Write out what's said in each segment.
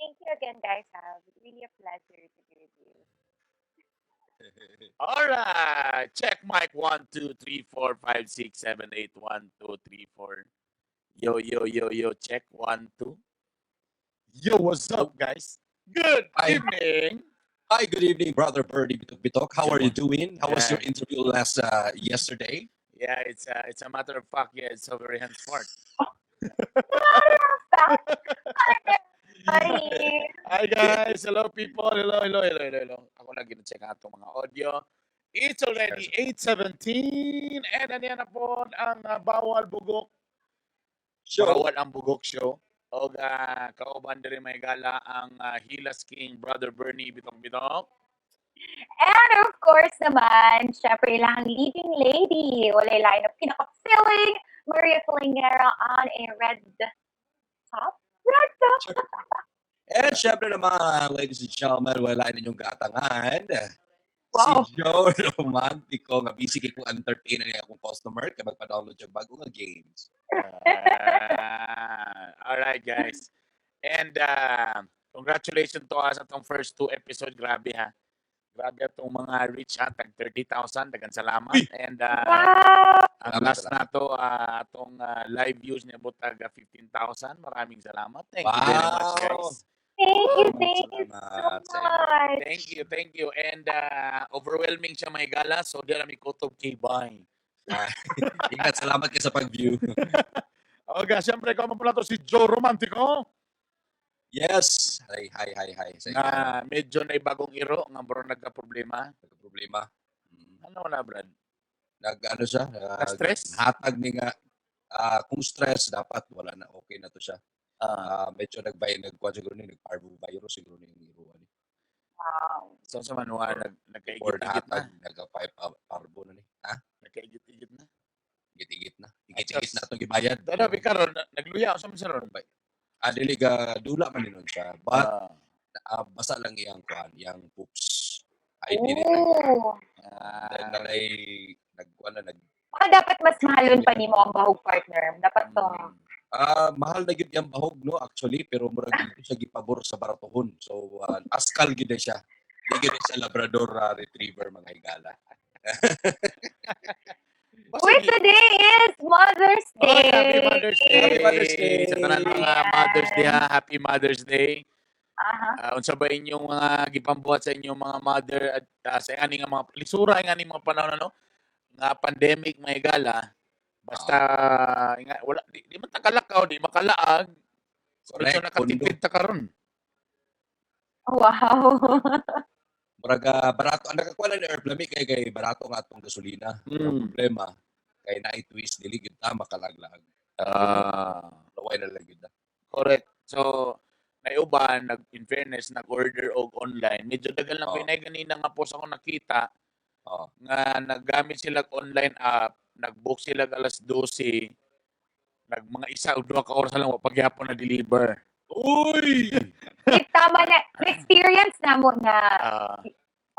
Thank you again, guys. Really a pleasure to be with you. All right. Check mic 1, 2, 3, 4, 5, 6, 7, 8, 1, 2, 3, 4. Yo, yo, yo, yo. Check 1, 2. Yo, what's up, guys? Good Hi. Evening. Hi, good evening, Brother Bernie Bitok Bitok. How are you doing? How was your interview last yesterday? Yeah, it's a matter of fact. Yeah, it's over henceforth. Hi. Hi guys, hello people, hello, hello, hello, hello, hello. Ako lang gina-check ang atong mga audio. It's already 8:17 and aniya na po ang Bawal Bugok. Show. Bawal ang Bugok Show. Og kauban diri may gala ang Hilas King, Brother Bernie Bitok Bitok. And of course naman, syempre ilang leading lady, walay lain na pinaka-feeling, Maria Kalingera on a red top. Red top! And syempre naman, ladies and gentlemen, wala ninyong gatangan. Wow. Si Joe Romantico, nga busy kay kong entertainer niya akong customer, kaya magpa-download yung bago nga games. All right, guys. And congratulations to us atong first two episode. Grabe ha. Grabe atong mga reach ha. Tag 30,000. Dagan salamat. Uy! And Wow! ang Salamat, last salamat. na to, atong live views niya tag 15,000. Maraming salamat. Thank you very much, guys. Thank you so Salamat sa inyo. much. Thank you, thank you. And overwhelming siya may gala. So, di na mi kutob kay bye. Ingat, salamat kayo sa pag-view. Okay, siyempre, kamo pala to si Joe Romantico. Yes! Hi, hi, hi, hi. Sa inyo. Na medyo na bagong iro nga bro nagka-problema. Nagka-problema. Ano na, Brad? Nag, ano siya? Na-stress? Hatag ni nga, kung stress, dapat wala na, okay na to siya. Medyo nagkuha siguro ni, nag-parvovirus siguro ni yung iruan. Wow. So sa manual, Or nagkaigit-igit na. hatag, nagka-parvo na ni. Ha? Nagkaigit-igit na. Igit-igit na. Igit-igit na itong gibayad. Dara, karon nagluya sa man sa ron. Dili ga dula man nun siya. But, basa lang iyang kuan, iyang poops. Ay, dili na. Ooh. Dahil na ay nagkuan na nag Baka dapat mas mahalon pa nimo ang bahog, partner. Dapat tong Mahal na gyud iyang bahog no actually, pero murag dito siya gipabor sa baratohon. So askal gyud na siya. Di gyud siya Labrador retriever, mga higala. Wait, today is Mother's Oh, Day. happy Mother's Day. Happy Mother's Day. Sa tanan mga Mother's Day, ha? Happy Mother's Day. Unsa ba inyong mga gipambuhat sa inyong mga mother at sa ani nga mga lisura ang ani mga panahon ano nga pandemic may gala basta nga, wala di man takalakaw, di makalaag. Correct. Medyo nakatipid ta karon. Wow. Murag barato ang nakakuha na ni Erblami kay barato nga atong gasolina. Ang problema kay naay twist, dili gyud ta makalaglag. Laway na lang gyud ta. Correct. So naiuban nag in fairness nag-order og online. Medyo dagan lang oh. Ganina nga post ako nakita nga naggamit sila og online app, nag-book sila og alas 12, nag mga isa o duha ka oras lang wa pagyapon na deliver. Uy! Like, tama na. Na-experience na mo na.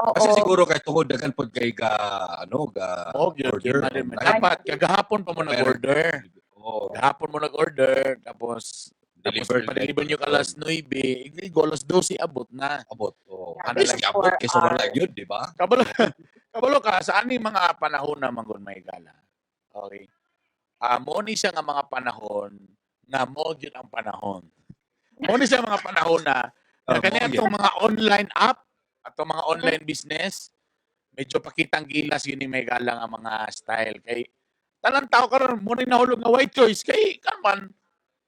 Oo. Kasi siguro kay tungod daghan pod kay ga ano ga Oh, gyud order gyud, online. dapat kagahapon pa mo nag-order. Oo. Gahapon mo nag-order tapos Deliver tapos pa-deliver nyo ka alas 9, igo alas 12 abot na. Abot. Oo. Grabe, Ano lang abot four kaysa wala hours. gyud, di ba? Kabalo, kabalo ka sa ani mga panahon na manggod may gala. Okay. Mo ni siya nga mga panahon nga mo gyud ang panahon. Mo ni siya mga panahon na na Mo kani gyud. atong mga online app, atong mga online business, medyo pakitang gilas yun ni may gala nga mga style kay tanan tao karon mo ni nahulog nga white choice kay kan man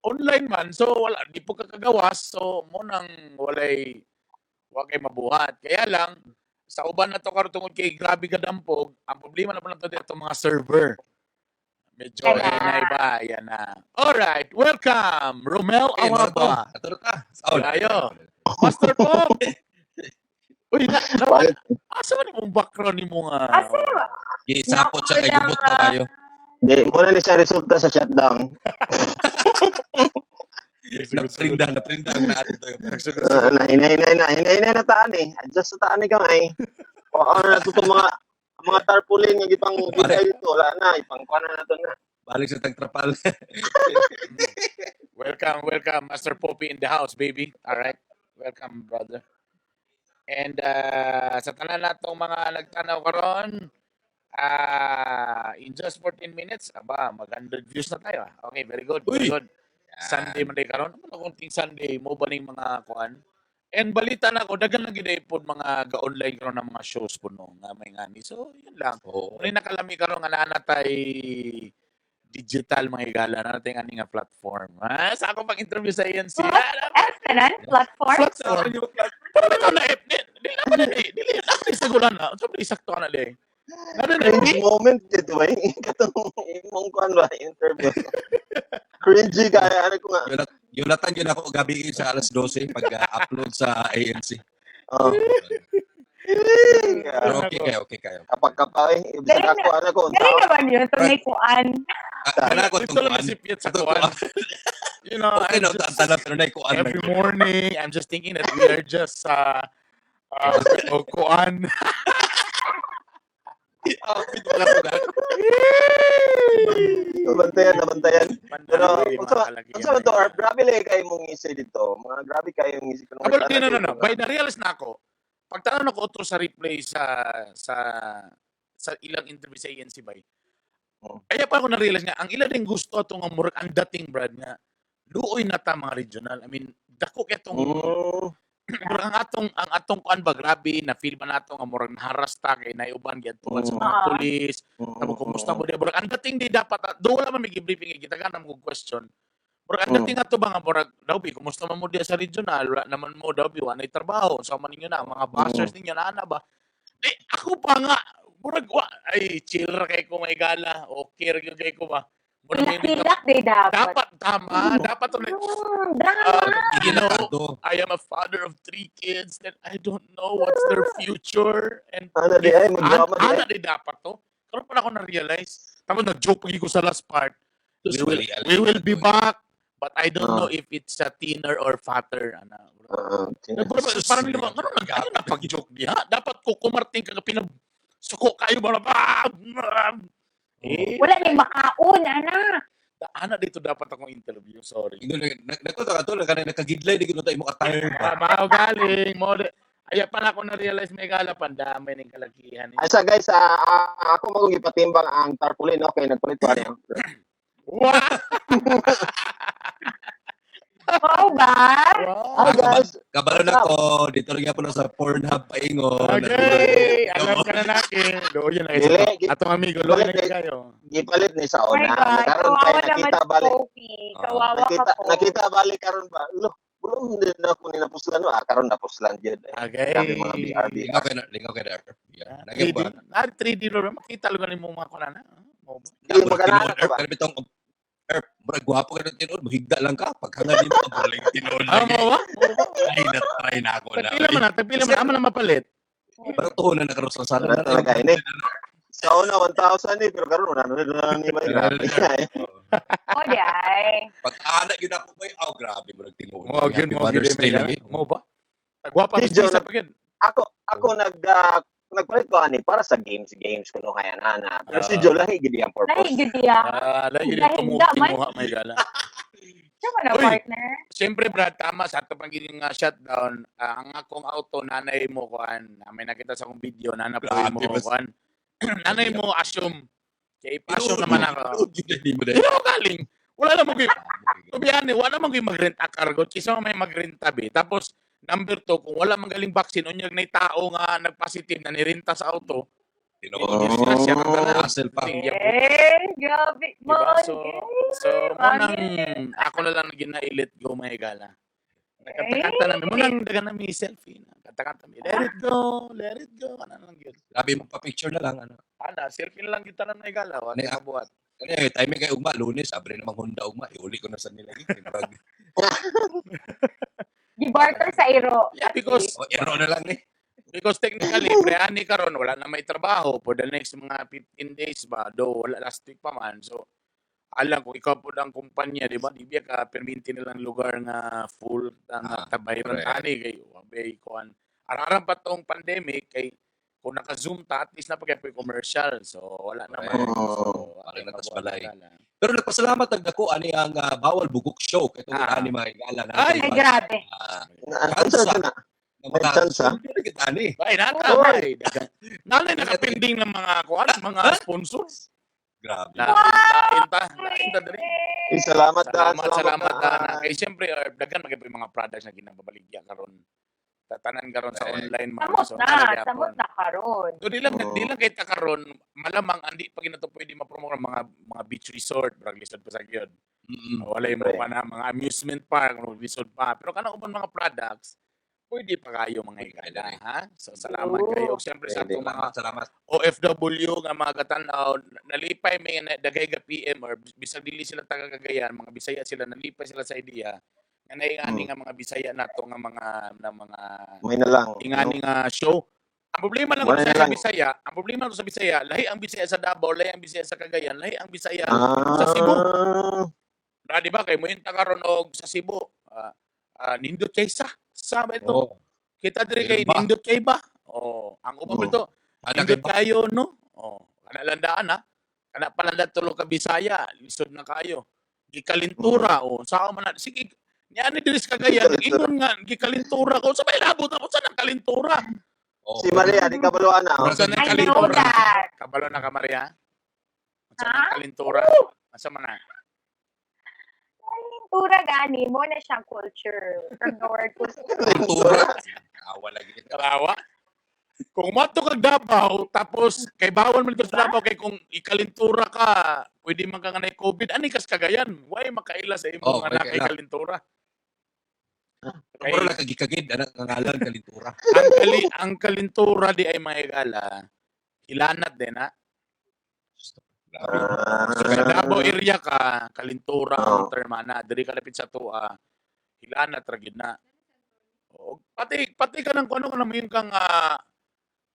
online man, so wala di po ka kagawas, so mo nang walay wa kay mabuhat. Kaya lang sa uban na to karon tungod kay grabe kadampog ang problema na po nato dito mga server medyo Kaya. na iba yan na. Alright, welcome Romel Okay, mga to. Awaba. Ato na ta. Sound. Ayo. Master Pop. Uy, na asa man imong background nimo nga? Asa ba? Gisapot siya kay gubot na kayo. Di, muna ni siya resulta sa shutdown. Naprinda ang natin to. Na, hinay, hinay, na, hinay, hinay na taan eh. Adjust sa taan ikaw ay. O, ano na ito mga tarpaulin nga gipang gitay dito, wala na, ipangkuha na nato na. Balik sa tagtrapal. Welcome, welcome, Master Poppy in the house, baby. All right. Welcome, brother. And sa tanan natong mga nagtanaw karon, in just 14 minutes, aba, mag 100 views na tayo. Ah. Okay, very good. Very Uy! good. Sunday man day karon. Ano konting Sunday mo ba ning mga kuan? And balita na ko, daghan lang gid pod mga ga-online karon ng mga shows po no, nga may ngani. So, yun lang. Oo. Muna nakalami karon nga naa na tay digital mga higala na natin ani nga platform. Ah, sa ako pag interview sa ANC. F tanan platform. Platform. Pero bitaw na F. Di di na ba di dili na di sagulan na. Unsa ba sakto na di? Ano na Cringe moment dito eh. Katong imong kuan ba interview. Cringy kaya ano ko nga. Yulatan yun ako gabi sa alas 12 pag-upload sa ANC. Oh. Pero okay kayo, okay kayo. Kapag kapay, ibig ako ano ko unsa. Galing naman yun. Ito may kuan. Kana ko Ito tong lang kuan. si Piet sa Ito kuan. You know, Okay I'm na, just, tanan pero na kuan. every morning, I'm just thinking that we are just o kuan. Outfit wala ko gano'n. Nabantayan, nabantayan. Pero unsa Pero unsa man to Arp, grabe lay kay mong ngisi dito. Mga grabe kayo ngisi ko. Abo, no, no, no, no. By na-realize na ako, pagtanong ako otro sa replay sa ilang interview sa ANC bay. Oh. Kaya pa ako na-realize nga, ang ilan din gusto ato nga murag ang dating Brad nga luoy na ta mga regional. I mean, dako kay tong murag ang atong kuan ba grabe na feel ba nato nga murag naharas ta kay naiuban giadtuan sa mga pulis. Tamo kumusta mo di murag ang dating di dapat do wala man may briefing kay kita ganam kog question. Murag ang dating ato ba nga murag daw bi kumusta man mo diya sa regional, wala naman mo daw bi wala trabaho, sa man ninyo na ang mga bashers ninyo na ana ba. Di ako pa nga murag wa ay chill ra kay ko may gala, okay ra gyud kay ko ba. Murag may Hilak-hilak day dapat. dapat tama, dapat ulit. Drama. You know, I am a father of 3 kids and I don't know what's their future. And Ano di ay magdrama di ana ay. di dapat to. Karon pa na ako na-realize. Tapos nag-joke pag ko sa last part. We will be back, but I don't know if it's a thinner or fatter. Ana. Parang nila ba, karon nag ano na pag-joke diha. Dapat ko kumarting ka pinag suko kayo ba ba? Eh, Wala ni makaon, ana. Ana dito dapat akong interview, sorry. Nagkunta ka to, nakagidlay, di ko na tayo mo attire ba? Mao galing, mo. Aya pa na ako na-realize may gala pandamay ng kalakihan. Asa guys, ako magong gipatimbang ang tarpaulin, okay, nagpalit ko ano. Wow! Wow ba? Hi guys. Kabalo na ko, dito rin po na sa Pornhub paingon. Okay, alam ka na natin. Looyan na Dili, kayo. Atong amigo, looyan na kayo. Gipalit ni sa Oh my una. God, Karon kay kawawa naman nakita si balik. Kofi. Kawawa ka Nakita po. nakita balik karon ba? Lo, bulong din na ako ni napuslan no. Ah, karon napuslan gyud. Okay. Grabe mga BRB. Lingaw kay na, lingaw kay na. Yeah. 3D, ah, 3D ro makita lugar nimo mga kunana. Di magana ka ba? Pero bitong Erp, murag gwapo ka ng tinuod, mahigda lang ka. Paghangad nimo, murag tinuod Ah, lagi. mo ba? Ay, na-try na ako na. Tagpila man na, tagpila man, amo na mapalit. Pero tuon na nakaroon sa sala. Wala talaga ini. Sa una 1,000 eh, pero karon wala na na ni may grabe. Oh, di ay. Pag ana yun ako may, oh grabe murag tinuod. Mo gyud Happy mo gyud Mother's Day may lagi. Mo ba? Tagwapa Medyo sa pa gyud. Ako nagpalit ko ani para sa games games kuno kaya na. Pero si Joe lahi gid ang purpose. Lahi gid diya. Ah, lahi gid Dahil tumuha daman. timuha may gala. Siya man ang Uy. partner. Siyempre Brad, tama sa ato pang gining nga shutdown, ang akong auto nanay mo kuan, may nakita sa akong video nanay Grabe, mo mas- kuan. Nanay mo assume kay assume naman ako. Tinuod yun hindi mo Hindi mo galing. Wala na mo gyud. Tubiyani, wala man gyud magrent a car god kaysa may magrenta be. Tapos number 2, kung wala man galing vaccine unyag nay tao nga nagpositive na nirenta sa auto. Tinuod. Disgrasya ka tanan. Hassle pa. Tingyan po. Eh, grabe. Diba? Man, So, so mo nang ako na lang ginailit go may gala. Nagkanta-kanta namin. Mo nang dagan namin selfie. Kanta-kanta mi. Let it go, let it go. Ano lang yun. Grabe mo pa-picture na lang. Ano. Ana, selfie na lang kita na may gala. Wala Ano, kabuhat. Ano eh, timing kay ugma, Lunes, abre namang Honda ugma. Iuli ko na sa nila. Murag, Gibarter sa iro. Yeah, because oh, ero na lang eh. Because technically, pre ani karon wala na may trabaho for the next mga 15 days ba, do wala last week pa man. So, alam kung ikaw po ang kumpanya, di ba? Di ba ka perminti nilang lugar nga full ang tabay ron correct. tani kay wabay kuan. Araran pa tong pandemic kay Kung naka-Zoom ta, at least na pag commercial. So wala naman. Correct. So, Parang ating natas balay. mabuhat. Pero nagpasalamat ang dako ani ang bawal bugok show kay tungod ani mga higala na. Ay! Ay, grabe. Ano sa na? May chance, ah. Kita ani. Ay, nata, Oy. ay. Nanay nakapending ng mga kuan, mga sponsors. Grabe. Lain ta, lain ta diri. Eh, salamat da, Salamat, salamat da. ta. Kay siyempre, daghan magyapon yung mga products na ginababaligya karon. Tatanan karon sa Correct. online mga Samot so, na, nalagyan samot na karon. So di lang Oo. di lang kay ta karon malamang andi pa ginato pwede ma-promote ang mga beach resort, brag lisod pa sa gyud. Wala yung Correct. mga na, mga amusement park, mga resort pa. Pero kanang uban mga products, pwede pa kayo mga higala, ha? So salamat Oo. kayo. Siyempre sa Pwede. atong mga Salamat, salamat. OFW nga mga katanaw, nalipay may dagay ga PM or bisag dili sila taga Cagayan, mga Bisaya sila, nalipay sila sa idea nga naingani nga mga Bisaya nato nga mga na mga May na lang. ingani nga show. Ang problema lang Wala sa na lang. Bisaya, ang problema lang sa Bisaya, lahi ang Bisaya sa Davao, lahi ang Bisaya sa Cagayan, lahi ang Bisaya Ah. sa Cebu. Na, di ba kay mointa karon og sa Cebu, nindot kay sa ba ito? Oh. Kita diri kay Meron ba? nindot kay ba? Oh, ang uban Oo. ito, Ana nindot kay ba? kayo no. Oh, kana landaan ha. Kana palanda tulo ka Bisaya, lisod na kayo. Gikalintura oh, sao man na sige niya ni diri sa Cagayan, Gikalintura. ingon nga gikalintura ko sa may labot ako sa nang kalintura. Oh. Si Maria, di ka baluan na. Oh. Sa nang I know kalintura. that. Kabalo na ka Maria. Sa Ha? nang kalintura. Asa man na? Kalintura gani mo na siyang culture. From the word culture. Kultura. Awa lagi. Karawa. Kung mato kag Davao, tapos kay bawal man dito sa Davao kay kung ikalintura ka, pwede man ka nga na COVID, ani kas Cagayan, why makaila sa imong Oh, anak way kay kaila. kalintura? Kay, Mura lang kagikagid anak ang ngalan kalintura. ang kalintura di ay mahigala, hilanat din ha. Grabe. So, sa Davao area ka, kalintura ang Oo. term na, diri ka lapit sa tuwa, hilanat ra gyud na. O, pati ka ng kuno ka naman kang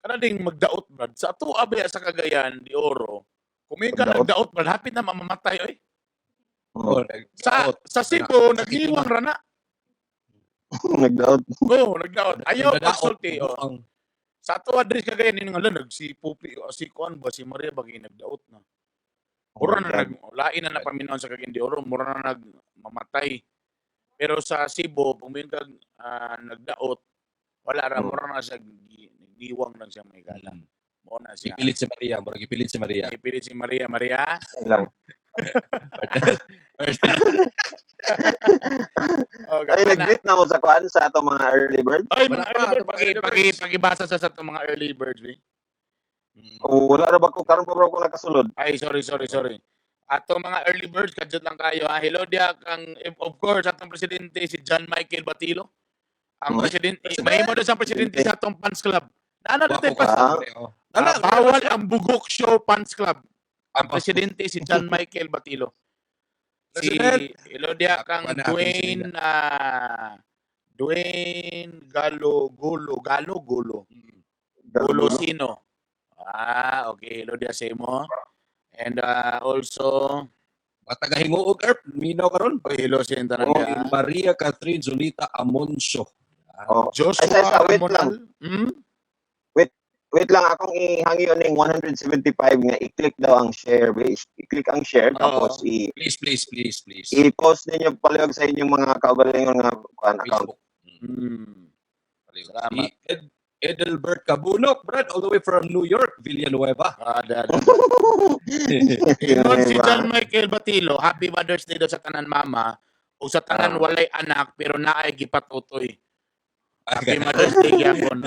kana ding magdaot brad. Sa tuwa ba sa Cagayan de Oro, kung may ka Magdaot. nagdaot brad, hapit na mamamatay oy. Oh, Sa nagdaot. sa Cebu nagniwang ra na. Nagdaot. Oh, nagdaot. Ayaw Nagdadaot. pagsulti oh. Ang Sa tuwa diri sa Cagayan ini nga nag si Pupi o si kuan ba si Maria bagay nagdaot na. Mura na nag lain na napaminaon sa Cagayan de Oro, mura na nag mamatay. Pero sa Cebu, kung may kag nagdaot, wala ra mura na siya nagdiwang lang siya may gala. Mo na siya. Gipilit si Maria, mura gipilit si Maria. Ipilit si Maria, Maria. Lang. Oh, Ay, nag-greet na mo sa kuan sa atong mga early bird. Ay, mga Wala pa, early bird, ito mga early birds. pagibasa sa atong mga early birds. Eh. Oh, wala ra ba ko karon pa bro ko nakasulod. Ay, sorry, sorry, sorry. Atong mga early birds, kadjot lang kayo. Ha? Hello diya, kang, of course, atong presidente si John Michael Batilo. Ang presidente, mahimo daw siyang presidente sa atong fans club. Naana na tayo Wako ka. fans Oh. Bawal ang Bugok Show Fans Club. Ang presidente si John Michael Batilo. Si President! hello diya kang Wala, Dwayne Dwayne Galo Golo Galo Golo Golosino. Ah, okay. Hello diya sa imo. And also Mga taga-hinguog, Erp, minaw karon. oh, hello sa tanan Oh, diya. Maria Catherine Zulita Amoncio. Oh. Joshua Ay, sa, wait Ramonal. lang. Hmm? Wait lang, akong ihangyo ning 175 nga i-click daw ang share. I-click ang share Oo. tapos Please, please, please, please. i-post ninyo palihog sa inyong mga kaugalingon nga kuan account. Facebook. Salamat. Si Edelbert Cabunok, Brad, all the way from New York, Villanueva. Ah, dad. Ingon si John Michael Batilo, Happy Mother's Day daw sa tanan mama o sa tanan walay anak pero naay gipatutoy. Happy Mother's Day gyapon.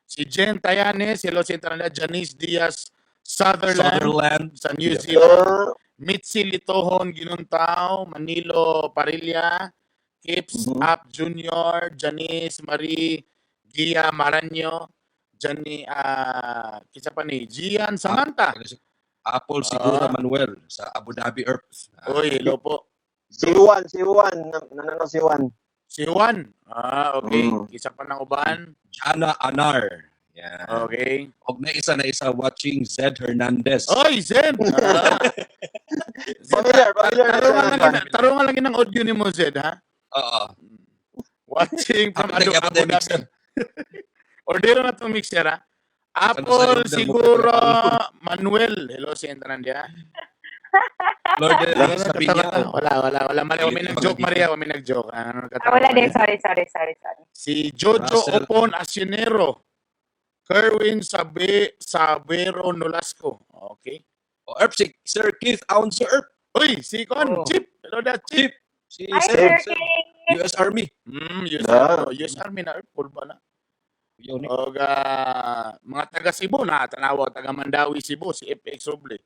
Si Jen Tayanes, hello sa tanan Janice Diaz Sutherland, Sutherland. sa New Zealand. Ah, Mitzi Litohon Ginuntao, Manilo Parilla, Kips Up Junior, Janice Marie Gia Maranyo, Jani kisa pa ni Gian Samantha. Apple Sigura Manuel sa Abu Dhabi Earth. Oy, hello po. Si Juan, si Juan, nanano si Juan. Si Juan. Ah, okay. Mm. Isa pa ng uban. Jana Anar. Yan. Okay. Og na isa watching Zed Hernandez. Oy, Zed! Ah. Familiar, familiar na Tarungan siya. lang, tarungan lang ng audio ni mo, Zed, ha? Oo. Watching from Apatay, Abu apatay, Dhabi. mixer. Ordero na itong mixer, ha? Apple Ano sa siguro Manuel. Hello sa tanan diha. Lord, Wala, sa pinya. wala, wala, wala. Mali, wala nag-joke, Maria, wala nag-joke. Ano, Ah, wala din. Sorry, sorry, sorry, sorry. Si Jojo Russell. Opon Asinero. Kerwin Sabe Sabero Nolasco. Okay. Oh, Erp, si Sir Keith Ounce Erp. Uy, si Con, Oh. Chip. Hello da, Chip. Si Hi, Sir, Sir King. US Army. US Ah. Army. US Army na, pulba na. Yun, eh. Og mga taga Cebu na tanawa taga Mandawi Cebu si FX Roble.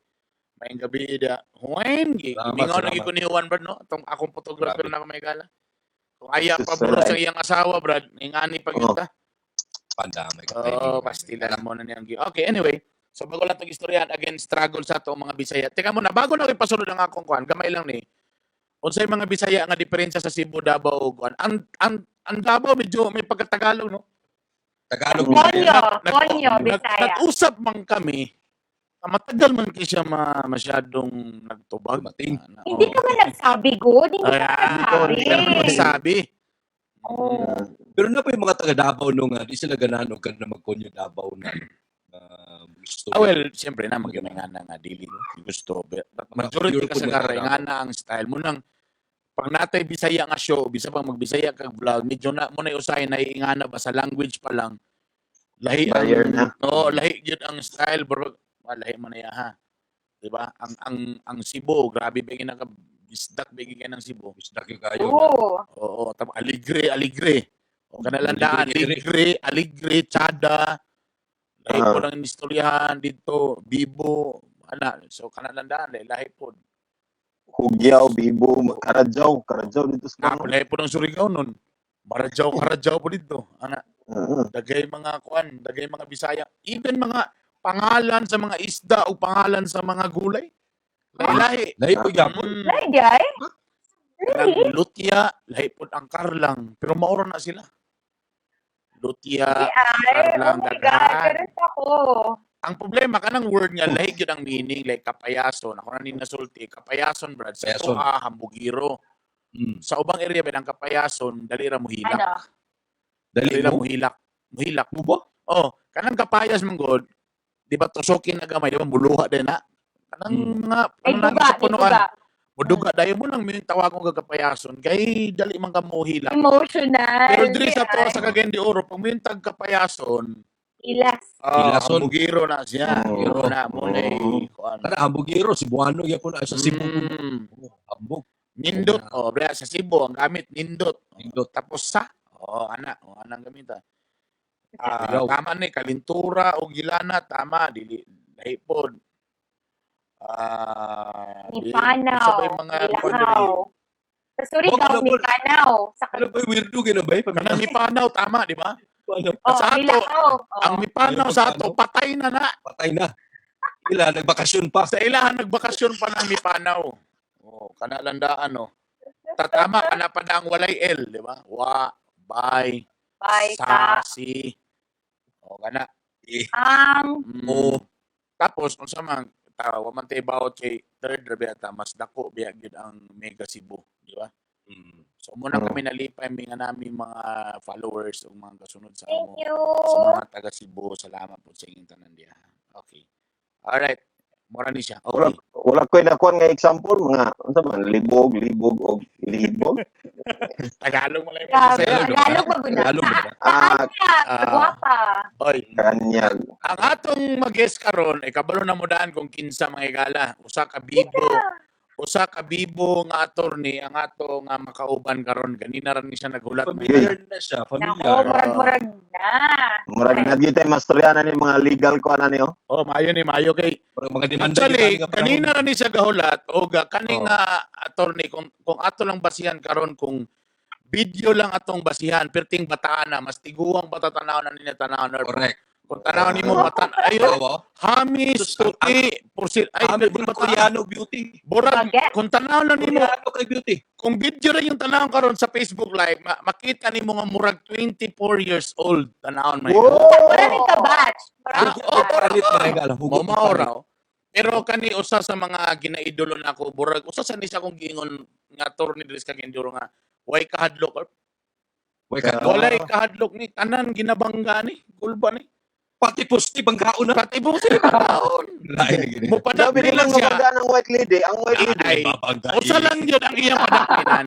Maayong gabi da. Juan, Salamat, mingaw na salamat. ko ni Juan Brad no. Atong akong photographer Grabe. na ako may gala. Kung aya pa Sus, bro wala sa iyang asawa Brad, ingani pa gyud Oh. ta. Pandamay ka. Oh, pastila mo na niyang. Okay, anyway. So bago lang itong istoryahan, again, struggle sa ato ang mga Bisaya. Teka muna, bago na ko ipasunod ang akong kuan, gamay lang ni. Unsay mga Bisaya nga diferensya sa Cebu, Davao ug kuan? Ang Davao medyo may pagkatagalog no. Tagalog. Konyo, Nag- konyo, Bisaya. Nag-usap man kami. Matagal man kay siya masyadong nagtubag. Dumating. Hindi ka man nagsabi, good. Hindi ka Ayan. nagsabi. Hindi ka man nagsabi. Oh. Pero na pa yung mga taga Davao nung di sila ganahan og kana magkonyo Davao na gusto. Ah, well, siyempre na magyamay nga na nga dili gusto. But majority Pure ka sa po mga karay nga na ang style mo nang pag natay Bisaya nga show, bisa pang magbisaya kag vlog, medyo na mo na usay na iingana ba sa language pa lang. Lahi ang Barrier na. Oo, lahi gyud ang style bro. Lahi man na ya, ha. Di ba? Ang Cebu, grabe ba naka bisdak ba ng Cebu. Bisdak yung kayo. Oo. Oo, tama aligre, aligre. O kanalandaan, Aligre, aligre, aligre, tsada. Lahi Ah. po lang istoryahan dito, bibo, ana. So kanalandaan, lahi, lahi po. Hugyaw, Bibo, Karadjaw, Karadjaw dito sa Ah, lahi po ng Surigao nun. Maradyaw, karadyaw po dito. Ana, dagay mga kuan, dagay mga Bisaya, even mga pangalan sa mga isda o pangalan sa mga gulay. Lahi-lahi. Lahi po gyapon. Lahi, guy? Really? Kanang lutya, lahi po ang karlang, pero maura na sila. Lutya, Ay, oh karlang, my God, daghan. ganun ako. Ang problema kanang word nga lahi gyud ang meaning like kapayason. Ako na ni nasulti, kapayason brad sa Kapayason. Toa, hambugiro. Sa ubang area ba ang kapayason, dali ra mohilak. Ano? Dali Dali ra mo. mohilak. Mohilak. Mo ba? Oh, kanang kapayas man god, di ba tusokin na gamay, di ba muluha din na. Kanang mga Ay, ano lang duga, sa may punuan. duga. Muduga dayon mo lang may tawagon ka kapayason kay dali man ka mohilak. Emotional. Pero diri sa to Ay, sa Cagayan de Oro, pag may tag kapayason, Ilas. Hilason. hambugiro na siya. Oh. Na mo na kuan. Kana hambugiro Cebuano gyapon na sa Cebu. Hambog. Nindot. Oh, bre, sa Cebu ang gamit nindot. Nindot. Tapos sa oh, ana, oh, anang gamita. Ilaw. Tama ni kalintura o gilana tama dili lahi pod. Ni Di- Panaw. sa bay mga kuan diri. Ilakaw. Sa Surigao, Oh, ano ni po? Panaw. Sa Ano ba yung weirdo gina ba? Kanang mipanaw tama, di ba? Ano? Oh, Sa ato, Ilakaw. Oh. ang mipanaw sa ato patay na na. Patay na. Ila nagbakasyon pa. Sa ilahan nagbakasyon pa ng mipanaw. Oh, kana landaan oh. Tatama kana pa na ang walay L, di ba? Wa, bay, Bye, sa, ka. si. O kana. Ang. Oo. Tapos unsa man ta wa man tay bawat kay third ra biya ta mas dako biya gyud ang Mega Cebu, di ba? So muna Oo. kami nalipay mi nga nami mga followers ug mga kasunod sa Thank amo you. sa mga taga Cebu. Salamat po sa inyong tanan diha. Okay. All right. Mura ni siya. Wala, Okay. wala ko'y nakuan nga example mga unsa man libog, libog og libog. Tagalog mo lang yung Grabe. Bisaya. Tagalog ba guna? Tagalog ba? Ah, Ah. Guwapa. Oy, kanyag. ang atong mag-guest karon ay kabalo na mo daan kung kinsa mga higala. Usa ka bibo. Usa ka bibo nga attorney ang ato nga makauban karon. Ganina ra ni siya naghulat. Familiar na siya, Nako, familiar. murag-murag na. Murag na gyud tay mastoryana ni mga legal ko ana niyo. Oh, maayo ni maayo kay Parang mga demanda Actually, gyud nga panahon. kanina ra ni siya gahulat o ga kani Oh. nga attorney kung ato lang basihan karon kung video lang atong basihan perting bataan na mas tiguang bata tanaw na niya tanaw na Correct. kung tanaw nimo bata ayo Tawa. hamis Sus, ang- tuti pursil ay Ay, perting murag bataan Koreano beauty. Borag Bagay. kung tanaw lang nimo Koreano kay beauty. kung video ra yung tanaw karon sa Facebook live makita nimo nga murag 24 years old tanawon may Wala rin ka-batch. Ah, oh, Paranit mga higala. Hugot. Mao mao raw. Pero kani usa sa mga ginaidolo nako burag usa sa ni sa akong giingon nga attorney diri sa Cagayan nga way kahadlok or Way ka. walay kahadlok ni tanan ginabangga ni kulba ni. Pati poste bangkaon na. Pati poste bangkaon. Lain na gini. Mo Sabi padapin nila lang nga siya. bangga ng white lady, ang white lady. Ay, usa lang yun ang iyang padapinan.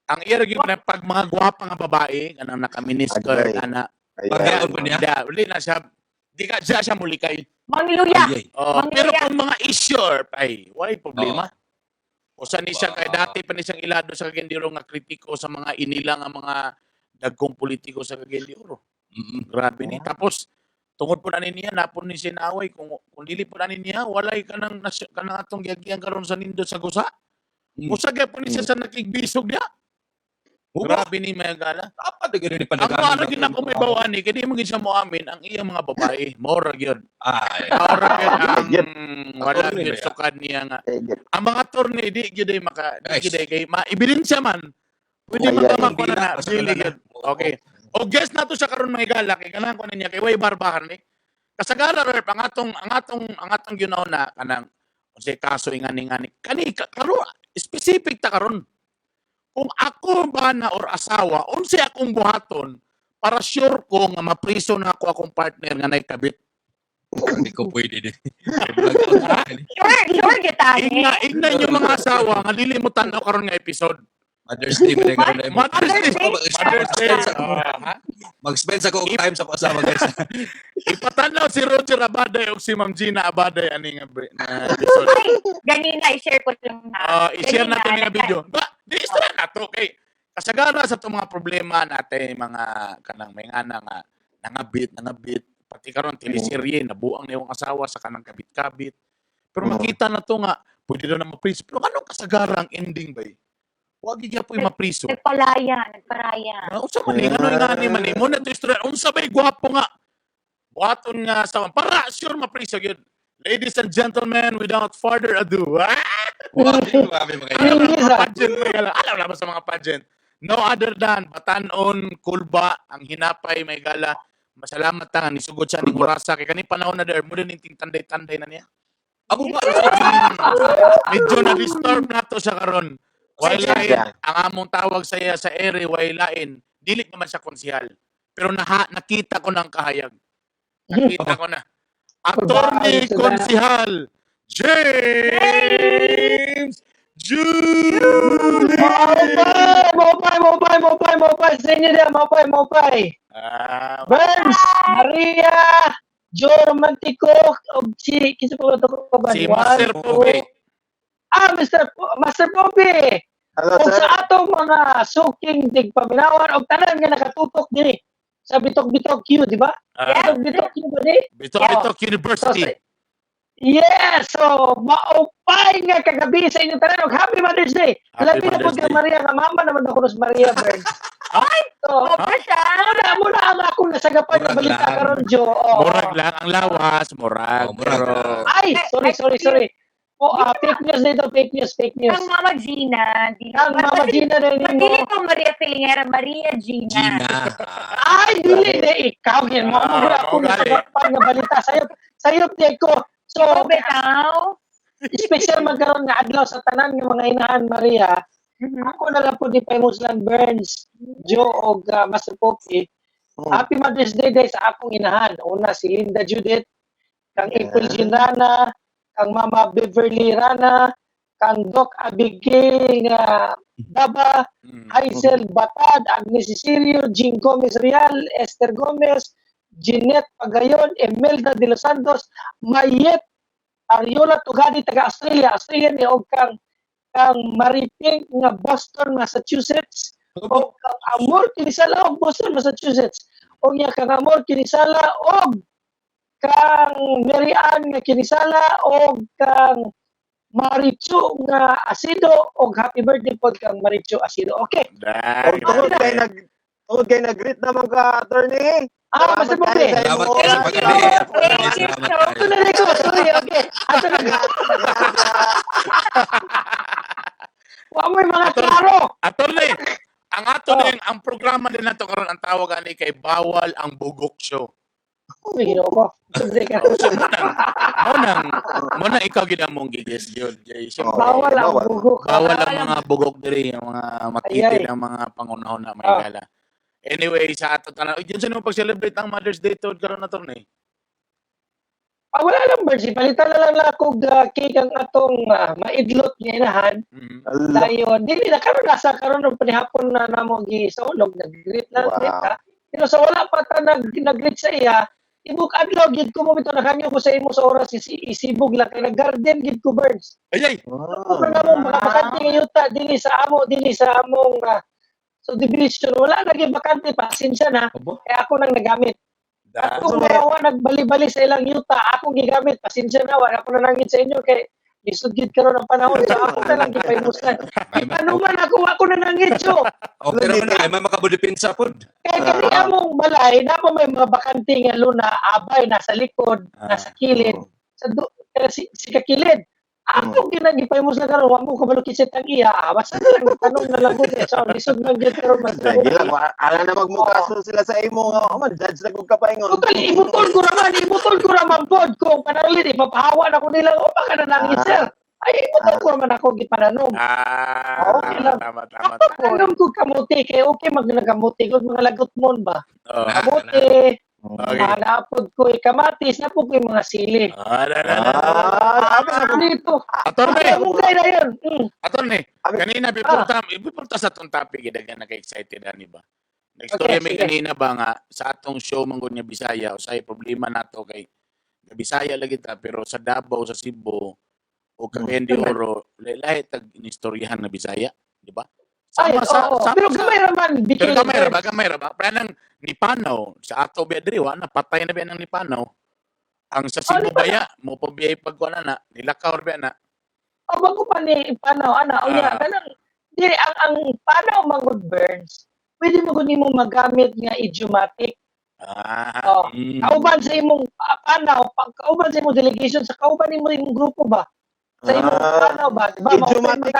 Ang iya gyud na pag mga gwapa nga babae kanang naka-miniskirt Agay. ana. Ayan. Banggaon ba niya? Da, uli na siya. Di ka siya siya mulikay. Mangluya. Ay, ay. Oh, Mangluya. pero kung mga issue ay why problema? Usa ni siya kay dati pa ni siyang ilado sa Cagayan de Oro nga kritiko sa mga inilang ang mga dagkong politiko sa Cagayan de Oro. Grabe ni. Tapos tungod po na niya napon ni siya naaway kung dili po na niya walay kanang kanang atong giagian karon sa nindot sa gusa. Usa gyud po ni siya sa nakigbisog niya. Huba. Grabe ni Mayagala. Dapat na gano'n ni Ang Pandagano. mara gyud ako may bawani kay di mo gyud siya moamin ang iyang mga babae. Mora gyud. Ay. Mora gyud ang Gyud. wala Attorney gyud ba yan? sukad niya nga. Eh, gyud. Ang mga attorney di gyud ay maka di Guys. gyud ay kay ma-ebidensya man. Pwede Ay, man ay. ka makuha na Basta dili na. gyud. Okay. O guest nato siya karon mga higala kay ganahan ko niya kay way barbahan ni. Kasagara rep ang atong gyunaw na kanang unsay kaso ingani-ngani. Kani karon specific ta karon. Kung ako ba na or asawa, unsay akong buhaton para sure ko nga mapriso na ako akong partner nga nay kabit. Hindi ko pwede din. Sure, sure kita. Ingna ingna inyo mga asawa nga dili mo tan-aw karon nga episode. Mother's Day ba na karon na? Mother's Day. Mother's Mother's Day. Mag-spend sa- Ah, ha? Mag-spend sa ko og time sa ko asawa, guys. Ipatanaw si Roger Abaday o si Ma'am Gina Abaday ani nga na episode. Ay, ganina, i-share ko lang na. Ah, i-share Ganina, natin nga video. Ba, di istorya na to kay kasagara sa itong mga problema natin mga kanang may ngana nga nangabit nangabit pati karon teleserye nabuang niyong asawa sa kanang kabit-kabit. Pero makita na to nga pwede daw na mapriso. Pero anong kasagara ang ending bay? Wag gyud po mapriso. Nagpalaya, nagparaya. Ah, unsa man ni ano nga ni man ni mo na to istorya unsa bay gwapo nga buhaton nga sa para sure mapriso gyud. Ladies and gentlemen, without further ado, Wow, grabe mga alam na Ingles, mga ah. pageant, may gala. Alam na ba sa mga pageant? No other than Batanon, Kulba, ang hinapay, may gala. Masalamat ta nga nisugod siya ni Kurasa. Kay kani panahon na der, mo din yung tanday-tanday na niya. Abo ba? Medyo na-disturb na to siya karon. Way lain, Siya. ang among tawag sa iya sa ere, way lain. Dili naman siya konsihal. Pero nakita ko ng kahayag. Nakita ko na. Attorney Konsihal James Julie! Maupay, maupay, maupay, maupay, maupay. Sa inyo na, maupay, maupay. Ah, Burns, Maria, Joe Romantico, og si, kinsa pa ba ito ko ba? si One, Master two. Pope. Ah, Master Pope. Hello, Og sir. sa atong mga suking tigpaminawan og tanan nga nakatutok dinhi sa Bitok-Bitok Q, di ba? Ah, Bitok-Bitok Q ba di? Bitok Bitok University. Yes! So, maupay nga kagabi sa inyong tanan og Happy Mother's Day! Happy Labi na po Mother's kay Day. Maria nga mama naman ako si Maria Bird. Ay! So, Sobra siya. muna ang akong nasagapan nga Murag balita lang. karon Jo. Oo. Murag lang ang lawas, murag. Oh, murag Pero, lang. Ay, sorry, sorry, sorry. Oh, fake news dito, fake news, fake news. Ang Mama Gina. Dili, Ang Mama Gina na Pag nimo. dili ko Maria Filingera, Maria Gina. Gina. Ay, dili na ikaw yan. Mo Ah, mo akong mao gali. nasagapan nga balita sayop. Sayop di ko. So, Ikaw, bitaw. special magkaroon nga adlaw sa tanan nga mga inahan Maria. Ako na lang po di Muslan Burns, Joe og Master Popi. Happy Mother's Day day sa akong inahan. Una si Linda Judith, kang April Jean Rana, kang Mama Beverly Rana, kang Doc Abigail nga Daba, Hazel Batad, Agnes Cecilio, Jean Gomez Real, Esther Gomez, Jeanette Pagayon, Imelda de los Santos, Mayet Ariola Tugadi taga Australia, Australia ni og kang Mariping nga Boston, Massachusetts, og kang Amor Kinisala og Boston, Massachusetts. Og niya kang Amor Kinisala og kang Mary Ann nga Kinisala og kang Marichu nga Asido og happy birthday pod kang Marichu Asido. Okay. Dai. Og tungod kay nag-greet naman ka, attorney. Ah, Master Salamat Pope. kayo sa Salamat imong kayo sa oras. pag-ani. Thank you Salamat so kayo. Ato na rin ko, sorry, okay. Ato na Wa mo'y mga klaro. Attorney, ang ato Oh. din, ang programa din nato karon ang tawag ani kay Bawal ang Bugok Show. Uy, Ginoo ko. Sorry ka. So, mo nang ikaw gid ang mong gigis yun. Jay. Siyempre, Bawal ang Bawal. bugok. bawal ang mga bugok diri, ang mga makitid Ay, ay. ang mga pangunahon na may Ah. gala. Anyway, sa ato tanan, uy, dyan sa nimo pag-celebrate ang Mother's Day to karon attorney. Ah, wala lang, Birds. Palitan na lang lang ako cake ang atong maidlot nga inahan. Dayon, dili na karon nasa karon ng panihapon na namo gi sa ulog nag-greet na wow. Pero sa wala pa ta nag-greet sa iya, ibuk adlaw gid ko mo bitaw nakanyo ko sa imo sa oras isibog lang kay nag-garden gid ko, Birds. Ay ay. Wow. Na mo mga bakante nga yuta dinhi sa amo dinhi sa among subdivision, wala na gyud bakante, pasensya na. Kaya ako nang nagamit. Ako mga nagbali-bali sa ilang yuta, akong gigamit, pasensya na, wala ko nanangit sa inyo kay lisod gid karon ang panahon, so ako na lang gipaimusan. Ano man ako nanangit so. Okay ra man ay may makabudipinsa pod. Kay kani among balay, na pa may mga bakante nga luna, abay nasa likod, nasa kilid, sa si kakilid. Ako ginagipaimusan karon, wa mo kabalo kisit ang iya, basta lang tanong na lang ko so lisod man gyud karon mas. Ala na magmukaso sila sa imo nga man judge na kog kapaingon. Total ibutol ko raman pod kung pananglit ipapahawa na ko nila o baka na nangit sir. Ay ibutol ko raman ako gipananom. Okay lang. Tama. Pananom ko kamuti kay okay magnagamuti kog mga lagot mon ba. Kamuti. Okay. Napod ko kamatis, napod ko yung mga sili. Dito. Attorney. Na yun. Attorney, kanina before sa atong topic, dagan naka-excited ani ba? Nag-story may kanina ba nga sa atong show manggod nga Bisaya, usay problema nato kay Bisaya lagi ta pero sa Davao, sa Cebu o Cagayan de Oro, lahi tag inistoryahan na Bisaya, di ba? Ay, sama, pero gamay raman. Pero gamay ra ba? Pero nang nipanaw, sa ato biya diri, wa na, patay na biya ng nipanaw. Ang sa Cebu baya, mo pa biya ipagkuha na, nilakaw biya na. O, bago pa ni panaw, ana, o niya, kanang, diri, ang panaw mangod Burns, pwede mo kunin mo magamit nga idiomatic. Kauban sa imong panaw, kauban sa imong delegation, sa kauban imong imong grupo ba? Sa imong panaw ba? Diba? Idiomatic.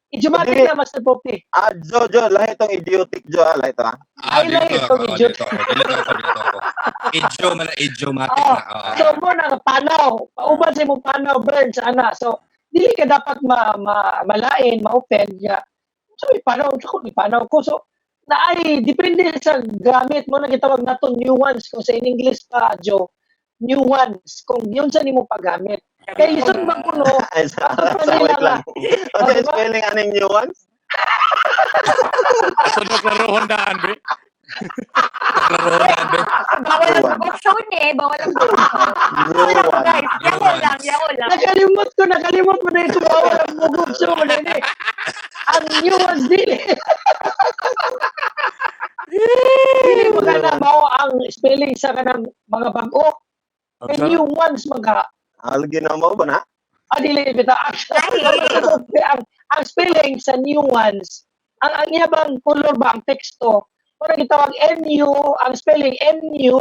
Idiomatic na, Master Poppy. Jo, lahi itong idiotic, Jo. Lahi ito, Ay, lahi itong idiotic. Dito ako. Idiomatic na. So, mo na, panaw. Pauban sa imong panaw, Burns, ana. So, dili ka dapat malain, ma-offend. So, ipanaw, ipanaw ko. So, na ay, depende sa gamit mo na gitawag nato nuance. Kung sa in English pa, Jo, nuance. Kung yun sa nimo paggamit. Kaya lisod bang kuno? Sa wait lang. Okay, spelling anong nuance? Sunod klarohon daan, bre. Klarohon daan, bre. Bawal ang book show ni, bawal ang book show. Guys, yako lang. Nakalimot mo na ito. Bawal ang book show mo na ini. Ang nuance dili. Dili mo ka na mao ang spelling sa kanang mga bag-o. Nuance mga. Algin na mo ba na? Dili bita. Ang spelling sa nuance, ang iya bang color ba ang teksto? Parang gitawag N-U, ang spelling N-U-A-N-C-E.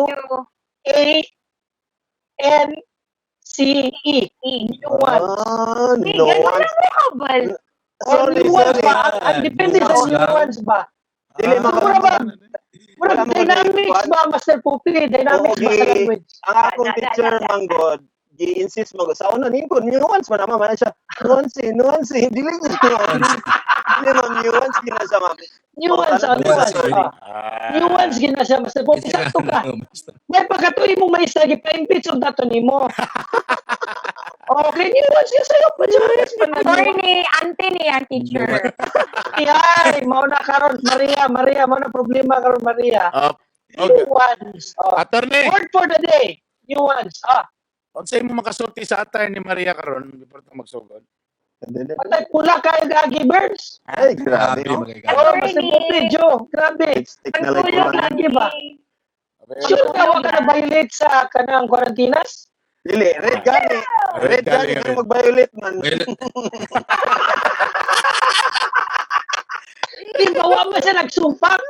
Nuance. Nuance. Sorry. Ang depende sa nuance ba? Dili Mura dynamics ba, Master Pupi? Dynamics ba sa language? Ang akong teacher, Manggod, gi-insist mo sa una nin ko nuance man naman man siya nuance dili nuance dili man nuance gina siya ma'am nuance nuance gina siya Master Poppy, sakto ka may pagkatuloy mo maestra gipa-impeach og dato nimo. Okay, nuance ka sayo pa nuance man sorry ni auntie ni ang teacher. Ay, mao na karon Maria, mao na problema karon Maria. Nuance. Attorney, word for the day, nuance. Unsay mo makasulti sa attire ni Maria karon before ta magsugod? Patay pula kayo gagi Birds. Ay, grabe. Oh, Master Poppy, Joe, grabe. Ang ba? Sure ka wa ka na violate sa kanang kwarantinas? Dili, red gani. Red gani ka mag-violate man. Di ba wa man siya nagsumpak?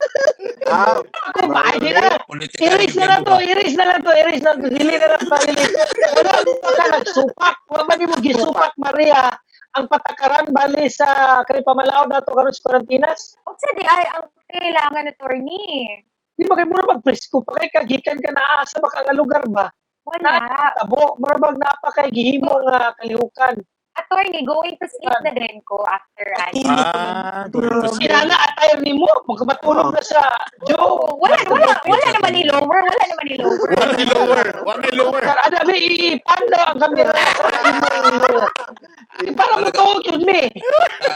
Ako ba? Ay, di na. Erase na lang to. Dili na lang violate. Wala ba ka nagsupak? Wala ba di mo gisupak, Maria? Ang patakaran bali sa kay pamalaod nato karon sa kwarantinas? Unsa di ay ang kailangan attorney? Di ba kay mura magpresko pa kay kagikan ka naa sa baka nga lugar ba? Wala. Tabo, mura bag naa pa kay gihimo nga kalihukan. Attorney, going to sleep na din ko after ano. Ah, going to sleep. Kinana attire ni mo, magkamatulog na sa Joe. Oh, wala, wala, wala naman ni-lower, wala naman ni-lower. Wala ni lower. Wala ni lower. Ada may iipanda ang kamera sa imong lower. Para mo tuog yun mi.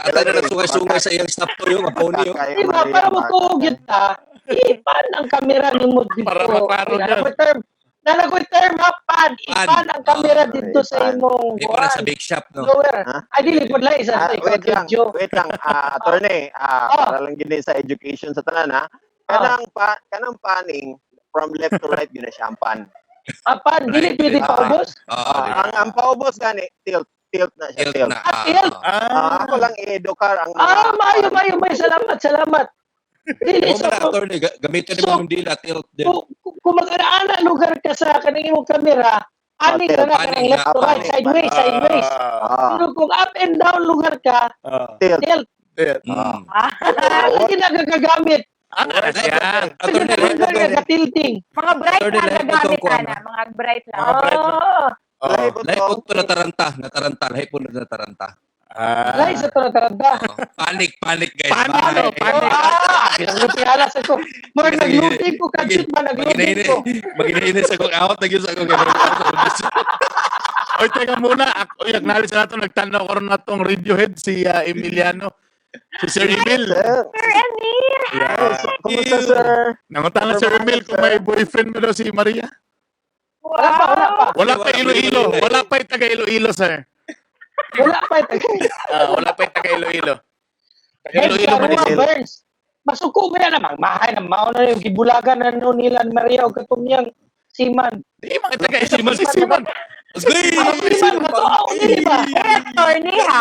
Ata na nagsungay-sungay sa iyang stop to yung pony. Oh. Kay Di ba? Maria, Para mo tuog yun ta. Ipan ang kamera nimo dito. Para maklaro Ay, dyan. Nana ko'y term ha, pan. Ipan ang kamera Ah, dito sa ipan. imong Di para sa kuwan. big shop, no? Lower. Ha? Ay, dili po lang isa Ah, sa ikaw wait lang, Joe. wait lang, attorney, para lang gini sa education sa tanan ha. Kanang paning from left to right gina siya ang pan. Apan, dili pwede Ah. paubos. Ang paubos gani tilt, tilt na siya, Tilt tilt. na. Ah, tilt. Ako lang i-edukar ang mga Maayo, maayo, maayo. Salamat, salamat. Dili, Oo, so, man, attorney, gamitin So, mo ng dila, tilt din. kung mag-ana lugar ka sa kaning imong kamera, aning na na kanang Aning left to na, right, aning. sideways, sideways. Pero kung up and down lugar ka, tilt. tilt. Tilt. Ano ginagagamit? Ano na siya? Attorney, Ano lahi po tong- tilting? Mga bright Attorney, lang lahi po tong gagamit kuwan, ana, mga bright lang. Mga bright lang. Lahi po Lahi po to. to nataranta, nataranta, lahi po na nataranta. Lahi sa to nataranta. Oh, panic, panic guys. Panic, Bye. no, panic. Pinapialas ako. Mga nag-loading ko, kadjut ba nag-loading ko? Maginainit sa kong out, nagyun sa kong Oy, teka muna. Ako, oy, acknowledge na ito. Nagtanaw ko rin na itong Radiohead, si Emiliano. Si Sir Emil. Sir, Sir Emil! Yeah. kumusta sir? Nangunta na Sir Emil kung may boyfriend mo daw si Maria. Wala pa, wala pa. Wala pa Iloilo. Wala pa yung taga Iloilo, sir. Wala pa. Wala pa yung taga Iloilo. Taga Burns, Iloilo man Karua, ni Burns. Masuko mo yan namang. Mahay na, mauna na yung gibulagan na no nila ni Maria o katong niyang siman. Di, mga taga Iloilo si Simon. Siman ba to? Ako dili ba? Attorney, ha?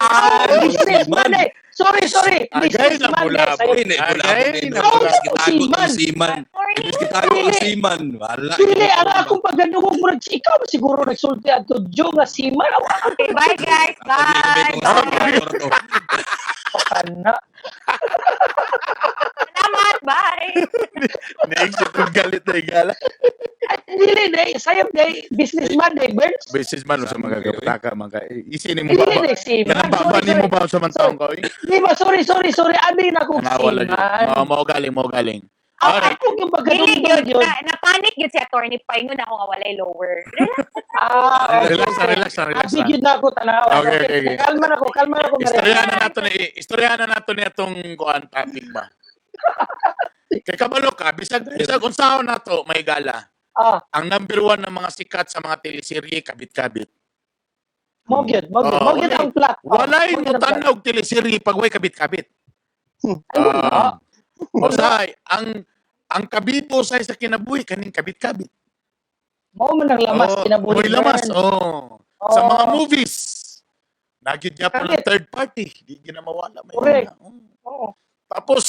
Businessman eh. Sorry, sorry. Agay na Businessman mula eh. Sa'yo. Uy, Agay na mula. Gitago tong siman. Attorney! Gitago ang siman. Wala. Dili, ang akong pagdadungog mo, ikaw ba siguro nagsulti ato Joe nga siman. Awa Okay, bye guys. Bye. Bye. ka na. Salamat. Bye. Next, itong galit na igala. Ay, dili, day, sayop, day, businessman, day, Burns. Businessman, sa mga kapataka, mga isi ni mo Dili, ba? day, siman. Kanang baba Sorry, ni mo sorry. ba sa man taong ka? oy? Di ba, sorry, sorry, sorry. Abi na akong Nawala yun. siman. Mao galing, mao galing. Ang Alright. ako yung Dili pagdadungog gyud yun. na panic gyud si Attorney Paingon ako nga walay lower. Ah, okay. Relax na, relax na, relax Abi na. gyud na ako tanaw. Okay. Kalma na ako, kalma na ako. Maria. Istoryahan na nato ni atong kuan topic ba. Kay kabalo ka, bisag bisag unsaon nato may gala. Ang number one ng mga sikat sa mga teleserye kabit-kabit. Mo gyud, mo gyud, Oh, mo gyud ang plot. Oh, Walay mo mo gyud ang plot. tanaw og teleserye pag way kabit-kabit. Ay, wala. Usay, ang kabibo sa sa kinabuhi kaning kabit-kabit. Mao man ang lamas Oh, kinabuhi. May lamas, Burns. oh. Sa Oh. mga movies, nagyud gyapon ang Correct. third party, di ginamawala may Correct. una. Oh. Oo. Tapos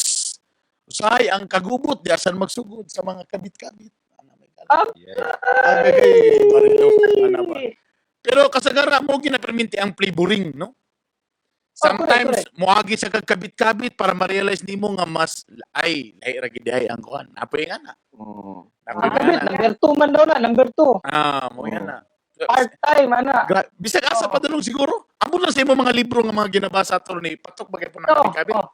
usahay ang kagubot di asan magsugod sa mga kabit-kabit. Ana, may gala. Ah. Ay, Marilo, ana ba? Pero kasagara mo ginaperminti ang flavoring, no? Oh, correct, Sometimes correct. moagi sa kagkabit-kabit para ma-realize nimo nga mas ay lahi ra gid ay ang kuan. Apoy nga na. Apoy Ang nga kabit, na. number 2 man daw na, number 2. Mo yan na. Part time, ana. Bisag asa pa dunong siguro. Amo na sa imo mga libro nga mga ginabasa attorney, patok ba kay po ng Oo. kabit-kabit? Oh.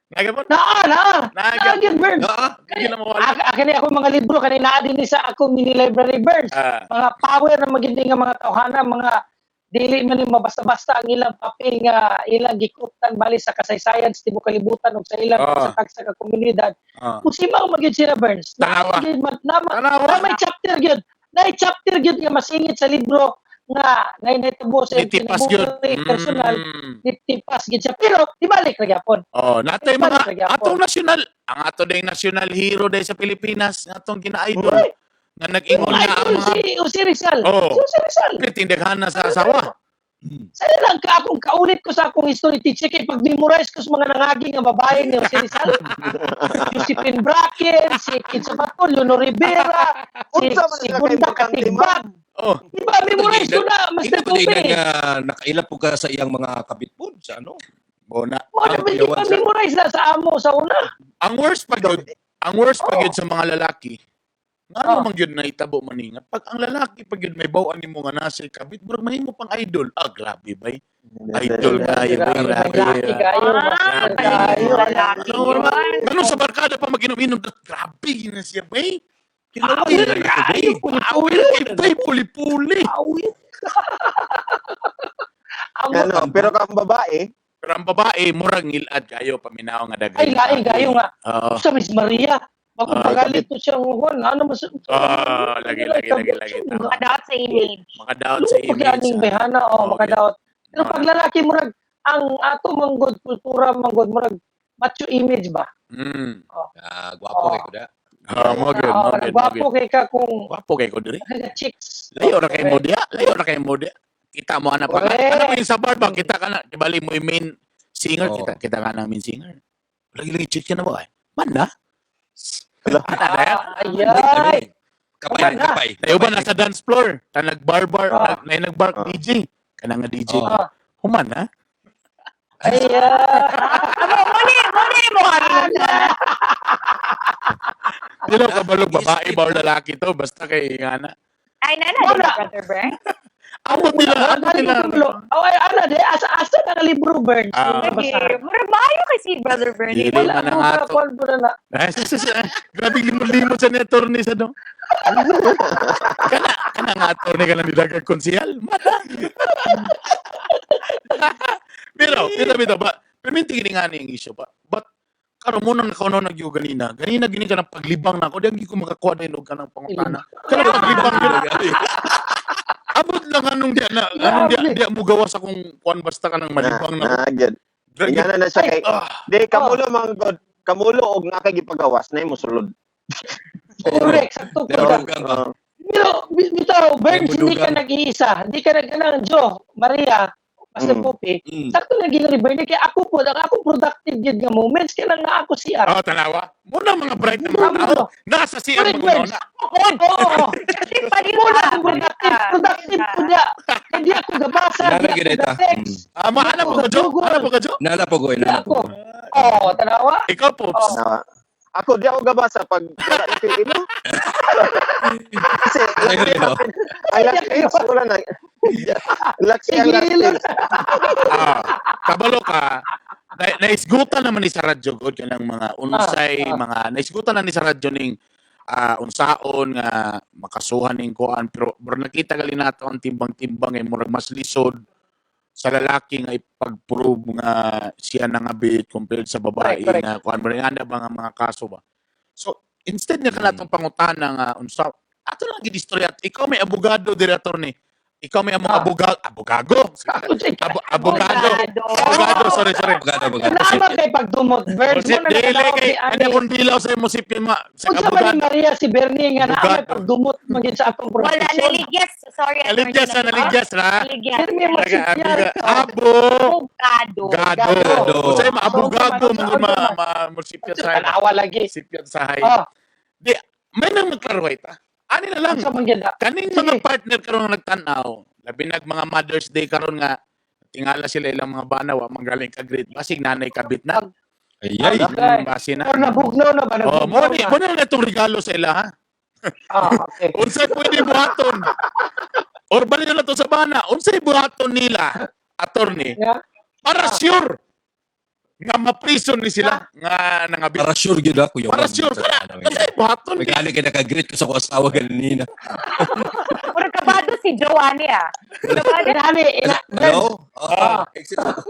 Nagapon? Naa, naa. Naa, Naa gyud, Burns. Di na mawala. Akin ako mga libro kanina naa din ni sa akong mini library, Burns. Mga power na magindi nga mga tawhana, mga dili man yung mabasta-basta ang ilang papel nga ilang gikutan bali sa kasaysayan sa tibuok kalibutan ug sa ilang sa tagsa ka komunidad. Kung sima magyud sila, Burns. Tanawa. Naa gyud Tanawa. na may chapter gyud. Na chapter gyud nga masingit sa libro nga nay nahitabo sa iyang Nitipas gyud. kinabuhi personal, nitipas gyud siya. Pero ibalik ra gyapon. Oh, natay mga Ibalik ra gyapon. atong national, ang ato ding national hero day sa Pilipinas, nga atong gina-idol nga nag-ingon na ang Idol mga si Jose Rizal. Oh. Si Jose Rizal. tindaghan na sa asawa. Saya lang ka akong kaulit ko sa akong history teacher kay pag-memorize ko sa mga nangagi nga babae ni Jose Rizal. Josephine Bracken, si Kinsa Bato, Leonor Rivera, si, Unsa man si sila Gunda kaimportante, Katigbak. Oh, Di ba, memorize ko na, Master Ikaw Pope. nga nakaila po ka sa iyang mga kabitpod sa ano? bona. Mo na, di ba, memorize na sa amo sa una. Ang worst pa gyud, ang worst pa Oh. gyud sa mga lalaki. Ngano Oh. man gyud nahitabo man ni nga pag ang lalaki pag gyud may baw-an nimo nga nasa kabit, murag mahimo pang idol. Ah, grabe bay. Idol kayo bay, Grabe, grabe. lalaki kayo, Ah, master kayo. lalaki Ano, yun. Ano sa barkada pa maginom-inom, grabe yun na siya bay. Kinaway Awil na kayo, Awil kay bay, puli-puli. Awit. Amo, Ano, pero kang babae, Pero ang babae, murag ngilad kayo, paminaw nga dagay. ay lain kayo nga. Oo. Sa Miss Maria, bago pagalit to siyang Juan, ano mas Ah, lagi, lagi, lagi, lagi. Tama. Makadaot sa image. Makadaot sa image. Pagkaning ah. behana oh, Okay. makadaot. Pero pag lalaki murag ang ato manggod kultura manggod murag macho image ba? Ah, gwapo kay ko da. Ah, mo gyud, Oh, mo gyud, mo gwapo gyud. kay ka kung Gwapo kay ko diri. chicks. Layo ra kay mo diya, layo ra kay mo diya. Kita mo ana pa. Correct. Ano yung sa bar ba? Kita ka na, di bali mo yung main singer, Oo. kita ka na main singer. Lagi lagi chick na ba? Man na. Ana na yan. Ay, ay. Kapay, Wala na. kapay. Layo ba nasa dance floor? Ta nagbar bar, Ah. na nagbar Ah. DJ. Kana nga DJ. Oo. Ah. Human na. Ay, Amo, muni, muni mo kami. Di lang kabalo babae ba o lalaki to basta kay nga na. Ay, nana, di Wala. ba, Brother Bern? Amot nila, amot nila. Oh, ay, ana di asa asa na libro Burns. Ah. Lagi. Murag maayo kay si Brother Bernie. Dili Wala man ang ko ato. kuan po na. Ay, grabe limot-limot sa ni attorney sa dong. Kana kana nga attorney kana ni dagag konsehal. Mata. Pero pero pero ba perminti gini nga ni ang issue ba. But karon mo nang nakauno nagyo ganina. Ganina gini ka ng paglibang na ako. Di ang ko makakuha dahil og kanang pangutana. Kana paglibang yun. Abot lang anong diya na anong diya, diya mo gawas akong kuan basta ka nang malibang na. na gyud. Ingana na siya kay Ah, di kamulo man god, kamulo og nga kay gipagawas na imo sulod. Correct, sakto po. Narugang ba? Oo. Pero bitaw, Burns, May hindi ka bulugan. nag-iisa. Hindi ka nag Joe, Maria, Master Poppy. Sakto lang gilang ni Bernie. Kaya ako po, ang akong productive yun nga moments, kaya lang na ako siya. oh, tanawa. Muna mga bright na mga tao. Nasa CR Correct, mga Burns. nona. Oo. Kasi palita. Muna akong productive, productive po niya. Hindi ako gabasa, Nana hindi ako ginita. ga-text. Ah, mahanap po ka, Jo? Mahanap po ka, Jo? Nala po ko, Hindi nala po ako. ko. Oo, tanawa. Ikaw, Pops. Oh. Na, ako di ako gabasa pag wala na kay imo. Kasi Ayun, no? ang last page wala na. Last ang last page. Ah, kabalo ka. Na, naisgutan naman ni sa radyo god kanang mga unsay mga naisgutan na ni sa radyo ning unsaon nga makasuhan ning kuan pero pero nakita gali nato ang timbang-timbang ay murag mas lisod sa lalaki nga ipag-prove nga siya nangabit compared sa babae Correct, correct. nga kuan ba ana ba nga mga kaso ba. So instead nga kanatong pangutana nga unsa ato lang gid istorya ikaw may abogado diri attorney. Ikaw may among abogago. Abogado. Abogado, sorry, sorry. Abogado, abogado. Nama kay pagdumot, Burns. Sip, Muna dili nakadawag kay si ano Ani. kung dilaw sa imo sip kay ma sa Unsa ba ni abogado. Maria si Bernie nga naa may Abogado. pagdumot magin sa atong Wala, profesyon? naligyas. Sorry. Naligyas na, naligyas na. Naligyas. Bernie mo si Abiga, abo Abogado. gado. Gado. Sa imo abogado mo ma ma mo sipyat sa Tanawa lagi. sipyat sa hay. Oh, Di may nang magklaruhay ta. Ani na lang. unsa man gyud na? Kaning mga partner karon nga nagtan-aw, labi nag mga Mother's Day karon nga tingala sila ilang mga bana wa manggaling ka grade basig nanay kabit na. Ay, ay. Base na. Or nabugnaw na ba? Oh, mo Nabugnaw ni na. mo na itong regalo sa ila ha. Ah, okay. Unsay pwede buhaton? Or bali na to sa bana, unsay buhaton nila, attorney, Nga. para sure nga maprison ni sila nga nangabi. Para sure gyud ako yung. Para sure kana unsay buhaton May ni gali kay naka-greet ko sa ko asawa ganina. Murag kabado si Joanne ah. Kabado. Inani, ina, Burns, Hello? Ah, exit ako.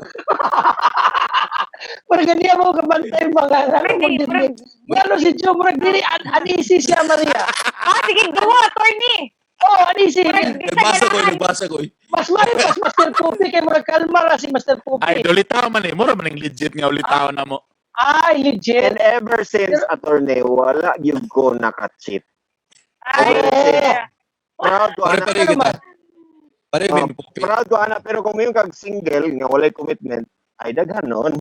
murag ganiya mo kabantay mga ano mo Murag- din. Ngano si Joe, murag dili uneasy siya Maria. Ah, sige, gawa, attorney. Oh, uneasy. Murag, di siya Nagbasa ko, ganahan. nagbasa ko. Mas maayo pas Master Pupi kay murag kalma ra si Master Ay, Pupi. ulitaw man eh. Mura man ang legit nga ulitaw na mo. Ay, legit. And ever since attorney wala gyud ko naka-cheat. Ay, Proud ko Pare ana. pare kita. Pare Oh, may pupi. proud ko ana pero kung mayon kag single nga walay commitment ay daghan noon.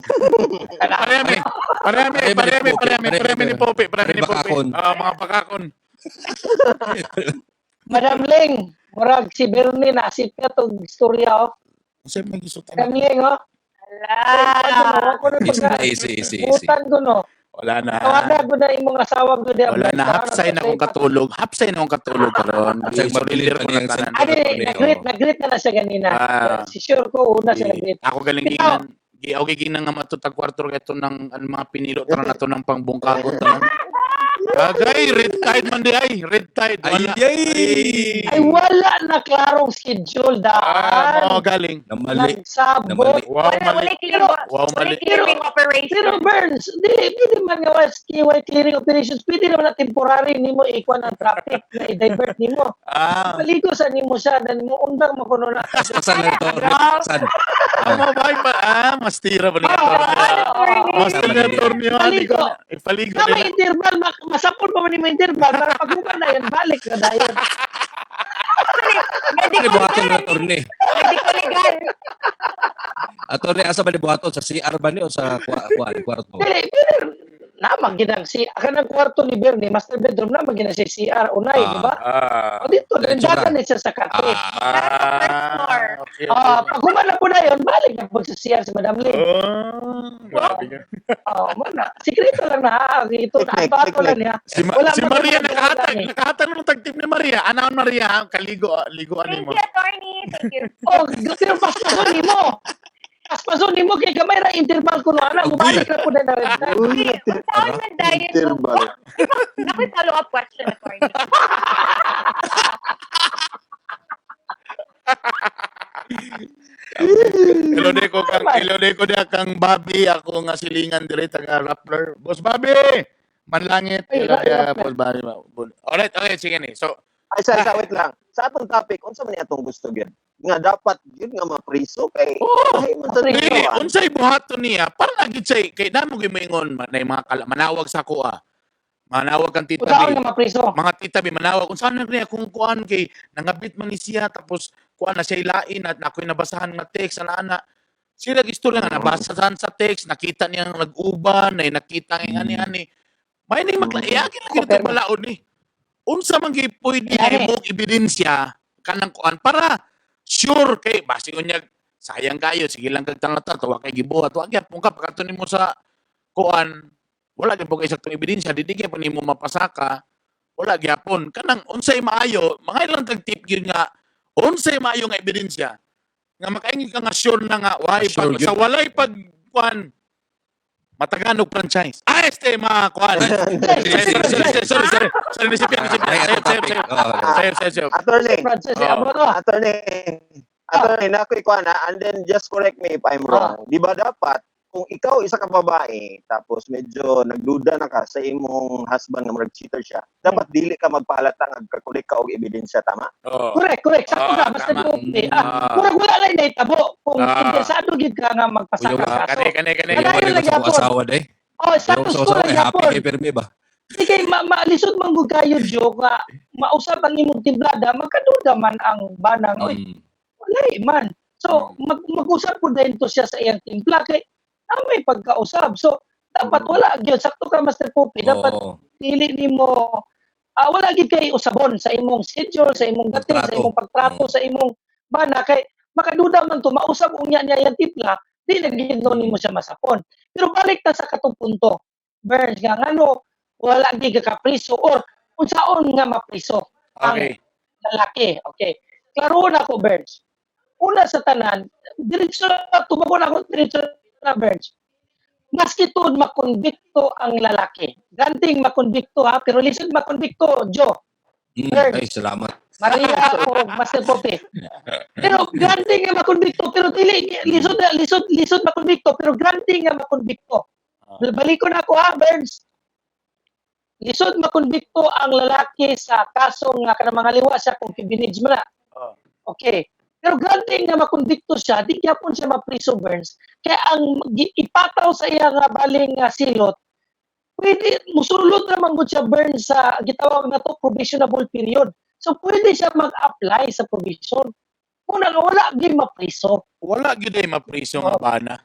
Parehami. Parehami, parehami, parehami, parehami ni Pope, parehami ni Pope. Bakakon. Ah, mga bakakon. Madam Ling, murag si Bernie na sipyat og istorya oh. Unsay may gisutan? Madam Ling oh. Ala. Ako na Easy, pagka easy, easy, easy. butan ko no. Wala na. Tawaga ko na imong asawa ko diha. Wala na. Hapsay na akong katulog. Hapsay na akong katulog karon. Hapsay, Surrender mabilin ko pa na niyang tanan. Adi, Attorney, oh. nag-greet na siya ganina. Ah. Si sure ko una siya nag-greet. Ako galing Bitaw. ginan. Gi ako ginan nga matutag kwarto kay ng ano, mga pinilo tanan nato ng pangbungkagot tanan. Agay, red tide man di ay, red tide. Ay, Wala. ay! Ay wala na klarong schedule Ah, daan. mo galing. Namali. Nagsabot. Namali. Wow, Wala, mali. wala clear, Wow, wala mali. clearing operation. Pero Burns, dili pwede man nga wala KY clearing operations, pwede naman na temporary nimo ikuan ang traffic na i-divert nimo. Ah. Paligo sa nimo siya, dan mo undang mo kuno na. Pasan na ito. Pasan. Amo ba mas tira ba ni attorney? Attorney. Mas tira ni attorney. Paligo. Paligo. Na may interval, masapol pa man nimo interval para pag human na yan, balik na dayon. Ano Medical buhaton legal. na attorney? Medical legal. Attorney, asa ba ni buhaton? Sa CR ba ni o sa kwarto? Dili, pero namang ginang si kanang kwarto ni Bernie, master bedroom namang ginang si CR unay, di ba? Ah. O dito, Diretso dagan na. ni siya sa katre. Ah. Okay. Ah, pag human na po na yun, balik na po sa CR si Madam Lee. Oh, grabe ka. Oh, mo na. Sikreto lang na ha. Ito na Technique, ato lang technique. niya. Si, Wala si man Maria naman nakahatag, wala eh. nakahatag ng tagtip ni Maria. Anaon Maria, ha? Kaligo, liguan Thank nimo. you, attorney. Thank you. Oh, pero paspason nimo. Paspason nimo kay gamay ra interval kuno ana, mubalik ra po na red tide. Uy, Okay, unsaon man dayon kung interval. Nakoy follow-up question, attorney. Hello ko diha kang Bobby, ako nga silingan dire taga Rappler. Boss Bobby! Manlangit. Ay, Hello diha, Rappler. Boss Bobby. Alright, okay, sige ni. So, Ay, sa wait lang. Sa atong topic, unsa man ni atong gusto gyud? Nga dapat gyud nga mapriso kay Oo. ay man sa Dili, rin unsay buhaton niya para na gyud siya kay namo gyud moingon man mga manawag sa ako ah. Manawag kang tita Unsaon B. nga mapriso? Mga tita B manawag unsa na niya kung kuan kay nangabit man ni siya tapos kuan na siya ilain at ako'y nabasahan nga text ana ana. Sila istorya nga nabasahan sa text, nakita niya ang nag-uban, na nakita nga ani ani. May ni maklaiyagin lagi Okay. ito balaod ni. Unsa man gyud pwede Yari. imong ebidensya kanang kuan para sure kay basi unyag sayang kayo sige lang kag tangata wa kay gibuhat wa gyapon ka pagkato nimo sa kuan wala gyapon kay saktong ebidensya di gyapon nimo mapasaka wala gyapon kanang unsay maayo mga ilang tag tip gyud nga unsay maayo nga ebidensya nga makaingin ka nga sure na nga why Sure pag, gyud. sa walay pag kuan matagalog franchise ah este mga kuan sorry sorry sorry sorry sorry nisipin nisipin Ay, sayop atong sayop topic. sayop Oo. sayop sayop sayop Attorney, Francis, Oh. amo to. attorney, attorney, na ako'y kuan ha, and then just correct me if I'm wrong. Di ba dapat kung ikaw isa ka babae tapos medyo nagduda na ka sa imong husband nga murag cheater siya, dapat dili ka magpahalata nga kakulik ka og ebidensya, tama? Oh. Correct, correct. Sakto Ah, ka, basta tama. po. Ah. Murag wala na nahitabo. Kung interesado gyud ka nga magpasaka Uyaw, sa kaso. Kani kani kani Wala Ayaw yun ko lang sa akong yapon. asawa day. Oh, Ayaw status ko sa quo asawa lang kay happy yapon. kay permi ba? Di kay maalisod man gud kayo jo nga mausab ang imong timplada, magkaduda man ang banang oy, wala eh, man. So mag-usab po din to siya sa iyang timpla kay na may pagkausab. So dapat wala gyud sakto ka Master Poppy, dapat Oo. dili nimo wala gyud kay usabon sa imong schedule, sa imong dating, sa Pagtrato. imong pagtrato, sa imong bana kay makaduda man to mausab unya niya yang timpla, di na gyud no nimo siya masapon. Pero balik ta sa katong punto. Burns nga ngano wala gyud ka kapriso or unsaon nga mapriso ang Okay. lalaki. Okay. Klaro na ko, Burns. Una sa tanan, diretso na, tumago na ako, diretso na, Burns. Maski tuod makonbikto ang lalaki. Ganting makonbikto ha, pero lisod makonbikto, Joe, Burns. Ay, salamat. Maria o Master Pope. Pero granting nga makonbikto, pero dili lisod lisod lisod makonbikto, pero granting nga makonbikto. Balik ko na ako ha, Burns. Lisod makonbikto ang lalaki sa kaso nga kanang mga liwa siya kung kibinage man na. Okay. Pero granting nga makonbikto siya, di gyapon siya mapriso, Burns. Kaya ang ipataw sa iya nga baling nga silot, pwede musulod ra man gud siya, Burns, sa gitawag na to probationable period. So pwede siya mag-apply sa probation. Una nga wala gyud mapriso. Wala gyud ay mapriso nga bana.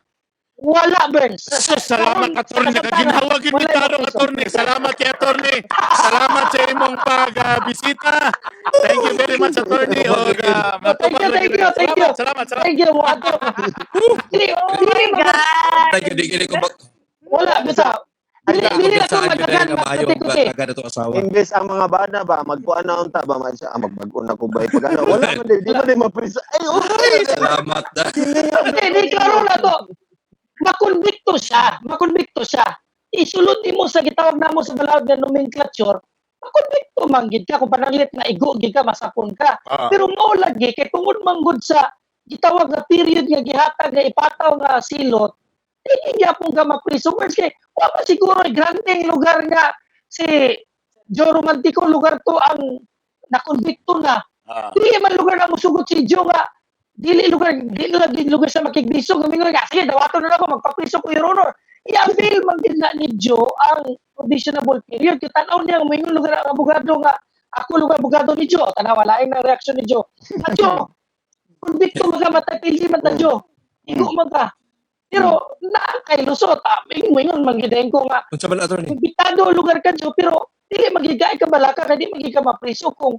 Wala, Burns. So, salamat, attorney. Nakaginhawa gyud Wala bitarong, mapriso. attorney. Salamat kay attorney. Salamat sa imong pagbisita. Thank you very much, attorney. Og, Thank you, thank you, thank you. Salamat, salamat. Thank you, Wato. Dili, Oh dili my God. Thank you, di ko Wala, bitaw. Dili dili na ko Kumpiyansahan yun madagan dahil nga maayo Master Kuti. taga na to asawa. Imbes ang mga bana ba magkuan na unta ba man siya, ah, magbag-o na ko ba pag ano wala man di ba di maprisa ay okay. Salamat. Hindi, di klaro na to. Makonbikto siya. Makonbikto siya. Isulod nimo sa gitawag namo sa balaod nga nomenclature, makonbikto man gid ka kung pananglit na igo gid ka, masapon ka. Pero mao lagi kay tungod man gud sa gitawag nga period nga gihatag nga ipataw nga silot, dili gyapon ka mapriso. Words kay wa man siguro grande lugar nga si Joe Romantico lugar to ang nakonbikto na. Dili man lugar na musugot si Joe nga dili lugar dili lagi lugar sa makigbiso nga mingon nga sige dawaton na ako magpapriso ko, Your Honor. I-avail man gid na ni Joe ang provisionable period. Kay tan-aw niya moingon lugar ang abogado nga ako lugar abogado ni Joe, tanaw lain na reaction ni Joe. Ah, Joe, convicto man ka, matay pildi man ta Joe. Igo man ka. Pero naa kay lusot, ah, moingon man gid ko nga Unsa man, attorney? Komplitado lugar ka Joe, pero dili magigay ka balaka kay di magigay ka mapriso kung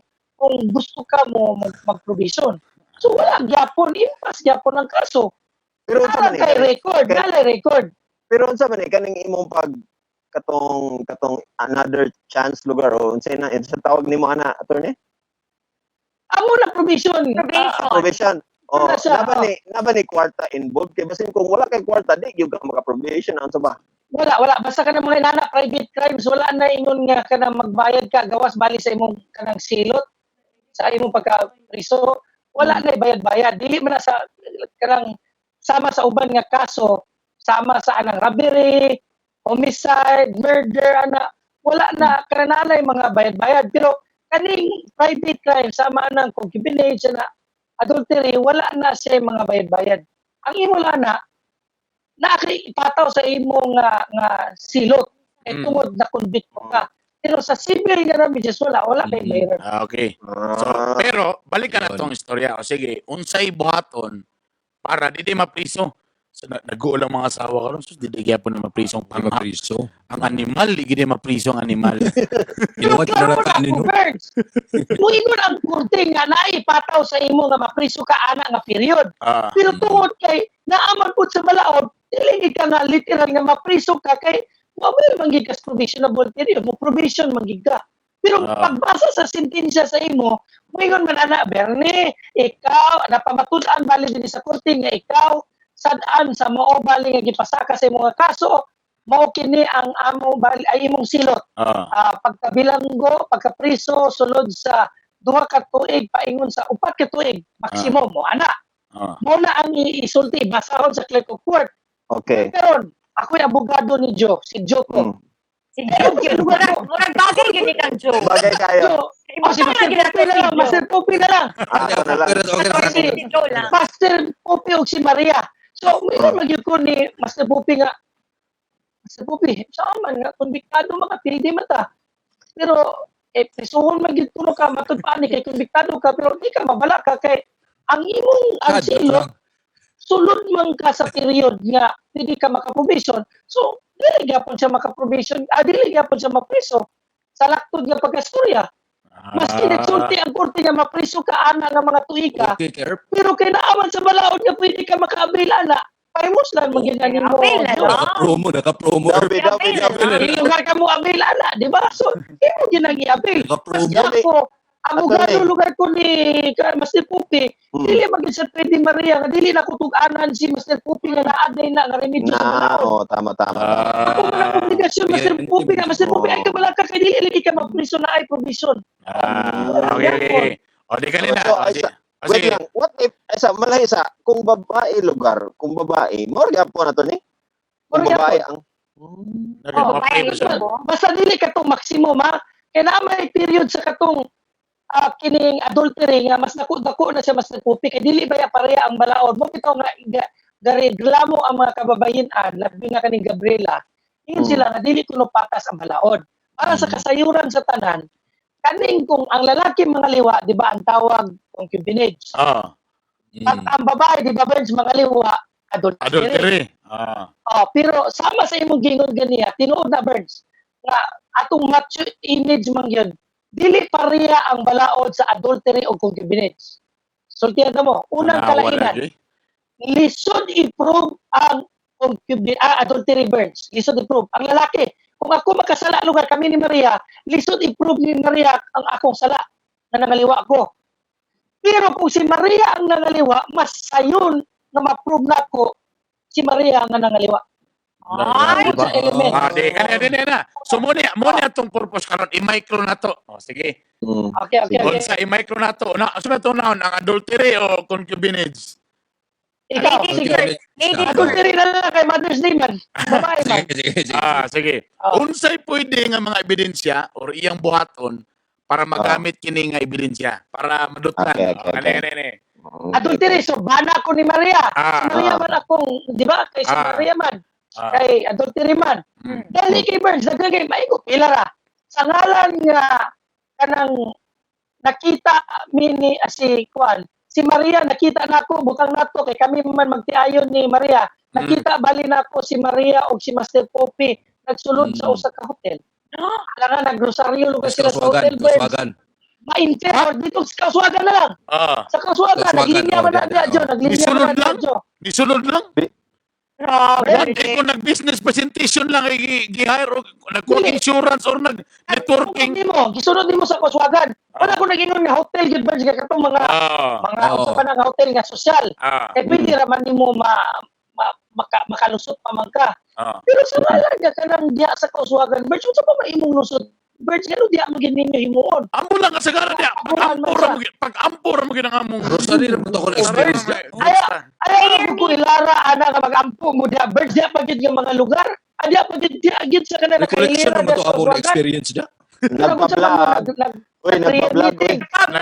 gusto ka mo mag-provision. So wala gyapon, impas gyapon ang kaso. Pero unsa Wala man kay eh, record, wala record. Pero unsa man eh kaning imong pag katong katong another chance lugar o unsay na sa tawag nimo ana, attorney? Amo na provision. Probation. Ah, probation. Oh, Wala siya, na ba ni kwarta involved kay basin kung wala kay kwarta di gyud ka maka-probation, unsa ba? Wala, wala. Basta ka na mga inana, private crimes, wala na ingon nga ka na magbayad ka, gawas bali sa imong kanang silot, sa imong pagka-priso, wala na bayad-bayad. Dili man na sa kanang sama sa uban nga kaso, sama sa anang robbery, homicide, murder, ana, wala na kanang naanay mga bayad-bayad. Pero kaning private crime, sama anang concubinage, ana, adultery, wala na siya mga bayad-bayad. Ang imo lang na, naa kay ipataw sa imo nga nga silot eh tungod na convict ka. Pero sa civil nga damages, wala wala kay bayaran. Ah, okay. So, Ah, pero balik ka na Yun. tong istorya. O sige, unsay buhaton para di di mapriso. So, nag-uol ang mga asawa karon, sus, di di gyapon na mapriso ang Di pangha. mapriso. Ang animal, di gid mapriso ang animal. Pero Ginawa klaro na na kanin ako, no. Birds. Muingon ang korte nga naipataw sa imo nga mapriso ka ana nga period. Pero tungod kay naaman pud sa balaod, dili gid ka nga literal nga mapriso ka kay mo man gid ka sa provisionable period, mo probation man gid ka. Pero pagbasa sa sentensya sa imo, muingon man ana, Bernie, ikaw napamatud-an bali dinhi sa korte nga ikaw sad-an sa mao bali nga gipasaka sa imong kaso, mao kini ang amo bali ay imong silot. Pagkabilanggo, pagkapriso sulod sa 2 ka tuig paingon sa 4 ka tuig maximum mo ana. Mo na ang isulti basahon sa clerk of court. Pero ako'y abogado ni Joe, si Joe ko. Si Joe, yun. Murag, murag bagay yun ni kang Joe. Bagay kayo. Joe, oh, si Master Popi na lang, Master Popi na lang. Ah, ako na lang. Okay, okay, okay. Si Joe lang. Master Popi o si Maria. So, mayroon magyud ko ni Master Popi nga, Master Popi, saan man nga, konbiktado mga pildi man ta. Pero, eh, prisuhon man gyud kuno ka, matud pa ni kay konbiktado ka, pero di ka mabala ka kay ang imong ang Sad, silot, sulod man ka sa period nga pwede ka makaprobation. So, dili gyapon siya makaprobation, ah, dili gyapon siya mapriso sa laktod nga pagkastorya. Maski nagsulti ang korte nga mapriso ka ana nga mga tuiga, Okay, Kerp. pero kay naaman sa balaod nga pwede ka maka-avail ana, pahimos lang magyud mo. Avail na lang. Naka-promo, naka-promo. Dabi, dabi, dabi. Dili lugar ka mo avail ana, di ba? So, imo gyud ang i-avail. Naka-promo. Maski ako, abogado Attorney. lugar ko ni Master Pupi, dili man gyud sa pwede Maria nga dili na kutug-anan si Master Pupi nga naaday na nga remedyo sa Na, balaod. oh, tama, tama. tama. Ako man ang obligasyon Master Pupi nga Master Pupi ay kabala ka kay dili lagi ka mapriso na ay provision. Ah, okay. O, di kanina. So, O, ay, o, wait sige. lang. What if, ay, sa, malay sa, kung babae lugar, kung babae, more gyapon na to ni? Kung More babae ang, Oh, Mapriso siya. Basta dili katong maximum ha. Kay naa may period sa katong kining adultery nga mas dako-dako na siya Master Pupi kay dili ba ya pareha ang balaod mo bitaw nga gareklamo ang mga kababayen-an labi na kaning Gabriela. Ingon sila nga dili kuno patas ang balaod. Para sa kasayuran sa tanan, kaning kung ang lalaki mga liwa, di ba ang tawag concubinage. At ang babae, di ba, Benz, mga liwa, adultery. Adultery. Oh, pero sama sa imong gingon ganiya, tinuod na Burns, nga atong macho image man yun, dili pareha ang balaod sa adultery o concubinage. Sultihan na mo, unang Wala, kalainan, Joy. lisod i-prove ang adultery, Burns. Lisod i-prove. Ang lalaki, Kung ako makasala lugar kami ni Maria, lisod i-prove ni Maria ang akong sala na nangaliwa ko. Pero kung si Maria ang nangaliwa, mas sayon nga ma-prove nako si Maria ang nangaliwa. Ay, Sa element. Ah, di kani di na. So mo ni atong purpose karon, i-micro na to. Oh, sige. Okay. Unsa i-micro na to? Na sa to naon ang adultery o concubinage? Ikaw, Ladies sige. first. Ladies first. Adultery na lang kay Mother's Day man. Babae man. Sige, sige, sige. Ah, sige. Ah. Unsay pwede nga mga ebidensya or iyang buhaton para magamit kini nga ebidensya para madutlan. Okay, Oh, okay. Kani, kani. Adultery, so bana ko ni Maria. Ah. Si Maria man akong, di ba? Kay si Maria man. Kay adultery man. Dali kay Burns, daghan kay maigo pila ra. Sa ngalan nga kanang nakita mi ni si Kwan, si Maria nakita nako butang nato kay kami man magtiayon ni Maria. Nakita bali nako si Maria og si Master Poppy nagsulod sa usa ka hotel. Alangan nagrosaryo lugar sila sa Kauswagan, hotel, Burns. kauswagan. Ma-infer or dito sa kauswagan na lang. Sa kauswagan, Kauswagan, naglinya oh, man na di, diya, di, Jo. oh. Naglinya Isulod man na lang? Jo. Nisulod lang? Grabe. What if kung nag-business presentation lang ay gi-hire o nagkuha Dili. insurance or nag-networking? Gisunod nimo, gisunod nimo sa kauswagan. Wala ko nag-ingon nga hotel gyud Burns kay katong mga mga usa pa na nga hotel nga sosyal. Kay pwede ra man nimo makalusot pa man ka. Pero sa ngalan nga kanang diya sa kauswagan, Burns, unsa pa man imong lusot? Burns, ngano diya mo gyud ninyo himuon? Ambo lang kasagara diya. Pag-ampo ra mo pag-ampo ra mo gyud ang among. Rosary ra mo to ako na experience niya. Ayaw ra mo ko ilara ana nga mag-ampo mo diya, Burns, diya pa gyud nga mga lugar. Diya pa gyud diya gyud sa kanang Recollection nakailira naman to diya sa ako na kauswagan. experience niya. Nagpa-vlog. Uy, nagpa-vlog. Uy.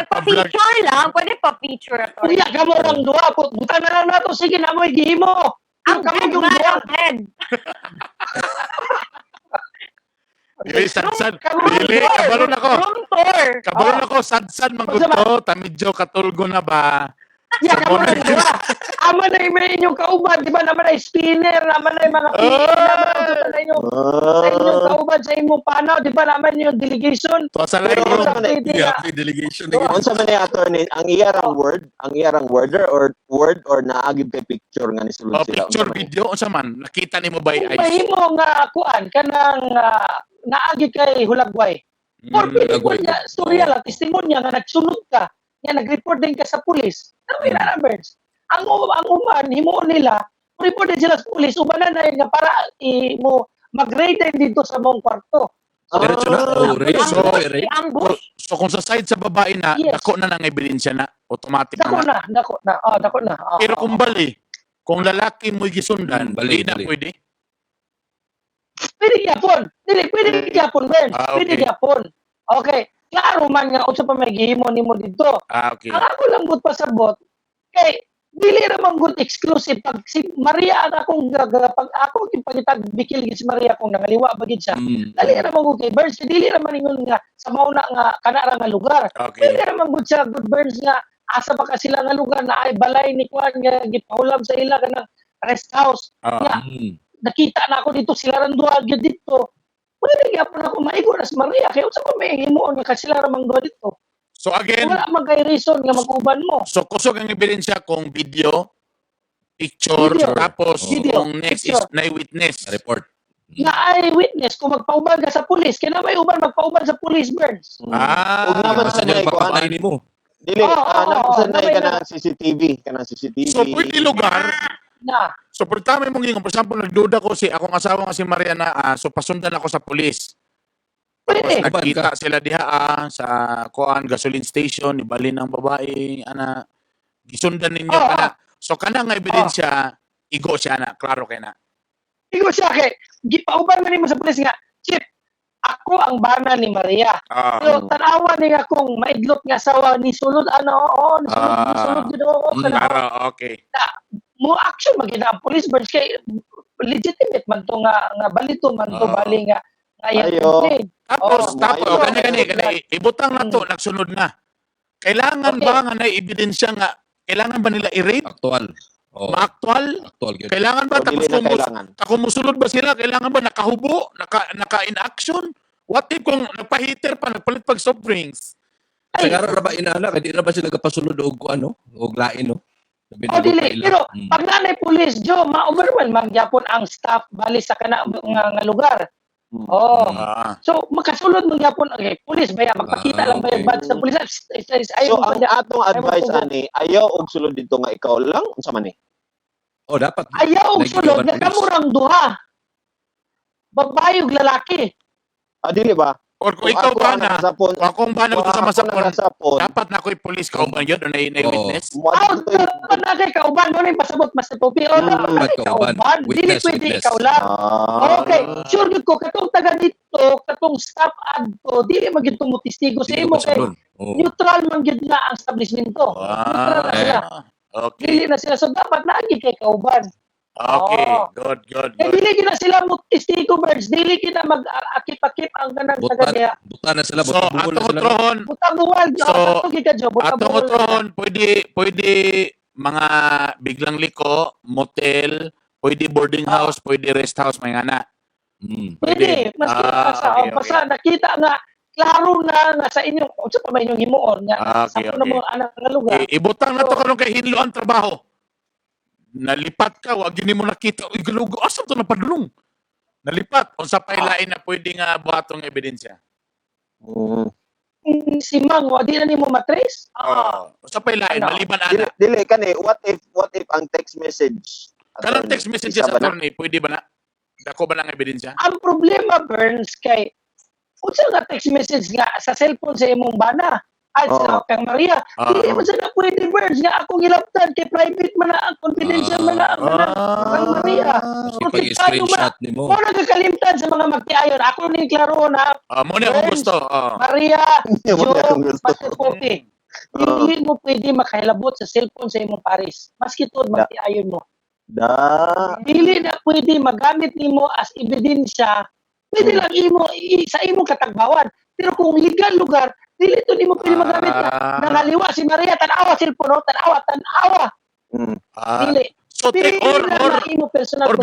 Pa-feature lang. Pwede pa-feature. Kuya, kamo lang duha. Buta na lang nato. Sige na mo, gihimo. Ang Kamo bed yung man, duha. ang bed. Dili sad-sad. Kamo yung Dili duha. kabalo na ko. Room tour. Kabalo na ko sad-sad man gud Unsa man? to, ta medyo katulgo na ba? Ya, kamo lang duha. Ama na yung inyong kauban. Di ba naman ay spinner, naman ay mga PE, naman ay sa inyong sa inyong kauban, sa imong panaw. Di ba naman yung delegation? To sa Pero live room. unsa man eh, Pwede na. Happy delegation. Unsa man ni attorney, ang iyarang word, ang iyarang worder or word or naagib kay picture nga nisulod O sila. picture Unsa man ni? video unsa man nakita nimo by Kung eyes. mahimo nga kuan kanang naagi kay Hulagway. Or pwede po Hulagway. niya, storya lang, testimonya nga nagsunod ka, nga nag-report din ka sa pulis. Ano mm. na birds? Ang uban, himuon nila, report din sila sa pulis, ubanan na yun nga para mo mag-raid din dito sa mong kwarto. Diretso na. Oh, rape. So, rape. Ambush. So kung sa side sa babae na, Yes. dako na ng ebidensya na, automatic Dako na. na, dako na, oh, dako na. Oh, Pero oh, kung bali, kung lalaki mo'y gisundan, Bali, di na bali. pwede. Pwede gyapon. Dili, pwede gyapon, Burns. Ah, Pwede okay. gyapon. Okay. Klaro man nga unsa pa may gihimo nimo didto. Ah, okay. Ang ako lang gud pasabot kay dili ra man gud exclusive pag si Maria ang akong pag ako gipangitag bikil gid si Maria kung nangaliwa ba gid siya. Dali ra man gud kay Burns, dili ra man ingon nga sa mauna nga kana ra nga lugar. Okay. Pwede ra man gud siya good Burns nga asa pa ka sila nga lugar na ay balay ni Juan nga gipahulam sa ila kanang rest house. Nga nakita na ako dito sila ran duha gyud dito. Pwede gyapon ako maigo na si Maria kay unsa pa may himuon nga sila ra man duha dito. So again, Wala man kay reason nga mag-uban mo. so kusog ang ebidensya kung video, picture, Video. tapos Video. kung next is Picture. na witness. Report. Na ay witness kung magpauban ka sa pulis kaya na may uban magpauban sa pulis Burns. Ah, Ug naman Basta sa niya nay kuan. papatay nimo. Dili, Oo, oo, naman oo, sa nay namay kanang CCTV, kanang CCTV. So pwede lugar, Na. so pag tama mong ingon, for example, nagduda ko si akong asawa nga si Mariana, so pasundan ako sa pulis. Tapos Pwede. nagkita sila diha sa kuan gasoline station, ibalin ang babae, ana gisundan ninyo Oo, kana. So kana nga ebidensya, igo siya na, klaro kay na. Igo siya kay gipauban man nimo sa pulis nga, Chief, ako ang bana ni Maria. Pero tanawa ni nga kung maidlot nga asawa ni sulod ano, oo, ni sulod, ni sulod gyud oo, kana. Klaro, okay. Mo action man gyud ang police Burns kay legitimate man to nga nga balito man to bali nga nga iyang Ayo. complaint. Tapos, Oo, tapos, ayo. gani, gani, gani, ibutang na to, nagsunod na. Kailangan Okay. ba nga na ebidensya nga, kailangan ba nila i-rate? Actual. Oh, Maaktual? actual gyud. Kailangan ba O dili tapos na kung kailangan. kung musulod ba sila, kailangan ba nakahubo, naka in action? What if kung nagpa-heater pa, nagpalit pag soft drinks? Sa karon ra ba inana kay di ra ba sila gapasulod og ano, og lain no? Labi na Oh, dili. og paila. Pero pag nanay pulis, Joe, ma-overwhelm man gyapon ang staff bali sa kana nga lugar. Oh. So makasulod man gyapon, okay, pulis baya magpakita lang ba yung badge sa pulis. Ayaw. So ang atong advice ani, ayaw og sulod dito nga ikaw lang unsa man ni? Oh, dapat ayaw og sulod nga kamurang duha. Babae ug lalaki. Ah, dili ba? Or kung ikaw ba na, kung akong ba na gusto sa masapon, dapat na ako'y police kauban yun o na witness? Oh, dapat na kay kauban. Mo na yung pasabot, Master Popi. O, dapat na kay kauban. Dili pwede ikaw lang. Okay, sure yun ko, katong taga dito, katong staff adto, dili man gyud mo testigo sa imo. Kay neutral man gyud na ang establishmento. Neutral na sila. Okay. Dili na sila. So, dapat na kay kauban. Okay, good, good, good. Eh, dili gina sila mo testigo, birds. Dili gina mag-akip-akip ang ganang taga niya. Buta na sila, buta buwal na sila. Buta buwal. So, atong otrohon, pwede mga biglang liko, motel, pwede boarding house, pwede rest house, may nga na. Pwede. Maski basta nakita nga, klaro na nga sa inyong, unsa pa may inyong himuon nga, sa mga anak nga lugar. Ibutang na to karon kay hinlo ang trabaho. Nalipat ka, wag yun mo nakita. Uy, galugo, asa to napadulong? Nalipat. Unsa pa'y lain na pwede nga buhatong ebidensya? Si Mang, wag di na nimo matrace? Unsa pa'y lain, maliban ana. Dili ka ni, what if ang text message? Kanang text messages, attorney, pwede ba na? Dako ba lang ebidensya? Ang problema, Burns, kay unsa nga text message nga sa cellphone sa imong bana? Ay, sa kang Maria, hindi man sana pwede, Burns, nga akong ilaptan kay private man na, confidential man na ang kang Maria. Pag-screenshot ni mo. Mo nagkakalimtan sa mga magtiayon. Ako ni klaro na, mo na akong gusto. Maria, Joe, Master Pope, hindi mo pwede makahilabot sa cellphone sa imong pares. Maski tuod magtiayon mo. Dili na pwede magamit nimo as ebidensya. Pwede lang imo sa imong katagbawan. Pero kung legal lugar, dili to nimo pwede magamit na. Nangaliwa si Maria, tanawa cellphone, tanawa, tanawa. Dili. So, or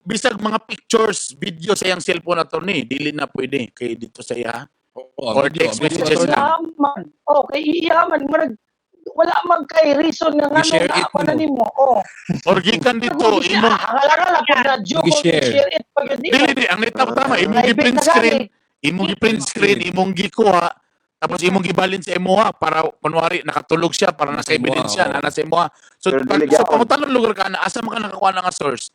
bisag mga pictures, video sa iyang cellphone, attorney, dili na pwede kay dito sa iya. Or text messages lang. Okay, iyaman wala man kay reason nga ngano na nimo. Oh. Or gikan dito imong hangalala pud na joke share it pag yun. Dili ang nitap tama imong gi-print screen, imong gi-print screen, imong gikuha tapos imong gibalin sa imuha para kunwari nakatulog siya para nasa ebidensya na nasa imuha. So so pangutan lugar ka na asa man ka nakakuha nga source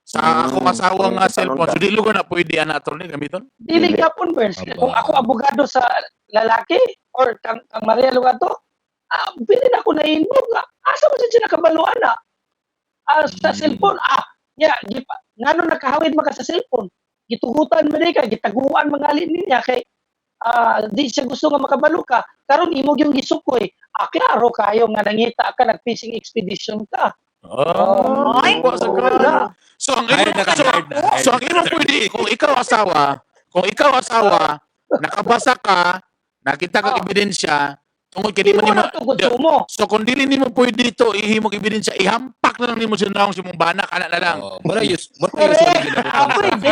sa akong asawa nga cellphone. So di lugar na pwede ana attorney gamiton? Dili gapon Burns. Kung ako abogado sa lalaki or kang Maria lugar to, pili na ako na-involve nga. Asa mo siya nakabaluan na? Sa cellphone, ngano nakahawid man ka sa cellphone? Gitugutan man ka, gitaguan mangali niya kay di siya gusto nga makabalo ka. Karon imo gyung gisukoy. Klaro kayo nga nangita ka, nag-fishing expedition ka. So ang imong pwede, kung ikaw asawa, nakabasa ka, nakita ka ebidensya, tungod kay di man nimo. So kung dili nimo pwede ito ihimog ebidensya, ihampak na lang nimo sa naong si mong bana kana na lang. Pwede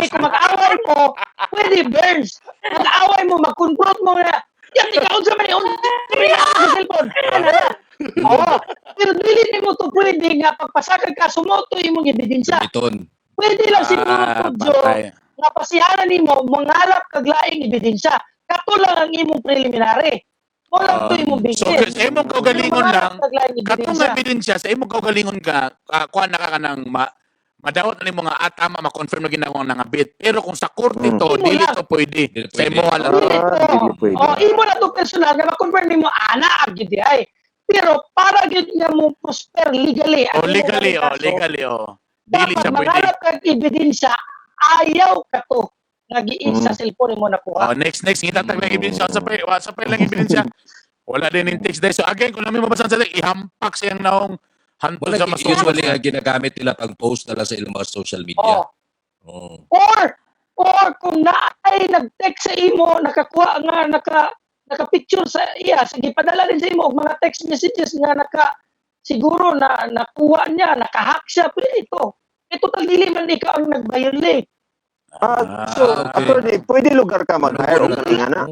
kung mag-away mo, pwede Burns. Mag-away mo, mag-confront mo na. Yan ikaw unsa man sa cellphone. Oh, pero dili nimo to pwede nga pagpasakag ka sumoto imong ebidensya. Pwede lang siguro to nga pasihanan nimo mangalap kag laing ebidensya. Kato lang ang imong preliminary. Wala to imong So, sa imong kaugalingon lang, katong ebidensya, sa imong kaugalingon ka, kuha na ka ng madawat na nimo nga tama, ma-confirm na ginagawa nga nangabit. Pero kung sa korte to, dili to pwede. Sa imo lang. Oh, imo na to personal nga ma-confirm nimo ana gyud ay. Pero para gyud nga mo prosper legally. Oh, legally, oh, legally, oh. Dili siya pwede. Mangalap kag ebidensya, ayaw ka to nga giin sa cellphone mo nakuha. Oh, next ngita tag lang ebidensya sa pa, sa pa lang ebidensya. Wala din yung text dahil. So again, kung namin mabasan sa ihampak siyang naong hantod sa masuko. Usually ginagamit nila pag post nila sa ilang mga social media. Oh. Oh. Or kung naay nag-text sa imo, nakakuha nga naka-picture sa iya, sige padala din sa imo og mga text messages nga naka siguro na nakuha niya, naka-hack siya, pwede ito. Ito tal dili man ikaw ang nag-violate. So, okay. Attorney, pwede lugar ka mag-hire o kalinga na?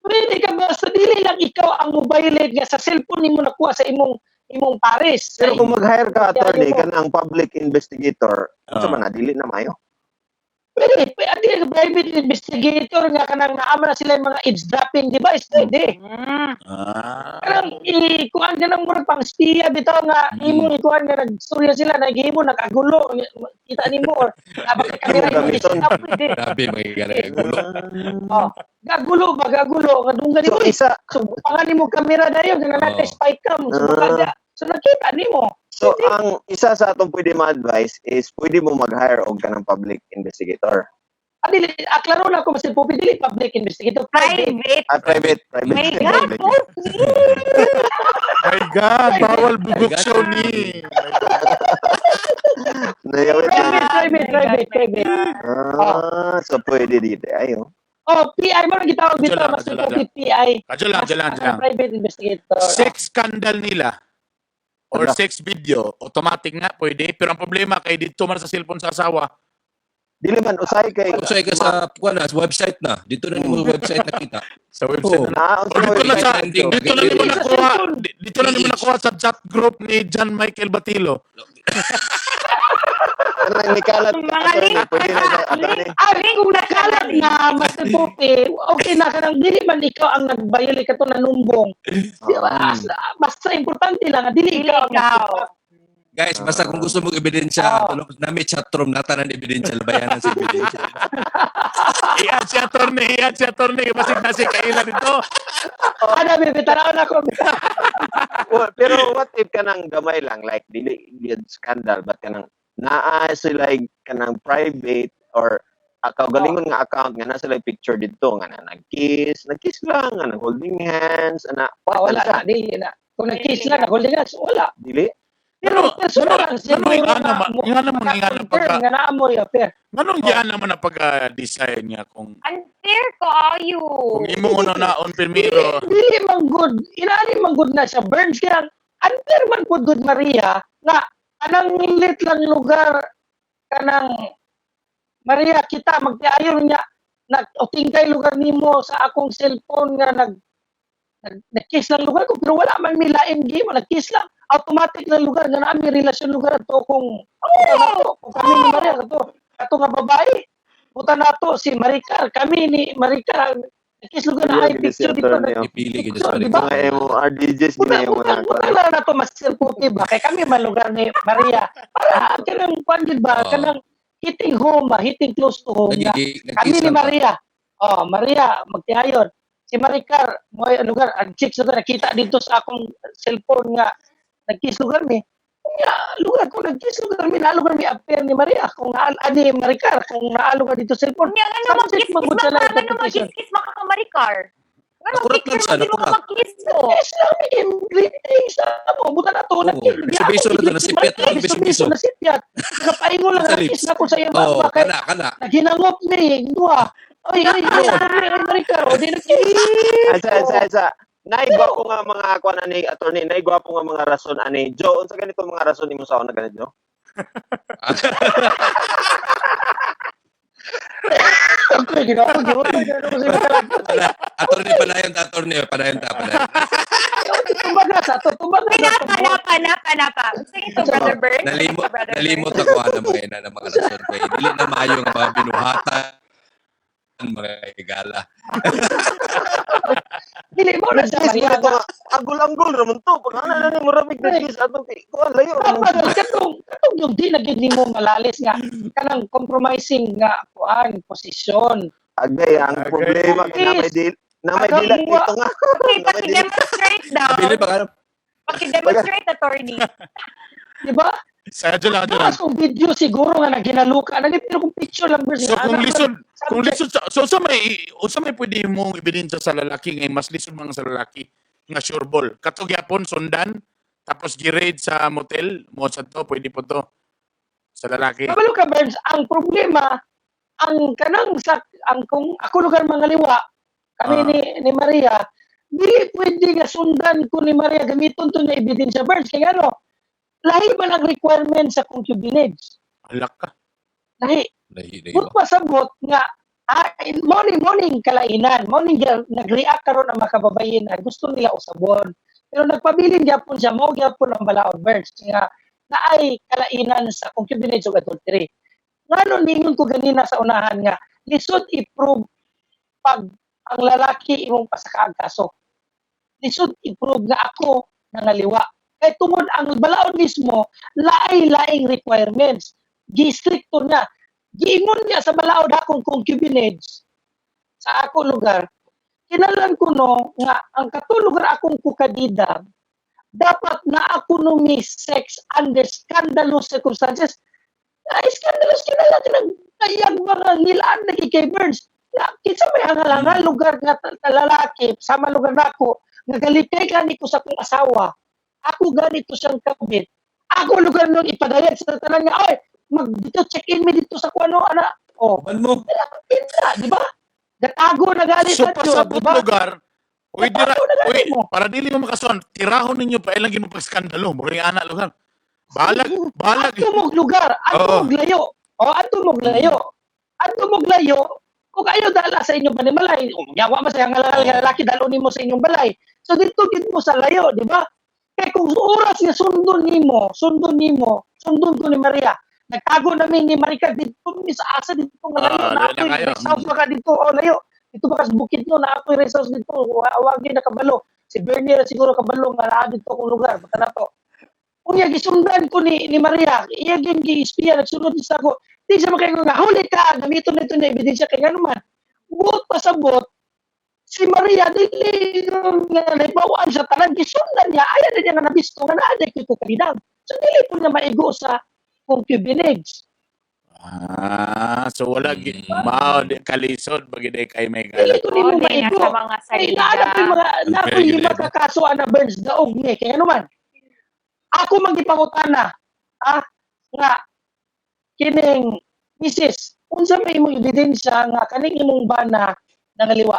Pwede ka basta dili lang ikaw ang mo-violate nga sa cellphone nimo nakuha sa imong pares. Pero kung mag-hire ka, attorney, ka ng public investigator, unsa man na, dili na mayo. Pwede, pwede, private investigator nga kanang naama na sila yung mga eavesdropping device, pwede. Kanang ikuan ka ng murag pang spiya bitaw nga imong ikuan nga nagstorya sila, naghimo nakagulo, kita nimo or nabaka kamera imong i-set up, pwede. Grabe mga gagulo. Oh, gagulo ba gagulo nga dunggan nimo. So isa so pangan nimo kamera dayon nga naa spy cam so, so nakita nimo. So ang isa sa atong pwede ma-advise is pwede mo mag-hire og kanang public investigator. Dili, klaro na ako Mr. Popi, dili public investigator, private. Private. Private. My God, Popi! My God, bawal bugok show ni. Private. So pwede dito. Ayo. Oh, PI mo nang gitawag dito, Mr. Popi, PI. Kadyo lang. Private investigator. Sex scandal nila or sex video, automatic na pwede. Pero ang problema kay dito man sa cellphone sa asawa. Dili man usay kay usay ka sa kuan na website na. Dito na nimo website nakita. Sa website na. Dito na nimo nakuha. Dito na nimo nakuha sa chat group ni John Michael Batilo. Kanang nikalat pwede na attorney. Kung nakalat na Master Pope, okay na kanang dili man ikaw ang nag-violate kato nanumbong. Basta importante lang dili ikaw ang nag. Guys, basta kung gusto mong ebidensya, nami chatroom natanan ebidensya, labayanan sa ebidensya. Iyan si attorney, basig na si kaila dito. Ana, baby, tanaw na ko. Well, pero what if kanang gamay lang, like dili scandal, but kanang naa sila kanang private or kaugalingon nga account nga na sila picture dito nga na nag-kiss lang, nga nag holding hands, ana. Wala na, dili na. Kung nag-kiss lang, nag-holding hands, wala. Dili. Pero personal lang siguro nga naamoy affair. Nganong gian naman ang pagka-design niya kung unfair kaayo. Kung imong una-unaon primero. Dili man good, inani man good na siya Burns kaya unfair man pud good Maria nga anang lit lang lugar kanang Maria kita magtiayon niya nag-utingkay lugar nimo sa akong cellphone nga nag-kiss lang lugar ko pero wala man milain game, nag-kiss lang automatic lang lugar nga naa mi relasyon lugar ato kung kami ni Maria ato nga babae buta nato si Maricar, kami ni Maricar nag-kiss lugar na ay picture dito ipili gid sa Maricar mga MRDJs ni mga buta na to Master Puti ba kay kami man lugar ni Maria para kanang kwan gid ba kanang hitting home ba, hitting close to home nga kami ni Maria. Oh, Maria magtiayon si Maricar mo lugar ang chicks lugar nakita dito sa akong cellphone nga nagkiss lugar mi. Nga lugar kung nagkiss lugar mi na lugar mi affair ni Maria kung ani Maricar kung naa lugar dito cellphone. Nga ano mag-kiss mag-kiss maka Maricar. Nakurat lang siya, nakurat. Mag-kiss ko. Kiss lang mi greetings mo buta na to nagkiss. Biso na nasipyat biso nasipyat. Nakapaingon lang nagkiss na ko sa iya mama kay kana. Naghinangop ni duha. Oy, oy, Maricar, o di nagkiss. Asa. Naigwapo nga mga kuan ani attorney, naigwapo nga mga rason ani. Joe, unsa ganito mga rason nimo sa una ganito, Joe? Okay, ginawa ko. Attorney palayon ta, attorney palayon ta, palayon. Tumbaga sa to, tumbaga. Pinapa. Sige to, Brother Bern. Nalimot ako ana mga ina ng mga rason kay dili na maayo nga mga binuhatan mga higala. Dili mo na siya Maria. Anggol-anggol ra man to. Pag ana na nimo ramig na kiss atong kuan layo. Katong yung di na gid nimo malalis nga kanang compromising nga kuan posisyon. Agay ang problema kay na may dila dito nga. Okay, paki-demonstrate daw. Paki-demonstrate attorney. Di ba? Sa lang. Kung video siguro nga naginaluka na pero kung picture lang so kung lisod so sa may pwede mong ebidensya sa lalaki ngay mas lisod mga sa lalaki nga sure ball. Kato gyapon sundan tapos gi-raid sa motel mo sa to pwede po to sa lalaki. Kabalo ka Burns, ang problema ang kanang sa ang kung ako lugar mga liwa kami ni Maria dili pwede nga sundan ko ni Maria gamiton to nga ebidensya Burns kay ngano lahi man ang requirement sa concubinage. Alak ka. Lahi. But pasabot nga, morning kalainan, morning nag-react karon ang mga kababayenan, gusto nila usabon. Pero nagpabilin gyapon siya, mao gyapon ang balaod Burns nga naay kalainan sa concubinage ug adultery. Ngano ningon ko ganina sa unahan nga lisod i-prove pag ang lalaki imong pasakaag kaso. Lisod i-prove nga ako nangaliwa. Kay tungod ang balaod mismo laay-laing requirements. Gi-stricto na. Giingon niya sa balaod akong concubinage sa ako lugar. Kinalan ko no nga ang katong lugar akong kukadida dapat na ako no mi sex under scandalous circumstances. Ay, scandalous kinala tinag kayag mga ngilaan lagi kay Burns. Na, kinsa may hangal-hangal lugar nga lalaki sama lugar nako nga galikay gani ko sa akong asawa. Ako ganito siyang kabit. Ako lugar nung ipadayag sa tanan nga oy mag dito check in mi dito sa kuano ana. Oh, Uban mo. kinsa, di ba? Gatago na gani So sa Diyo, pasabot di ba? lugar, uy, dira, uy, mo. para dili mo makasuhan, tirahon ninyo pa ilang ginupag-skandalo. Mura yung ana lugar. Balag, balag. Adto mong lugar, adto mong layo. O adto mong layo. Adto mong layo. Kung kayo dala sa inyong panimalay, kung yawa man sa hangal nga lalaki dalon nimo sa inyong balay. So dito gid mo sa layo, di ba? Kay kung oras nga sundon nimo, sundon nimo, sundon ko ni Maria. Nagtago namin ni Marika dito mi sa asa dito nga layo Ah, na layo na ako'y kayo. rest house ba ka dito o layo. Dito ba ka sa bukid no na ako'y rest house dito. Wa gyud nakabalo. Si Bernie ra siguro kabalo nga naa dito akong lugar basta na to. Unya gisundan ko ni Maria, iya gyud gi-espiya nagsunod sa ako. Di siya makaingon nga huli ka, gamiton nito na ebidensya kay ngano man. Buot pasabot si Maria dili nga naibawaan sa tanan gisundan niya ayan na niya nga nabisto nga naa day ko kalidang. So dili po niya maigo sa concubinage. Ah, so wala mao di kalisod bagay day kay may Dili gala. ko nimo Oh, di nga maigo. sa mga Kay salida. naa na mga naa Very good, lima Eva. ka kaso ana Burns daog ni kay ano man. Ako man gipangutana nga kining misis unsa may imong ebidensya nga kaning imong bana nangaliwa.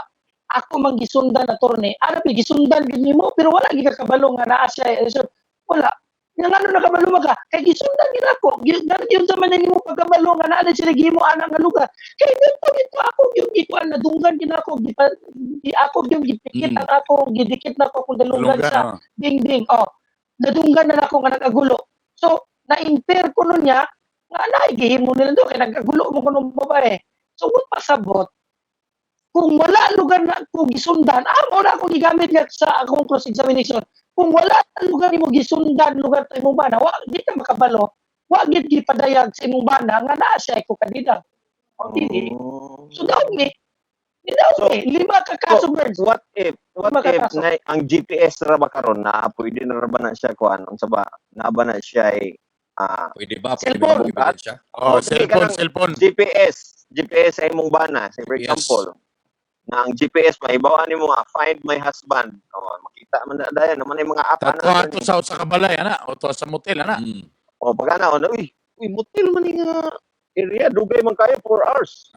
Ako man gisundan attorney. Ana pi gisundan gid nimo pero wala gid ka kabalo nga naa siya. So, wala. Nga ngano nakabalo man ka? Kay gisundan gid ako. Ngano yun sa man nimo pagkabalo nga naa na sila gihimo ana nga lugar. Kay dito dito ako yung gikuan nadunggan gid ako gipa, gi, ako yung gipikit ang ako gidikit na ako kung dalunggan Dalunggan, sa oh. dingding. Oh, nadunggan na ako nga nag-agulo. So, na-impair ko nun niya nga naigihimo nila do kay nag-agulo mo kuno babae. So, what pasabot? Kung wala lugar na kung gisundan, mo na akong gigamit nga sa akong cross-examination. Kung wala lugar nimo gisundan lugar to imong bana, wa di ka makabalo. Wa gid gipadayag sa imong bana nga naa siya ko kanina. O dili. So daog ni. Di daog So, ni. Lima ka kaso so, Birds. What if Lima ka kaso. na, ang GPS ra ba karon na pwede na ra ba na siya kuan unsa ba na ba na siya ay Pwede ba? Pwede Cellphone. ba ebidensya? Oh, Oh, sige, cellphone, kanang cellphone. GPS sa imong bana, say for GPS. example, na ang GPS mahibaw nimo nga find my husband. Oh, makita man na dayon naman ay mga app ana. Tatlo ato sa usa ka balay ana, o to sa motel ana. Oh, pag ana oh, uy, uy motel man ni nga area dugay man kayo 4 hours.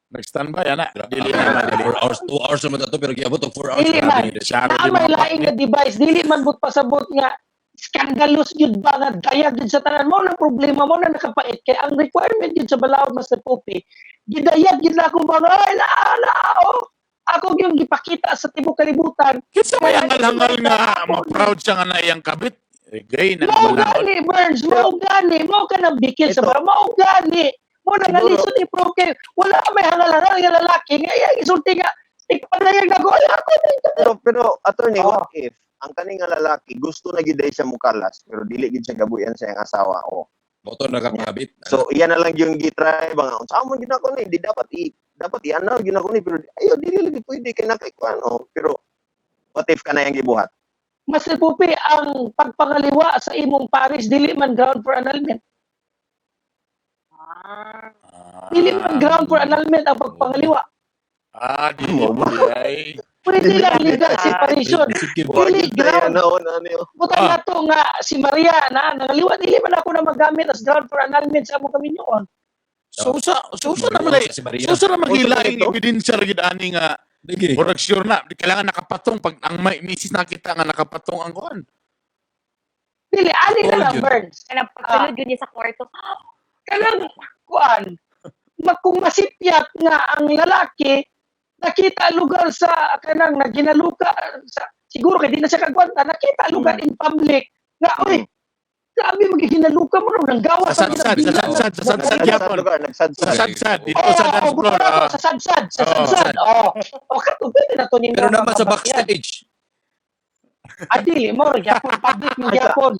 Nag-standby ana. Dili Ah, na dili. 4 hours, 2 hours naman ato pero giabot og 4 hours. Dili man. Grabe, Klaro Naa di may mga laing nga device, dili man but pasabot nga scandalous gyud ba nga dayag gyud sa tanan mo na problema mo na nakapait kay ang requirement gyud sa balaod Master Poppy gidayag gyud na akong ba ay la la oh ako gyud gipakita sa tibuok kalibutan. Kinsa may hangal-hangal nga ma-proud siya nga na iyang kabit. Eh, gay na Mao balaod. gani Burns, mao gani, mao ka nang bikil sa bara, mao gani. Mo na nga Siguro- lisod i-prove kay wala may hangal-hangal nga lalaki nga iya isulti nga ipadayag na ko ay ako na ito. Pero attorney, Oo. what if ang kaning nga lalaki gusto na gyud siya mukalas pero dili gyud siya gabuyan sa iyang asawa oh. Moto na kapakabit. So iyan na lang yung gitry ba nga unsa man gyud ako ni di dapat i dapat i-annul gyud ako ni pero ayo dili lagi pwede kay nakay kuan oh. Pero what if kana yang gibuhat? Master Pupi, ang pagpangaliwa sa imong paris dili man ground for annulment. Dili man ground for annulment ang pagpangaliwa. Ah, dili ay. Pwede lang legal separation. Dili ground. Butan na to nga si Maria na nangaliwa dili man ako na magamit as ground for annulment sa among kaminyoon. So sa so sa na malay. Si Maria. So sa na magilaing Ito? ebidensya ra gid ani nga Lagi. murag sure na kailangan nakapatong pag ang may misis nakita nga nakapatong ang kuan. Dili ani na lang yun. Burns. Kanang pagsulod yun niya sa kwarto. Kanang kuan kung masipyat nga ang lalaki nakita lugar sa kanang na ginaluka sa, siguro kay di na siya kagwanta nakita lugar in public nga oy Grabe magihinaluka mo nang gawas Sa sadsad, sa sadsad, sa sadsad gyapon. Lugar, nagsadsad. Sa sadsad dito sa dance Oh, floor. sa sadsad, sa Oo. sadsad. Oh. O kato pwede na to nimo. Pero naman sa mabakian. backstage. Ah, dili mo gyapon public mo gyapon.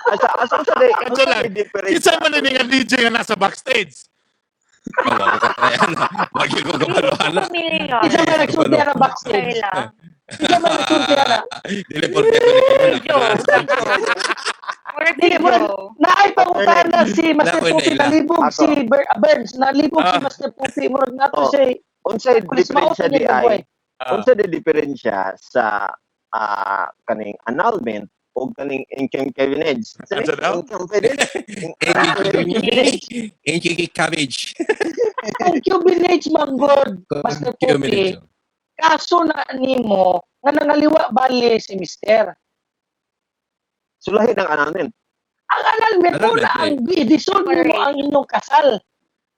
Asa asa sa day, Kato asa lang. day difference. Kinsa man ni nga DJ nga nasa backstage? Wala ko katayan. Wag ko kabaluhan. Familiar. Isa man nagsulti na backstage. Kaila. Isa man nagsulti na. Dili porke ko ni Joe. Murag si Dili mo Joe. naay pangutana si Master Nakoy na Pupi ila. nalibog Ako. si Burns, nalibog si Master Pupi murag nato Oh. siya. Unsay Pulis mao diferensya di niya ay? buhay. Unsa di diferensya sa kaning annulment o kaning inconvenience? Ano daw? Inconvenience. AKK cabbage. Concubinage man god, Master Pupi. Kaso na nimo nga nangaliwa bali si Mister. Sulahin ang annulment. Ang annulment mo Annulment, na ang i-dissolve mo ang inyong kasal.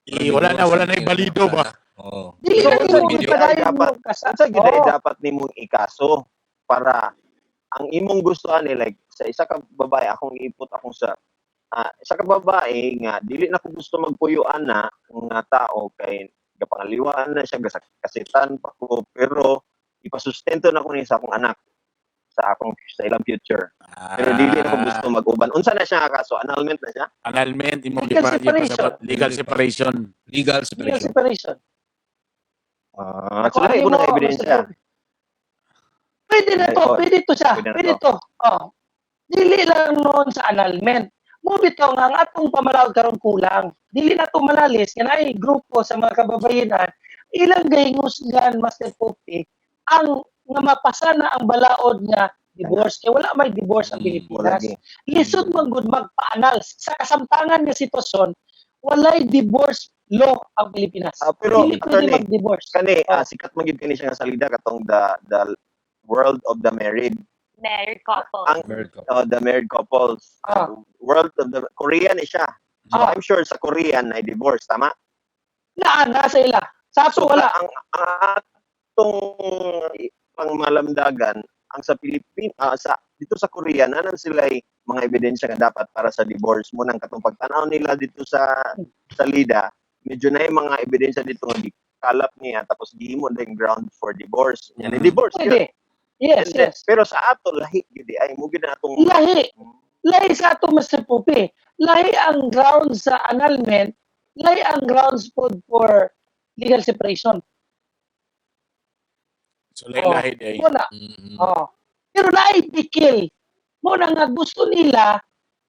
Eh, wala na yung balido ba? Oo. Dili So, na unsa nimo gid ay ipadayon dapat imong kasal. unsa gid ay Oo. dapat nimong ikaso para ang imong gusto ani, like sa isa ka babae akong iipot akong sa isa ka babae nga dili na ko gusto magpuyuan na nga tao kay gapangaliwaan na siya, kasitan pa ko, pero ipasustento na ko ni sa akong anak, sa akong sa ilang future, pero dili na ko gusto mag-uban. Unsa na siya nga kaso? Annulment na siya? Annulment imong Legal gipa separation. gipasabot. Legal separation. Legal Legal separation. separation. So lahi ko Ako, ng ebidensya. Master Pupi. Pwede na to, Oh, pwede to siya, pwede na pwede to. Oh. Dili lang noon sa annulment. Mo bitaw nga ang atong pamalaod karon kulang. Dili na to malalis nga naay grupo sa mga kababayenan ilang gahingusgan, Master Pupi, ang nga mapasa na ang balaod nga divorce kay wala may divorce ang Wala Pilipinas. gi. Lisod man gud magpaanal sa kasamtangan nga sitwasyon, walay divorce law ang Pilipinas. Pero, Dili pwede attorney, mag-divorce. Kani Oh. sikat man gyud kani siya nga salida katong the world of the married. Married couple. Ang Married couple. The married couples. World of the Korean ni siya. So I'm sure sa Korean ay divorce, tama? Naa na sa ila. Sa ato So wala. ang atong pangmalamdagan ang sa Pilipin sa dito sa Korea nanan sila mga ebidensya nga dapat para sa divorce mo nang katong pagtanaw nila dito sa salida, medyo na yung mga ebidensya dito nga gikalap niya tapos gihimo na yung ground for divorce niya ni divorce Pwede. Yes, And then, yes. pero sa ato lahi gid ay mo gid na atong Lahi. Lahi sa ato, Mr. Pupi. Lahi ang grounds sa annulment, lahi ang grounds po for legal separation. So lahi-lahi di ay. Wala. Oh. Pero lahi bikil. Mo na nga gusto nila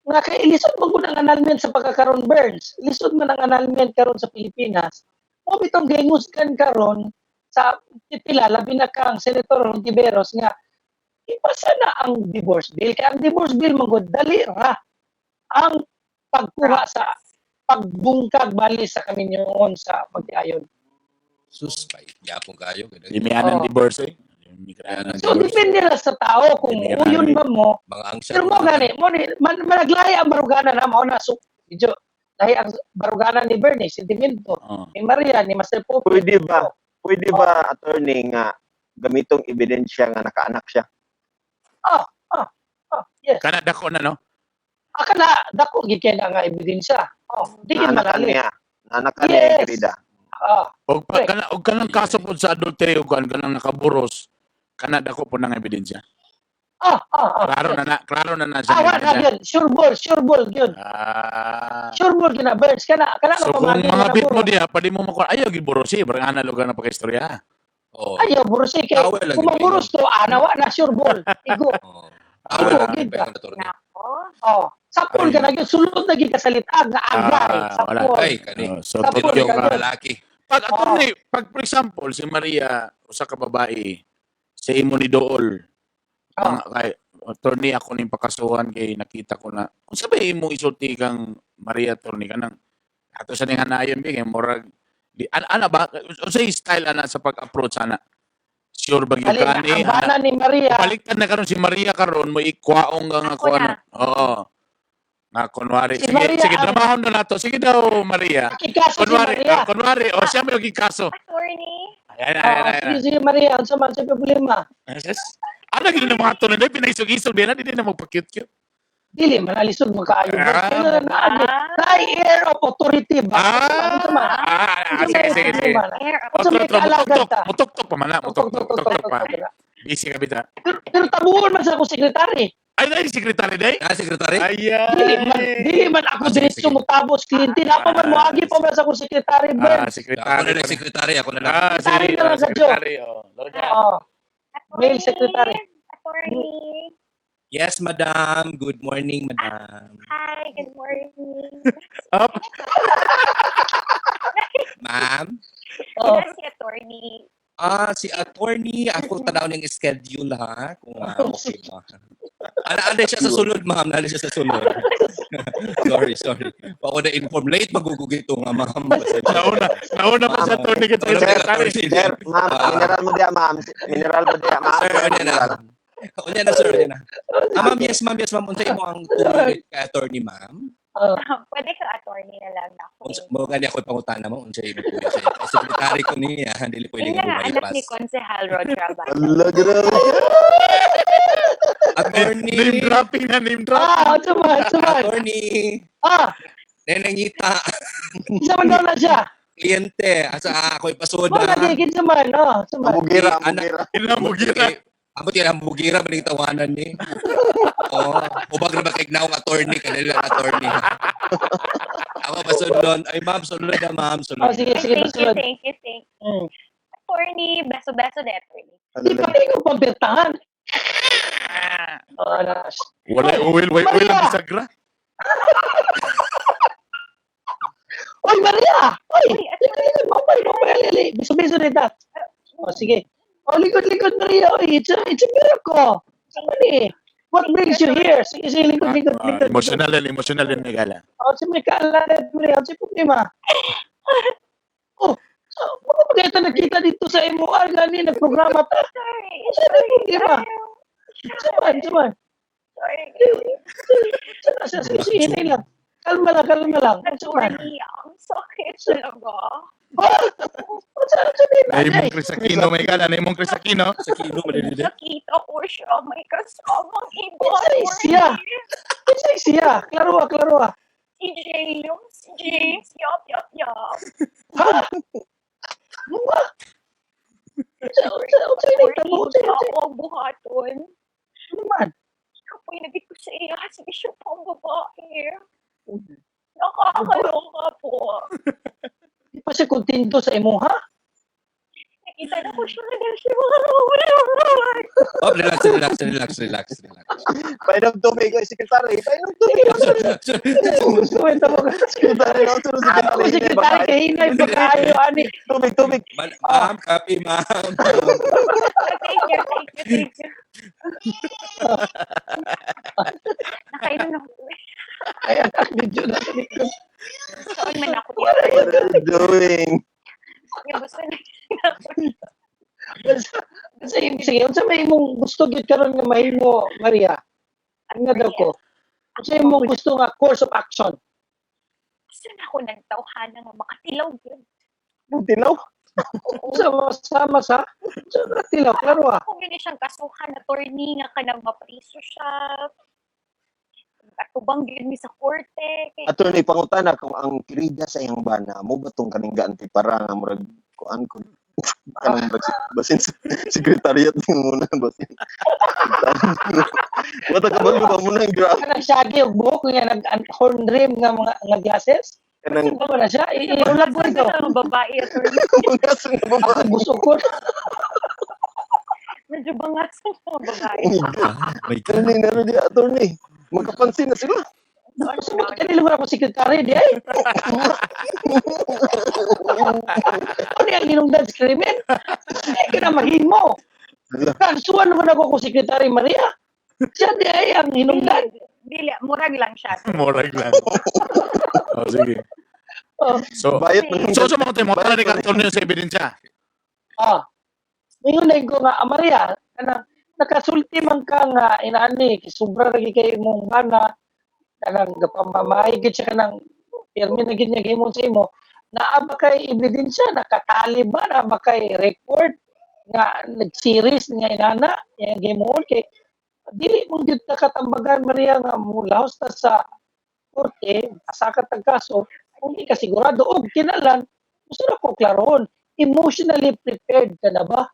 nga kay lisod man gud ang annulment sa pagkakaroon, Burns. Lisod man ang annulment karon sa Pilipinas. Mo bitong gihingusgan karon sa pipila, labi na kang Senator Hontiveros nga ipasa na ang divorce bill. Kaya ang divorce bill man gud dali ra ang pagkuha sa pagbungkag bali sa kaminyoon sa pagtiayon. Sus, pait. Yapon kayo. Di may anang divorce eh. Di may anang So divorce. depende ra sa tao kung Hindi ka uyon na- ba mo. Mga angsa. Pero mo gani, mo ni man, managlaya ang baruganan na mao na so medyo lahi ang baruganan ni Bernie, sentimento ni Maria, ni Master Pope. Pwede ba attorney nga gamitong ebidensya nga nakaanak siya? Oh, yes. Kana dako na no. Aka na dako gid kay na nga ebidensya. Oh, di gid Naanakan malalis. niya. Naanakan niya Yes. yung krida. Og pa Correct. kana og kanang kaso pod sa adultery og kan kanang nakaburos kana dako po ng ebidensya. Klaro Yes. na na, klaro na na siya. Ah, wala ebidensya. yun. Sure ball, sure ball yun. Sure ball gina Burns kana kana So kung pamagi mga nga bit mo buros. diha, pwede mo makuha. Ayaw gid buros eh, barang ana lugar na pagkaistorya. Oo. Ayaw buros eh kay Tawel lang kung yun, maburos to ana wa na sure ball. Igo. Oo. Tawel Igo lang gid yun, ka. attorney. Nako. Oh, sapol ka na gyud sulod na gyud ka sa litag nga agay. Ah, wala. Sapol. Ay, kani. Oh, so Sapol totoo ka ka. gyud. Lalaki. Pag attorney, pag for example si Maria usa ka babae sa imo ni dool. Mga kay attorney ako ning pakasuhan kay nakita ko na unsa ba imong isulti kang Maria, attorney, kanang ato sa ning hanayon bi kay murag di ana, ana ba unsa style ana sa pag-approach ana? Sure ba gyud Alin, ka ni? ang bana ni Maria. Baliktad na karon si Maria karon mo ikwaong nga nga Ako kuan. na. Oo. Nga kunwari Si sige, Maria sige ang- dramahon na nato. Sige daw Maria. Nakikaso si Kunwari, Maria. kunwari, oh, siya may kaso. Attorney. Ayan, ayan, Oh, ayan. sige, sige Maria, unsa man sa problema? Yes. Ano gid na mga tuloy, pinaisog-isog din na, di na magpa-cute-cute. Dili man alisod mo kaayo. Ah. Kaya na na air of authority ba? Ano man? Sige, sige, sige. Air of Oh, Unsa may true, true. kaalagan Mutuktok, ta? mutuktok pa man na. Mutuktok, tuktok pa. Busy ka bita. Pero tabuon man sa akong sekretary. Ay, dahil sekretary day? Ah, sekretary? Ayan. Dili man ako Sige, diretso sige. motabos kliyente. Napa man moagi pa man sa akong sekretary, Ben. Ah, Ako sekretary. na lang, sekretary. Ako na lang. Ah, Sekretary sige. na lang Ah, sa Joe. sekretary. Oh. Larga. Oo. Attorney. Male secretary. Attorney. Yes, madam. Good morning, madam. Hi, good morning. Up. Ma'am? Oo. Sino si attorney? Ah, si attorney, ako tanaw niyang schedule ha, kung okay ba. Ana siya sa sulod, ma'am. Ana siya sa sulod. Sorry, sorry. Ako na inform late magugugito nga, ma'am. Nauna pa sa attorney kita Nauna pa secretary. attorney. Sir, ma'am, mineral mo diya, ma'am. Mineral mo diya, ma'am. Sir, unya na. Unya na, sir, unya na. Ah, ma'am, yes, ma'am, yes, ma'am. Unsa imo ang tuloy kay attorney, ma'am? Pwede ka attorney na lang na ako. Unsa mo gani ako ipangutana mo unsa imo tuyo sa sekretary ko niya, dili pwede Yun nga nga, anak ni bypass. Konsehal Roger Abad. Ala, grabe. Attorney, Name dropping na, name dropping. Ah, unsa man, unsa man. attorney, Ah, nenengita, isa man daw na siya. kliyente, asa ako ipasoda. Mo lagi kinsa man, oh, unsa man. Mugira, Anak- mugira. Inamugira. Amo tiyan ang bugira man yung tawanan ni. Oh, ubag na ba kay naong attorney kanila attorney. Ako pasudlon. Ay ma'am, sulod na ma'am, sulod. Oh, sige, sige, Thank you, pasulod. thank you, thank you. Attorney, beso-beso na attorney. Di pa rin ko pampirtahan. Oh, na. Wala oil, way oil ang bisagra. Oy, Maria! Oy! Uy, Likod, likod, mabay, mabay, alili. Biso-biso na Oh, sige. Oh, likod, likod, Maria. Oy, it's a miracle. Somebody, what brings you here? Sige, sige, likod, likod, likod. Emotional din may gala. Oh, si may kaalala, Maria. Ano problema? Oh, so, baka ba kayo nakita dito sa MOR, gani, nagprograma ta? Sorry, Ano yung problema? sorry. Saman, saman. Sorry. Sige, sige, hinay lang. Kalma lang, kalma lang. Saman. Attorney, ang sakit talaga. Ano sabihin Naimong Chris Aquino, may gala. Naimong Chris Aquino. Sa kino man din. Nakita ko siya, may kasamang iba. Siya. Siya, siya. Klaro ah, klaro ah. Si James, si James, yup, yup, yup. Ha? Ano ba? Unsa Attorney, ako ang buhaton. Ano man? Kapoy nagit ko sa iya, sige siya pang babae. Nakakaloka po. Di pa siya kontento sa imo, ha? Nakita na ko siya na siya. Oh, relax, relax, relax, relax, relax. Painom tubig, oy, sekretary. Painom tubig. Gusto mo mo ka. Sekretary, no? Sunod Ako sekretary. sekretary kay hinay pa kaayo ani. Tubig, tubig. Ma'am, copy, ma'am. Thank you, thank you, thank you. Nakainom na ako. Ay, ang video na sa likod. Saan man ako. What are you doing? Yung gusto na. Sige, sige, unsa may imong gusto gyud karon nga mahimo, Maria? Ano daw ko? Unsa imong gusto nga course of action? Gusto na ako ng tawhana nga makatilaw gyud. Tilaw? Unsa sama sa? Unsa ka tilaw, klaro ah. Kung yun siyang kasuhan, attorney nga kanang mapriso siya. Atubang gyud mi sa korte. Kay Attorney, pangutana kung ang kirida sa iyang bana, mo ba tong kaning gaanti para nga murag kuan ko kanang basin sekretariat ni muna basin. Wata ka ba ba muna ang grabe Kanang shaggy og buhok nga nag horn rim nga mga nga glasses? kanang Ano ba na siya? Iulag ko ito. Sa mga babae, attorney. mga sa babae. Ako gusto ko. Medyo bangas sa mga babae. Ah, my God. Attorney, naroon di attorney. Magkapansin na sila. Gusto mo kanila mo ako sekretary di ay. Ano yung hinungdan sa krimen? Ay ka na mahimo. Kasuan naman ako kung sekretary Maria. Siya di ay ang hinungdan. Dili, murag lang siya. Murag lang. Oh, sige. Oh. So, Bayot man. so sa mga tayo, mga ni attorney sa ebidensya. Ah. Ngayon na ko nga, ah, Maria, kanang nakasulti man ka nga inaani, sobra lagi kay imong bana, kanang gapamamay gid siya kanang pirmi na gid niya gihimon sa imo. Naa ba kay ebidensya, nakatali ba, naa ba kay record nga nag-series nga inana, yang gihimon kay Dili mo gyud nakatambagan, Maria, nga mulahos ta sa korte, asa ka tag kaso, kung di ka sigurado og kinalan, gusto na ko klarohon, emotionally prepared ka na ba?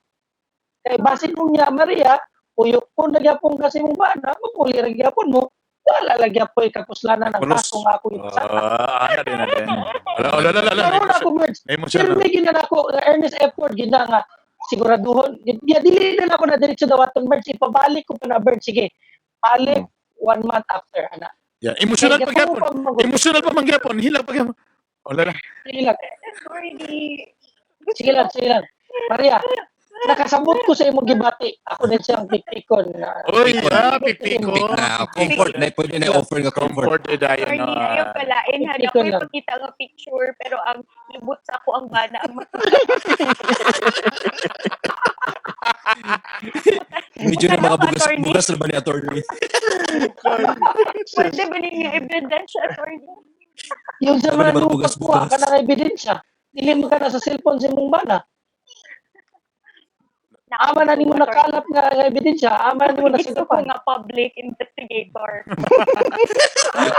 Kay basin mo niya, Maria, puyok ko na gyapon kasi mong bana, mapuli ra gyapon mo, wala lang gyapon kapuslanan ang kaso nga ako ipasaka. Ah, ana din na din. Wala, wala, wala, wala. Klaro na ako, Merz. Emotion. Pero may gina na ako, earnest effort, gina nga, siguraduhon. Ya, dili na ako na diretso dawaton, Merz. Ipabalik ko pa na, Merz. Sige, balik 1 month after, ana. Yeah, emotional Kaya pa gyapon. kung pa Emotional pa man gyapon, hilak pa gyapon. Wala na. Sige lang, Attorney. sige lang, sige lang. Maria, nakasabot ko sa imong gibati. Ako din siyang pikpikon. Uy, Pikon. pipiko. Pick na. Comfort na. Pwede na offer nga comfort. Comfort eh, dayon. Attorney, ayaw palain. Hana Ikaw ko lang. ipakita nga picture, pero ang lubot sa ako ang bana. Ang Medyo na mga bugas, Attorney. bugas na ba ni attorney? Pwede ba ninyo ebidensya, attorney? Yung sa Sabi mga naman, lupa bugas-bugas. kuha ka ng ebidensya. Dili mo ka na sa cellphone sa imong bana. Ama na nimo nakalap nga nga ebidensya, ama na nimo Gusto ko nasagapan. nga public investigator.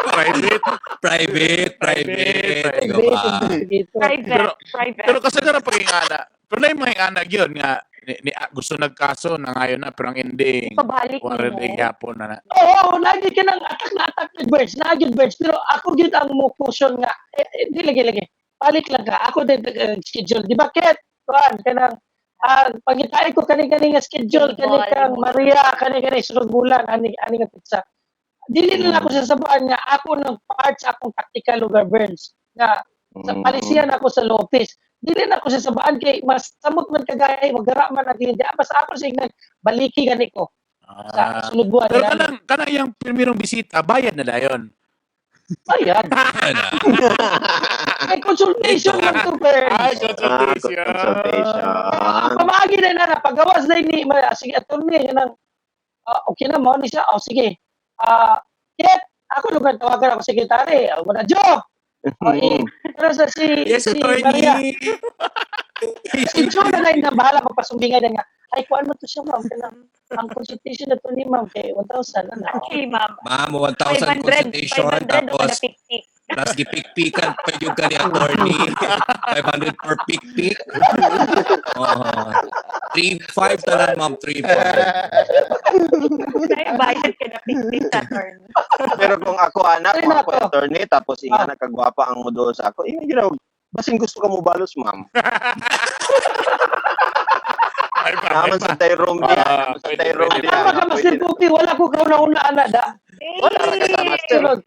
Private. Private, private. Private. Ikaw ba? Investigator. Private, Pero- private. Pero kasagaran pag ingana. Pero na yung mga ingana yun nga, gusto nagkaso na ngayon na, pero ang ending, Pabalik mo. wala rin gyapon na na. Oo, lagi ka ng attack na attack with birds, lagi birds. Pero ako gyud ang mo caution nga, di lagi lagi. Balik lang ka. Ako din schedule. Di ba Ket? Kuan kanang pangitay ko kani kani nga schedule kani kang Maria kani kani sunod bulan ani ani nga pizza. Dili na lang ako sa sabaan nga ako ng parts akong tactical lugar burns nga sa palisiyan ako sa Lopez. Dili na ako sa sabaan kay mas samot man kagay magara man ang kliyente. Basta ako sa ingnan baliki gani ko sa sunod buwan. Pero Yan. kanang yung primerong bisita, bayad na dayon. Bayad. Ano? May consultation lang to, Berns. Ay, Consultation. Consultation. Pamaagi na na, pagawas na ni, sige, attorney, yan ang, okay na, mao ni siya, oh, sige. Ket, ako lugar, tawagan ako sekretary. Oh, wala, Joe! Oh, pero sa si, Yes, si Maria, attorney. si Joe na lang na bahala magpasumbingay na nga. Ay, kuan mo to siya, ma'am. Kanang, ang consultation na to ni ma'am, kay 1,000, ano. Actually, ma'am, Ma'am, 1,000 500, consultation. 500 ako Tapos, na pick-pick. plus gipik-pikan pa yung ka ni attorney. 500 per pick-pick. Oh, 3-5 tanan, ma'am. 3-5. Ay, bayad ka na pick-pick sa attorney. Pero kung ako anak, Sorry kung na ako ako. attorney, tapos inga nakagwapa ang mudo sa ako, inga ginaw, basin gusto ka mo balos, ma'am. Ay pa, ay Naman pa. sa tay room diya, naman sa Pwede, tay room pwede. diya. Tama ka, Master Pwede. Pupi, wala ko kauna-una, ana, da. Wala ka kasama, sir. Sunod.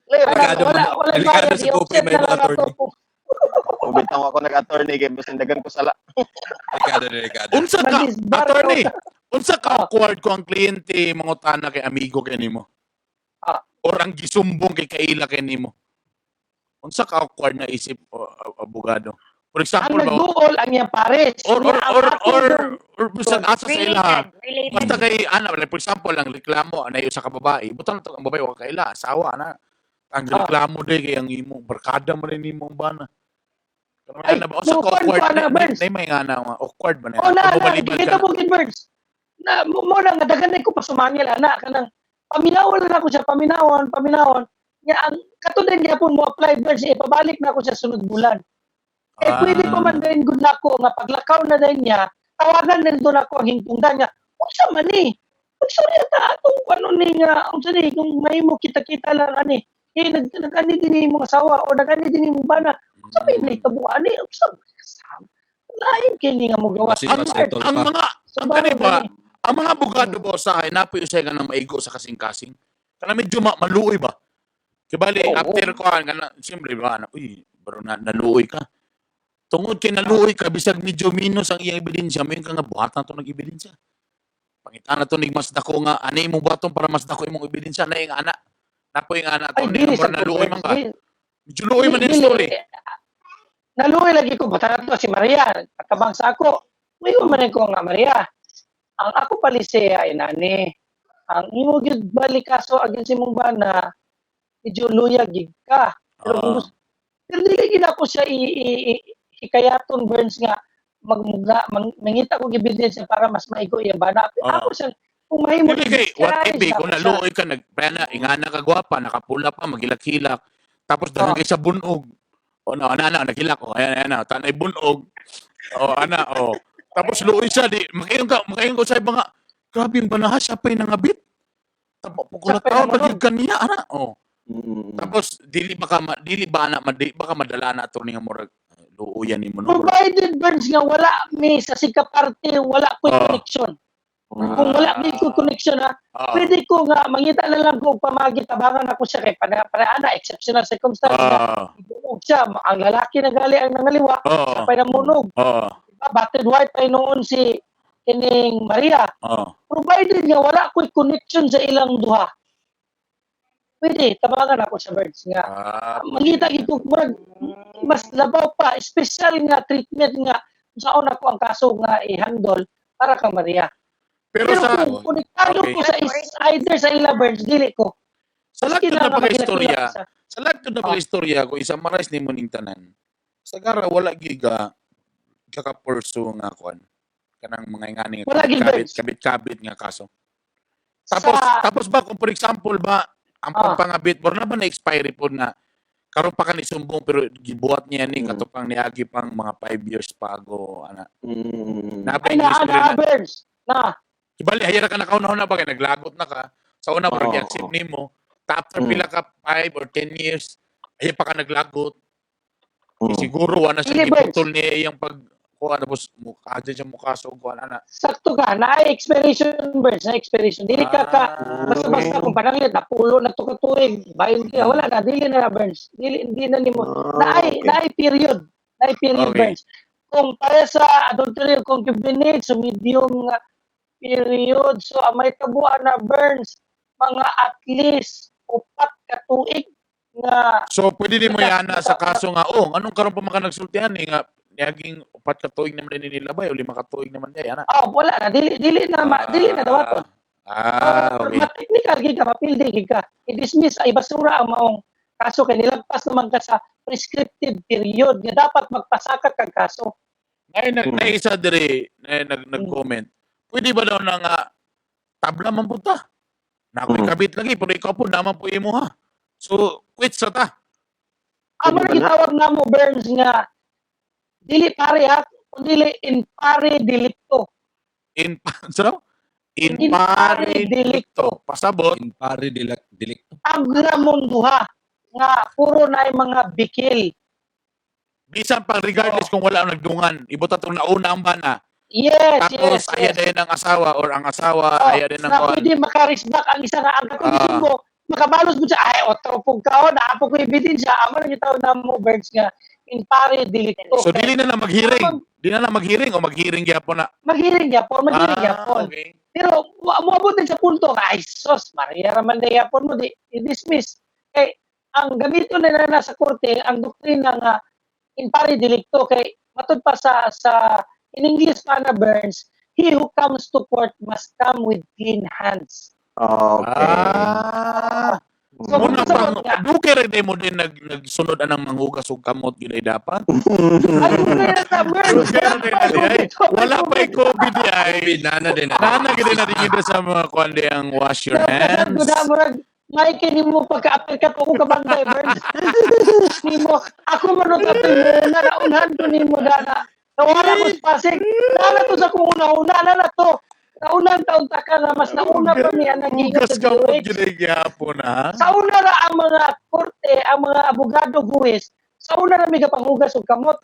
Clear. Wala, Delikado wala, man- wala delikado bayad. si Pupi, I-offset may na mga lang ako. attorney. Ubitaw ako nag-attorney kay basin dagan ko sala. Delikado, delikado. Unsa ka, Mag-disbar attorney, ako. unsa ka awkward kung ang kliyente mangutana kay amigo kay nimo? Or ang gisumbong kay kaila kay nimo? Unsa ka awkward na isip o, abogado? For Ang example, ba, nagduol ang iyang pares. or bisag asa sa ila. Related, related. Basta kay ana, like, for example, ang reklamo anay usa ka babae, butang to ang babae wa kaila, asawa ana. Ang reklamo day kay ang imong barkada man rin imong bana. Pero Ay, ana ba usa ka mo, kwan awkward pa na, na, Berns. na, may nga na awkward ba na? Oh, na, na, Bumaliban kita ka. mo gid birds. Na mo mo na nga daghan na ko pasumangil ana kanang paminawon na ako siya, paminawon, paminawon. Nya ang kato din gyapon mo apply birds, eh, pabalik na ako siya sunod bulan. Eh pwede pa man din gud nako nga paglakaw na din niya, tawagan din doon ako ang hingtungdan niya. Unsa man ni? Unsa ni ta atong ano ni nga unsa ni kung mahimo kita-kita lang ani. Eh nag nagani din ni imong asawa o nagani din imong bana. Unsa may nahitabo ani? Unsa lain kini nga mo gawas. Kasi Ang, mas ang pa. mga Sa ang kani ba, gani. ang mga abogado ba usahay napoy usay ka ng maigo sa kasing-kasing. Kana medyo maluoy ba? Kay bali Oo. after ko kana siyempre ba na uy, bro na naluoy ka. Tungod kay naluoy ka bisag medyo minus ang iyang ebidensya, mayon ka nga buhatan to ng ebidensya. Pangitan na to nig mas dako nga ani imong buhaton para mas dako imong ebidensya na ing ana. Napoy nga ana to Ay, ni dili sa naluoy man ka. Dili- Medyo luoy man yung dili. story. Naluoy lagi ko, bata na to si Maria, katabang sa ako. Muingon man ko nga Maria. Ang ako palisiya ay nani. Ang imo gyud balik kaso against imong bana, medyo luya gig ka. Pero kung gusto, pero dili gid ako siya i hikayaton burns nga magmuga mangita ko ebidensya para mas maigo iyang bana. Ako siya Kung mahimo Dili kay what if i-discourage eh, kung ako siya. naluoy ka nag na ingana ka gwapa, nakapula pa, magilak-hilak. Tapos daghan kay sa bunog. O na ana ana naghilak o ayan ayan na tanay bunog. O ana o. Tapos luoy siya di makaingon ka sa iba nga grabe yung banaha siya pa'y nangabit. Tapos Siya pa'y taon namunog. pag kaniya ana o. Tapos dili ba ana baka madala na ato nga murag luoyan nimo no. Provided, Burns, nga wala mi sa sika parte, wala ko'y connection. Kung wala mi ko connection ha, pwede ko nga mangita na lang ko og pamagi tabangan ako siya kay para para ana exceptional circumstance nga ug siya ang lalaki na gali ang nangaliwa siya pa'y namunog. Diba? Battered wife ay noon si kining Maria. Provided nga wala ko'y connection sa ilang duha. Pwede tabangan ako sa Birds nga mangita gid ko murag mas labaw pa special nga treatment nga saon ako ang kaso nga i-handle para kang Maria. Pero Pero sa kung konektado ko sa either sa ila Birds dili ko. Sa Maski lagtod na na nga pagka-istorya, magilak-ilak siya. sa lagtod na pagka-istorya, kung i-summarize nimo ning tanan, sa gara wala gyud ka kaka-pursue nga kuan kanang mga ingani nga Wala gyud, kabit, Birds. kabit-kabit nga kaso. Tapos tapos ba kung for example ba ang pagpangabit bor na ba na expiry po na karon pa ka ni sumbong pero gibuhat niya ni katupang niagi pang mga 5 years pa ago ana. Na Ay na English na na. Birds. Na. Kibali hayara ka nakauna ba kay naglagot na ka sa una murag i-accept nimo. Ta after pila ka 5 or 10 years ay pa ka naglagot. Siguro wala siya Dili, Birds. giputol niya iyang pag kuha tapos mukha dyan siya mukha so kuha na. Sakto ka na ay expiration Birds, na expiration. Dili ka ka basta-basta kung pananglit napulo na to ka tuig, bayon ka wala na dili na na Birds. Dili hindi na nimo. Na ay period. Na ay period Birds. Kung para sa adultery o concubinage, so medium nga period. So ang may tabuan na Burns, mga at least 4 ka tuig nga. So pwede din mo yana sa kaso nga oh, anong karon pa maka nagsultihan eh nga niaging 4 ka tuig naman din nilabay o 5 ka tuig naman di ana. Oh, wala na dili dili na dili na dawaton. Okay. Ma-technical gid ka, mapildi gid ka. I-dismiss ay basura ang maong kaso kay nilagpas naman ka sa prescriptive period nga dapat magpasaka kag kaso. Ay nag naisa diri na nag-comment. Pwede ba daw na nga tabla man punta? Na ako'y kabit lagi pero ikaw po naman po imo ha. So quit sa ta. Amo na gitawag namo Burns nga dili pare ha, kun dili in pare delicto. In so? In In pare pare delicto. Pasabot. In pare delicto. Tabla mong duha nga puro na ay mga bikil. Bisan pang regardless kung wala ang nagdungan, ibot atong nauna ang bana. Yes, Tapos yes, aya yes. din ang asawa or ang asawa aya din ang na kuan. pwede makarisback ang isa nga ang katong mo, makabalos mo siya, ay otro pug kaon, naapo ko ebidensya, amo na gitawag namo Birds nga in pare delicto. So dili na lang maghearing. Dili na lang maghearing o maghearing gyapon na. Maghearing gyapon, maghearing gyapon. Okay. Pero moabot din sa punto nga ay sos Maria raman na gyapon mo di i-dismiss. Kay ang gamiton nila na sa korte ang doktrina nga in pare delicto kay matud pa sa in English pa na Burns, he who comes to court must come with clean hands. Okay. So, Muna kung pang sa dugay ra mo din nagsunod anang manghugas og kamot gyud ay dapat. Ay, wala na sa Burns. Dugay ra na di ay. Wala pa COVID di ay. COVID nana din. Nana gyud na din sa mga kuan di ang wash your hands. Murag may kini mo pagka-uppercut ako kabantay Burns. Nimo ako man og apil mo na naunhan ko nimo dana. Nawala ko sa Pasig. Nana to sa kung una-una na to. Naunan taon ta ka na mas nauna pa niya naging Hugas sa kamot DOH. gyud ay gyapon ha. Sa una ra ang mga korte, ang mga abogado buwis, sa una ra mi gapanghugas og kamot.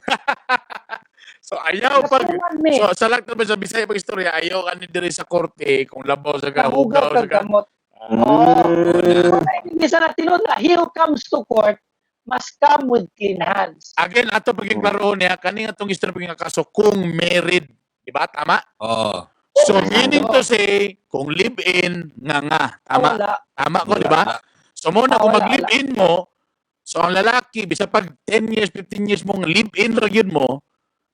So ayaw pag Kasuman mi. so sa lahat naman sa Bisaya pag istorya ayaw ani diri sa korte kung labaw sa ka Hugaw hugaw sa kag ka. kamot. Oh. Hindi sa tinuod na he who comes to court must come with clean hands. Again ato paging klaro niya kani atong istorya paging kaso kung married, di ba? Tama? Oo. So meaning to say kung live-in nga nga, tama. Wala. Tama ko, di ba? So mo na kung Wala, mag-live-in mo, so ang lalaki bisa pag 10 years, 15 years mong live-in ra gyud mo,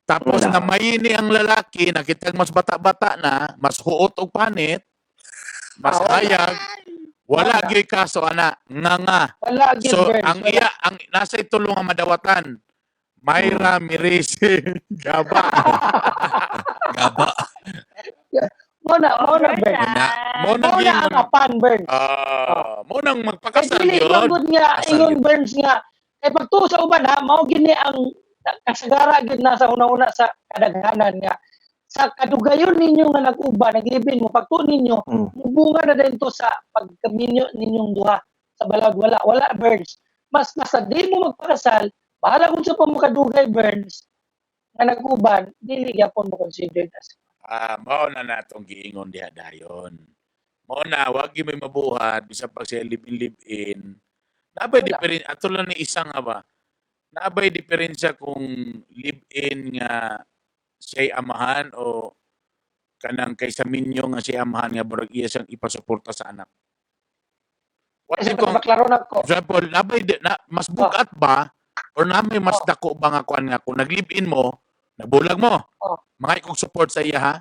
tapos Wala. namayin ni ang lalaki, nakitag mas bata-bata na, mas huot og panit, mas Wala. hayag, wala Wala. gyud kaso ana, nga nga. Wala gyud So Burns. ang Wala. iya ang nasa itulong ang madawatan. Mayra Mirese Gaba. Gaba. Mo na, Burns. Mo na Mo na ang apan, Burns. Ah, mo nang Kay magpakasal dili yun. man gud nga Kasal ingon, yun. Burns, nga kay pagtuo sa uban ha, mao gini ang kasagara gyud na sa una-una sa kadaghanan nga sa kadugayon ninyo nga nag-uban, naglibin mo, pagtuo ninyo, mubunga na din to sa pagkaminyo ninyong duha sa balawd. Wala, wala, Burns. Mas basta di mo magpakasal, bahala kung sa pamukadugay, Burns, nga nag-uban, dili gyapon mo considered as Ah, mao na natong giingon diha dayon. Mao na wag gyud may mabuhat bisan pag siya live-in live-in. Naabay Wala. diferensya ato lang ni isa nga ba. Naabay diferensya kung live-in nga siya'y amahan o kanang kaysa minyo nga siya'y amahan nga murag iya siyang ipasuporta sa anak. What Kasi if kung maklaro na ko. example, nabay na, mas bugat ba or na may mas dako ba nga kuan nga kung nag-live-in mo, nabulag mo. Mga ikong support sa iya ha.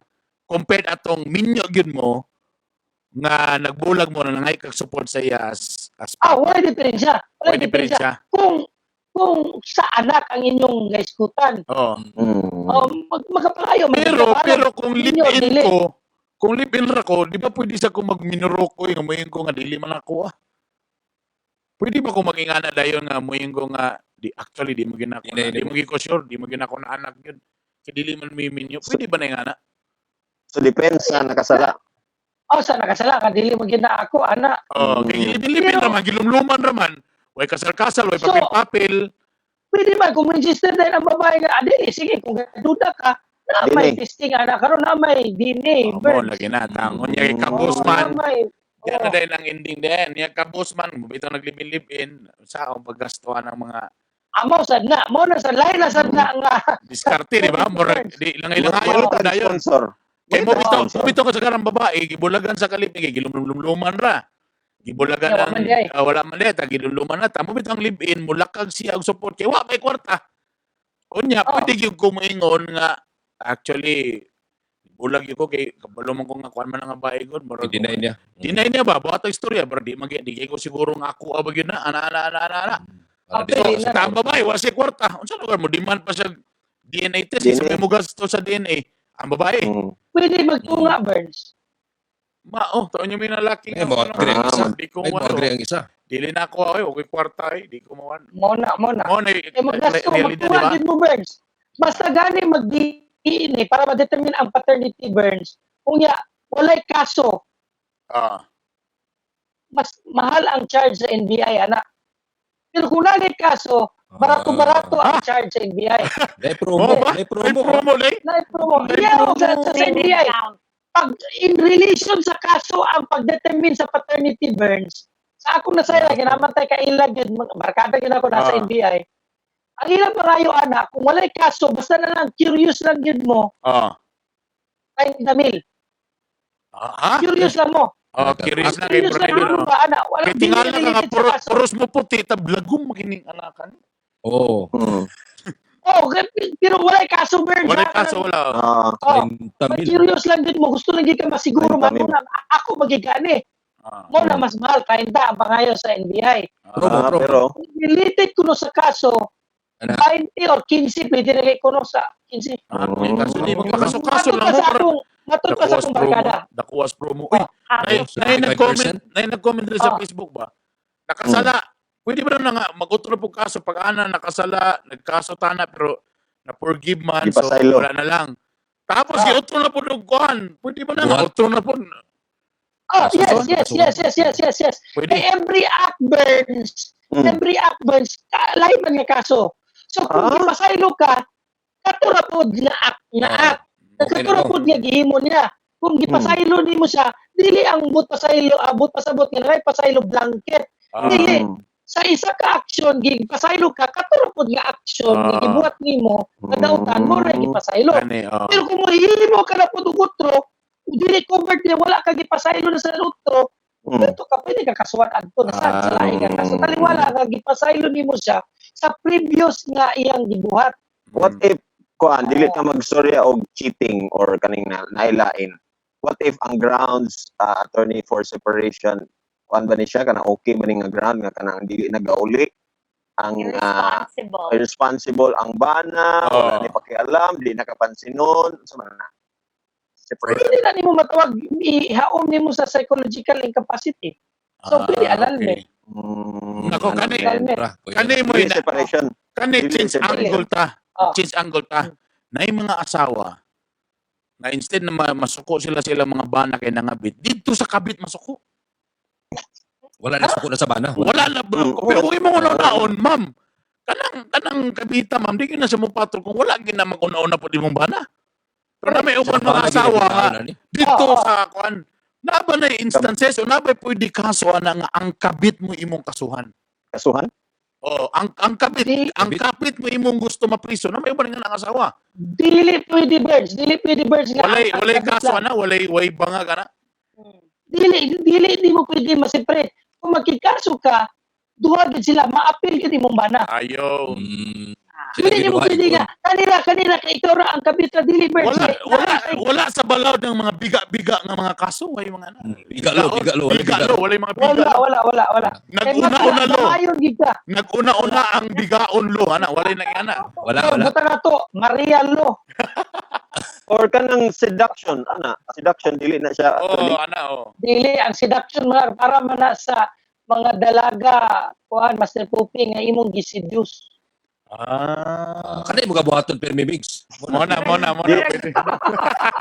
Compared atong minyo gyud mo nga nagbulag mo na nangay kag support sa iya as Ah, papa. wala diferensya. Wala Wala diferensya. diferensya. Kung sa anak ang inyong gaiskutan, oh, magkapalayo, Pero magkapalayo. pero kung Minyo, live-in dili. ko, kung live-in ra ko, di ba pwede sa kung magminuro ko nga moingon ko nga dili man ako ah. Pwede ba kung magingana dayon nga moingon ko nga di actually di mo ginako na, Hindi, di mo gyud ko sure, di mo ginako na anak yun. Kay dili man mi minyo. Pwede ba na ingana? So depends sa nakasala. Oh, sa nakasala ka, dili mo gina ako, anak. Oh, kay dili Pero- raman, gilumluman raman. Way kasal-kasal, way So, papel-papel. Pwede man, kung insisted din ang babae nga, adi, sige, kung duda ka, na may Dini. testing, anak, karon na may dini, Oh, mo Burns. lagi na tangon niya kay kabos Oh, man. na may, Yan na oh. din ang ending din. Niya kabos man, bitaw naglibin live-in sa akong paggastuhan ng mga Amaw sad na, mo na sad, lahi na sad na nga. diskarte, di ba? Murag di lang ilang ayo Mangita dayon. sponsor. Kay mo Mangita bitaw, sponsor. mo bitaw ka sa karang babae, gibulagan sa kalipin kay gilumlumluman ra. Gibulagan Yeah, ang wa man di ay. wala man di ta gilumluman na ta. Mo bitaw ang live-in, mulakag siya og support kay wa may kwarta. Unya, pwede gyud ko moingon nga actually bulag gyud ko kay kabalo man ko nga kuan man ang babae gud murag Deny niya. Deny niya ba? Buhat ang istorya, bro. Di mag di kay ko siguro nga ako ba gyud na ana ana ana ana. ana. Para Okay, di So, sa sa ang babae, wala siya kwarta. Unsa lugar mo demand pa siya DNA test, DNA. sa may mo gasto sa DNA. Ang babae, Pwede magtunga, Burns. ma oh, taon niyo may nalaki Ay, mo agree ang Ah, isa. Di ko Ay, mo ano. agree ang isa. Dili na ako ay okay kwarta ay, di ko mawan. Mo na, mo na. Mo na Eh, maggasto, realidad, di magtunga ba? din mo, Burns. Basta gani mag-DNA para ma-determine ang paternity, Burns. Kung ya, walay kaso, mas mahal ang charge sa NBI, anak. Pero kung nagay kaso, barato-barato ang charge sa NBI. May promo, Oh, ba? may May promo. promo lay. Na-promo. May Yeah, promo. sa May NBI. discount. Pag in relation sa kaso ang pag-determine sa paternity, Burns, sa akong nasaya, ginamantay ka ilag yun, barkada yun ako nasa NBI. Ang ilang parayo, anak, kung walay kaso, basta na lang, curious lang yun mo, 30 mil. Ah, ha? Curious lang mo. Oh, curious na kay Curious lang Brother. mo ba, anak? Walang Kay tingala ka nga related sa kaso. puros mo puti tablagom makining anakan. Oo. Oh, pero walay kaso, Burns. Walay ha? kaso wala. Oh, 30 mil. curious lang din mo. Gusto lang gid ka masiguro 30 mil. mo na ako magigani. Mo na mas mahal 30 ang pangayo sa NBI. Promo, promo. Pero Related kuno sa kaso, Ana. 20 or 15 pwede na kay kuno sa 15. May kaso ni magpakaso-kaso Matod lang pa mo sa pero akong matod pa sa Dakuwas akong promo. barkada. Dakuwas promo. Uy, Happy. nay nag-comment, 75%? nay nag-comment rin sa Facebook ba? Nakasala. Pwede ba na nga mag-utro po kaso pag ana nakasala, nagkaso tana pero na forgive man so Gipasaylo. wala na lang. Tapos giutro na po og kuan. Pwede ba na nga Buhat. utro na po? Oh, Kaso yes, to, yes, kaso yes, yes, yes, yes, yes. Pwede. Kay every act burns, every act burns, lahi man nga kaso. So kung gipasaylo ka, katura pod nga act nga act. Okay na Katura to. pod nga gihimo niya. Kung gipasaylo nimo siya, dili ang but pasaylo, abot pasabot nga nay pasaylo blanket. Dili sa isa ka action gipasaylo ka, katura pod nga action nga gibuhat nimo, kadautan mo ra gipasaylo. Gani, oh. Pero kung mohimo ka na pod og utro, dili covered niya, wala ka gipasaylo na sa utro, dito ka pwede ka kasuhan adto na sa laing nga kaso. Taliwala nga gipasaylo nimo siya sa previous nga iyang gibuhat. What if kuan dili ta magstorya og cheating or kaning nailain? What if ang grounds attorney for separation kuan ba ni siya kanang okay ba ni nga ground nga kanang dili nagauli ang Irresponsible. irresponsible ang bana, wala ni pakialam, di nakapansinon, sa man na. Separation. Pwede na nimo matawag, ihaom nimo sa psychological incapacity. So, pwede annulment. Okay. Nako, kani Annulment. Ra, pwede. kani mo Dili ina separation. kani Dili change separation. angle ta. Ah. Change angle ta. Na yung mga asawa na instead na masuko sila sa ilang mga bana kay nangabit, didto sa kabit masuko. Wala na suko na sa bana. Wala na bro. Pero kung imong una-unaon, ma'am, kanang kanang kabita, ma'am, di gyud na siya mopatol kung wala gyud na mag-una-una po di mong bana. Pero na may uban mga asawa nga dito sa kuan. Na ba na instances o na ba pwede kaso ana nga ang kabit mo imong kasuhan? Kasuhan? Oh, ang kabit, ang kapit mo imong gusto mapriso na may uban nga ang asawa. Dili pwede, Birds. Dili pwede, Birds, nga Walay ang walay kabit kaso lang. ana, walay way bangag ana. Dili dili di mo pwede ma-separate. Kung magkikaso ka, duha gid sila, maapil gid imong bana. Ayo. Dili mo pwede nga kanila kanila kay ikaw ra ang kabit ra, dili, Birds. Wala wala wala sa balaod ng mga biga-biga nga mga kaso, way mga ana. Bigalo, bigalo, wala Bigalo, bigalo. walay mga Wala bigalo. wala wala wala. Kay Nag-una-una lo. Mayon gid ka. Nag-una-una ang bigaon lo ana, walay nang ana. Wala, So, wala. buta na to, Maria lo. Or kanang seduction, ana. Seduction dili na siya, Oh, attorney. ana oh. Dili ang seduction mga para man na sa mga dalaga, kuan, Master Pupi, nga imong giseduce. Ah. Kanay mo gabuhaton pero may mix. Mona, mona, mona. Pwede.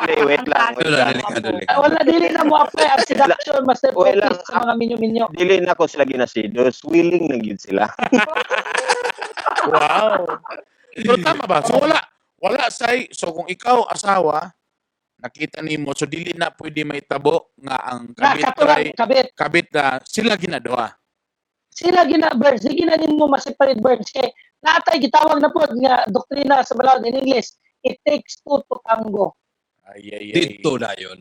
Dili, wait lang, wait Wala, lang. dili ka, dili Ah, ka. wala, dili na mo apply ang seduction, Master Wait Pupi, lang. sa mga minyo-minyo. Dili na ko sila ginaseduce, willing na gyud sila. Wow. Pero tama ba? So wala wala say, so kung ikaw asawa nakita nimo, so dili na pwede maitabo nga ang Na kabit katurang try kabit. kabit na sila ginadoa. Sila gina, Birds, di gina nimo ma-separate, Birds, kay naatay gitawag na pod nga doktrina sa balaod in English, it takes two to tango. Ay ay ay. Dito na yun.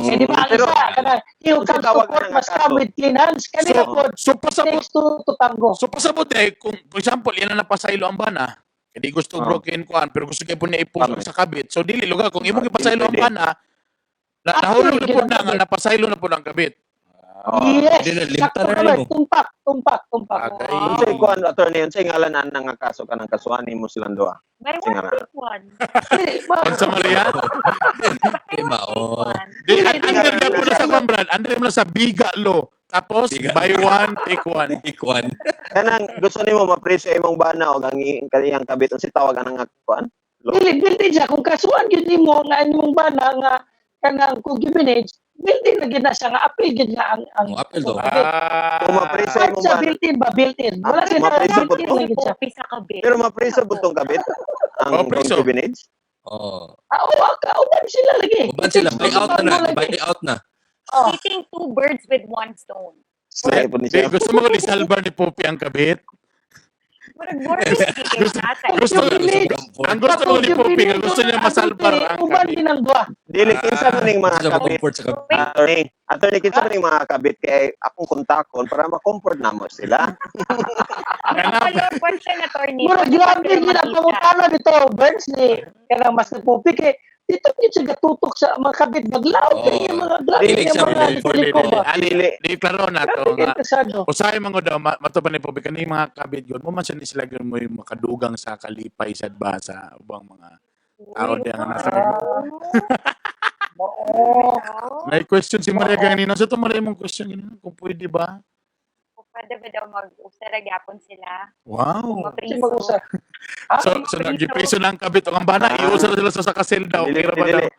Eh, di ba ang Pero isa kana, he who unsa comes to tawag court na nga must kaso? come with clean hands, kanila So pod so it pasabot takes two to tango. so pasabot eh kung for example yan na napasaylo ang bana. Hindi gusto broken kuan pero gusto kay po niya i-post Tama. sa kabit. So dili lugar kung imong Dili ipasaylo ang pwede. bana na, Actually, nahulog na po na nga ginakabit. napasaylo na po ng kabit. Yes, Hindi na, limta sakto na ka, rin Birds. mo. Tumpak, tumpak, tumpak. Agay. Unsay kuan, attorney, unsay ngalan ana nga kaso kanang kasuhan nimo silang duha? Buy Unsay one, ngalan? take one. Dili, Unsa Maria? Buy Di ba, one, take oh. one. Di, Dili, under dili. na po na sa kuan, Brad. Under mo na sa biga lo. Tapos, Biga. buy one, take one. Ikuan. Kanang gusto nimo mapreso imong bana og ang kaniyang kabit, unsay tawag ana nga kuan? Lo. Dili, built-in siya. Kung kasuhan gyud nimo nga imong bana nga kanang concubinage, built-in na gyud na siya nga appeal gyud nga ang Oh, appeal daw. kabit. Kung mapreso Ah. imong Kahit sa bana, built-in ba, built-in. Wala siya na Mapreso po built-in to. na gyud siya. Pupi sa kabit. Pero mapreso po tong kabit ang Oh, preso. concubinage. Oh. Ah, oo, kauban sila lagi. Uban sila, buy out na na, buy out na. Oh. Hitting two birds with one stone. Lahi po ni Di, siya. gusto mo isalbar ni Poppy ang kabit? Murag more kay tatay. Gusto, ang gusto mo ni Poppy, ang gusto niya masalbar ang Uban kabit. din ang duha. Dili kinsa man ning mga Gusto kabit. comfort sa kabit. Attorney, attorney, kinsa man ning mga kabit kay akong kontakon para ma-comfort namo sila. Follow-up question, attorney. Murag grabe gyud ang pangutana dito, Burns, ni kanang Master Pupi kay dito gyud siya gatutok sa mga kabit baglaw Oo. kay mga grabe Dili nga siya mga comfort. telecom ba. Ali, Dili. di klaro na to Grabe kay nga. interesado. Usahay man ko daw, mato pa ni Poppy, kani mga kabit yun, mo man siya ni sila yun mo yung makadugang sa kalipay sa ba sa ubang mga tao diyan nga nasa Oo. May question si Maria kanina. So, ito Maria mong question kanina, kung pwede ba? Pwede ba daw mag-usa ra gyapon sila? Wow. Kasi Mapriso. mag-usa. Ah, So, nagpiso na ang kabit o ang bana, iusa na sila sa kasel daw. Dili, Kira ba dili. daw?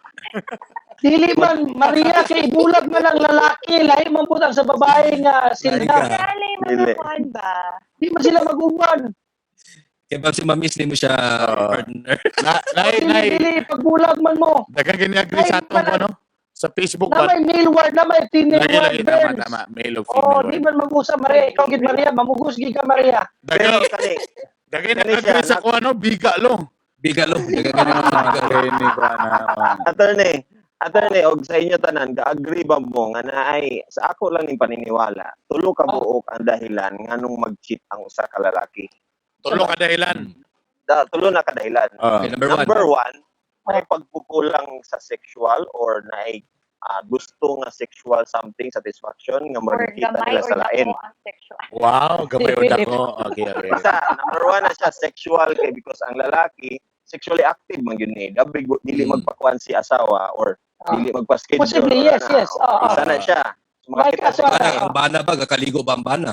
Dili man Maria kay bulag man ang lalaki, lahi man pud ang sa babae nga sila. Lahi ka. Kale, mga Dili. kuan ba? Di man sila mag-uban. Kaya ba si Ma'am Miss, di mo siya partner? Na, nay, Dili nay. dili pagbulag man mo. Daghang gani agree sa atong ano? Sa Facebook Na ba? may male ward, na may female Lagi, ward. lagi, tama, Burns. tama. Male o Oh, female. di man mag-usa Maria, ikaw gid Maria, mamugos gid ka Maria. Pero Daghang, kani daghang kani siya, nag-agree sa ko ano? Biga lo. Bigalo. Daghang gani mo sa bigalo. Ni ba na? attorney, attorney og sa inyo tanan, ga-agree ba mo nga naay sa ako lang ning paniniwala, tulo ka buok ang dahilan nganong mag-cheat ang usa ka lalaki. Tulo ka dahilan. Tulo na ka dahilan. Okay, number one. Number one, may pagkukulang sa sexual or naay gusto nga sexual something satisfaction nga Or makikita gamay nila or sa lain. dako ang sexual. Wow, gamay o dako. Okay. Isa, number one na siya sexual kay because ang lalaki sexually active man gyud ni. Dabig dili magpakuan si asawa or Dili magpa-schedule. Possibly, wala yes, na. yes. Oo. Isa na siya. So, May makakita kaso siya. Bana, Ah. ang bana ba gakaligo ba ang bana?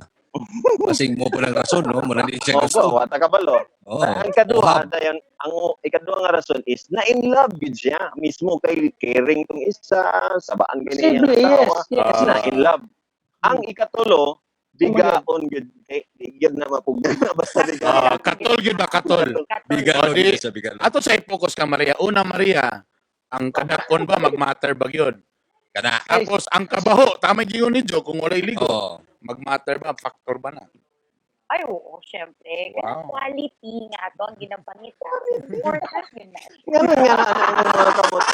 Kasing mo pa ng rason, no? Mura di siya Opo, gusto. wata ka balo. Oo. Ang kaduha, Uhab. dayon, ang ikaduha nga rason is na in love gid siya mismo kay caring tong isa, sabaan gani iyang Posible, yes, asawa. yes. Na in love. Ang ikatulo, bigaon gid kay di gid na mapugnan basta bigaon. Ah, katol gyud ba katol? Biganon O, di- gyud siya, biganon. Ato sa i-focus ka Maria. Una Maria, ang kadakon ba magmatter ba gyud? Kana. Tapos ang kabaho, tama gyud ni Joe kung walay ligo, Oo. magmatter ba factor ba na? Ay, oo, syempre. Kasi Wow. quality nga to ang ginapangita. Important yun na. Ngano nga na ang mga kamot.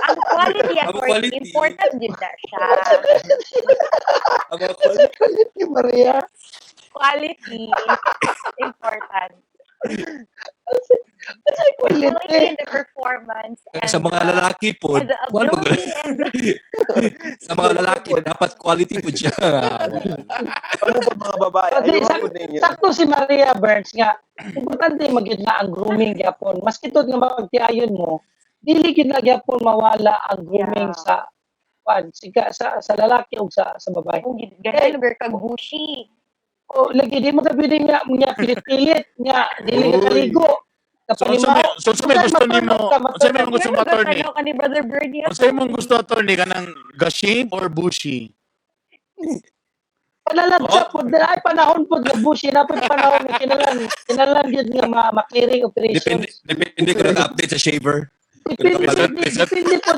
Ang quality at Ang quality. important yun na siya. Ang mga quality. Quality, Maria. Quality important. Quality. Quality in the performance and Sa mga lalaki po, and the kuwan mo ability and the sa mga lalaki, dapat quality po siya. Ano ba mga babae? Pati Ayaw ko ninyo. Sakto si Maria Burns nga, importante magyud na ang grooming gyapon. Maski tod nga magtiayon mo, dili gyud na gyapon mawala ang grooming Yeah. sa kwan, siga, sa lalaki o sa babae. Kung ganun, lugar kag bushy. O lagi di mo ka pwede nga nga pilit-pilit nga dili ka Uy. kaligo. So unsa may so unsa may gusto nimo? Unsa may gusto mo attorney? Ano ka ni Brother Bernie? Unsa imong gusto attorney kanang gashim or bushy? Palalagsa po, ay panahon po nga bushy na po panahon nga kinalan gyud nga ma-clearing Depende, operation. depende ko nag-update sa shaver. Depende, Lisod- depende po.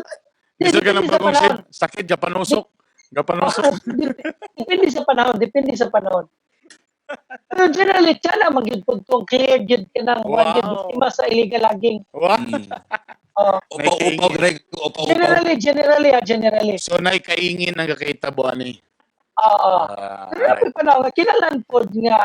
Gusto ka ng Depende sa bagong panahon. shave? Sakit gapanusok. Gapanusok. Depende sa panahon, depende sa panahon. Pero generally, tsala magyud po itong clear gyud ka ng one gyud Wow. biktima sa illegal logging. Wow. Oh. Upaw-upaw, Greg. Upaw-upaw. Generally. So nay kaingin ang kakitabo ani. Oo. Ah, Pero may panahon, kinalan po nga,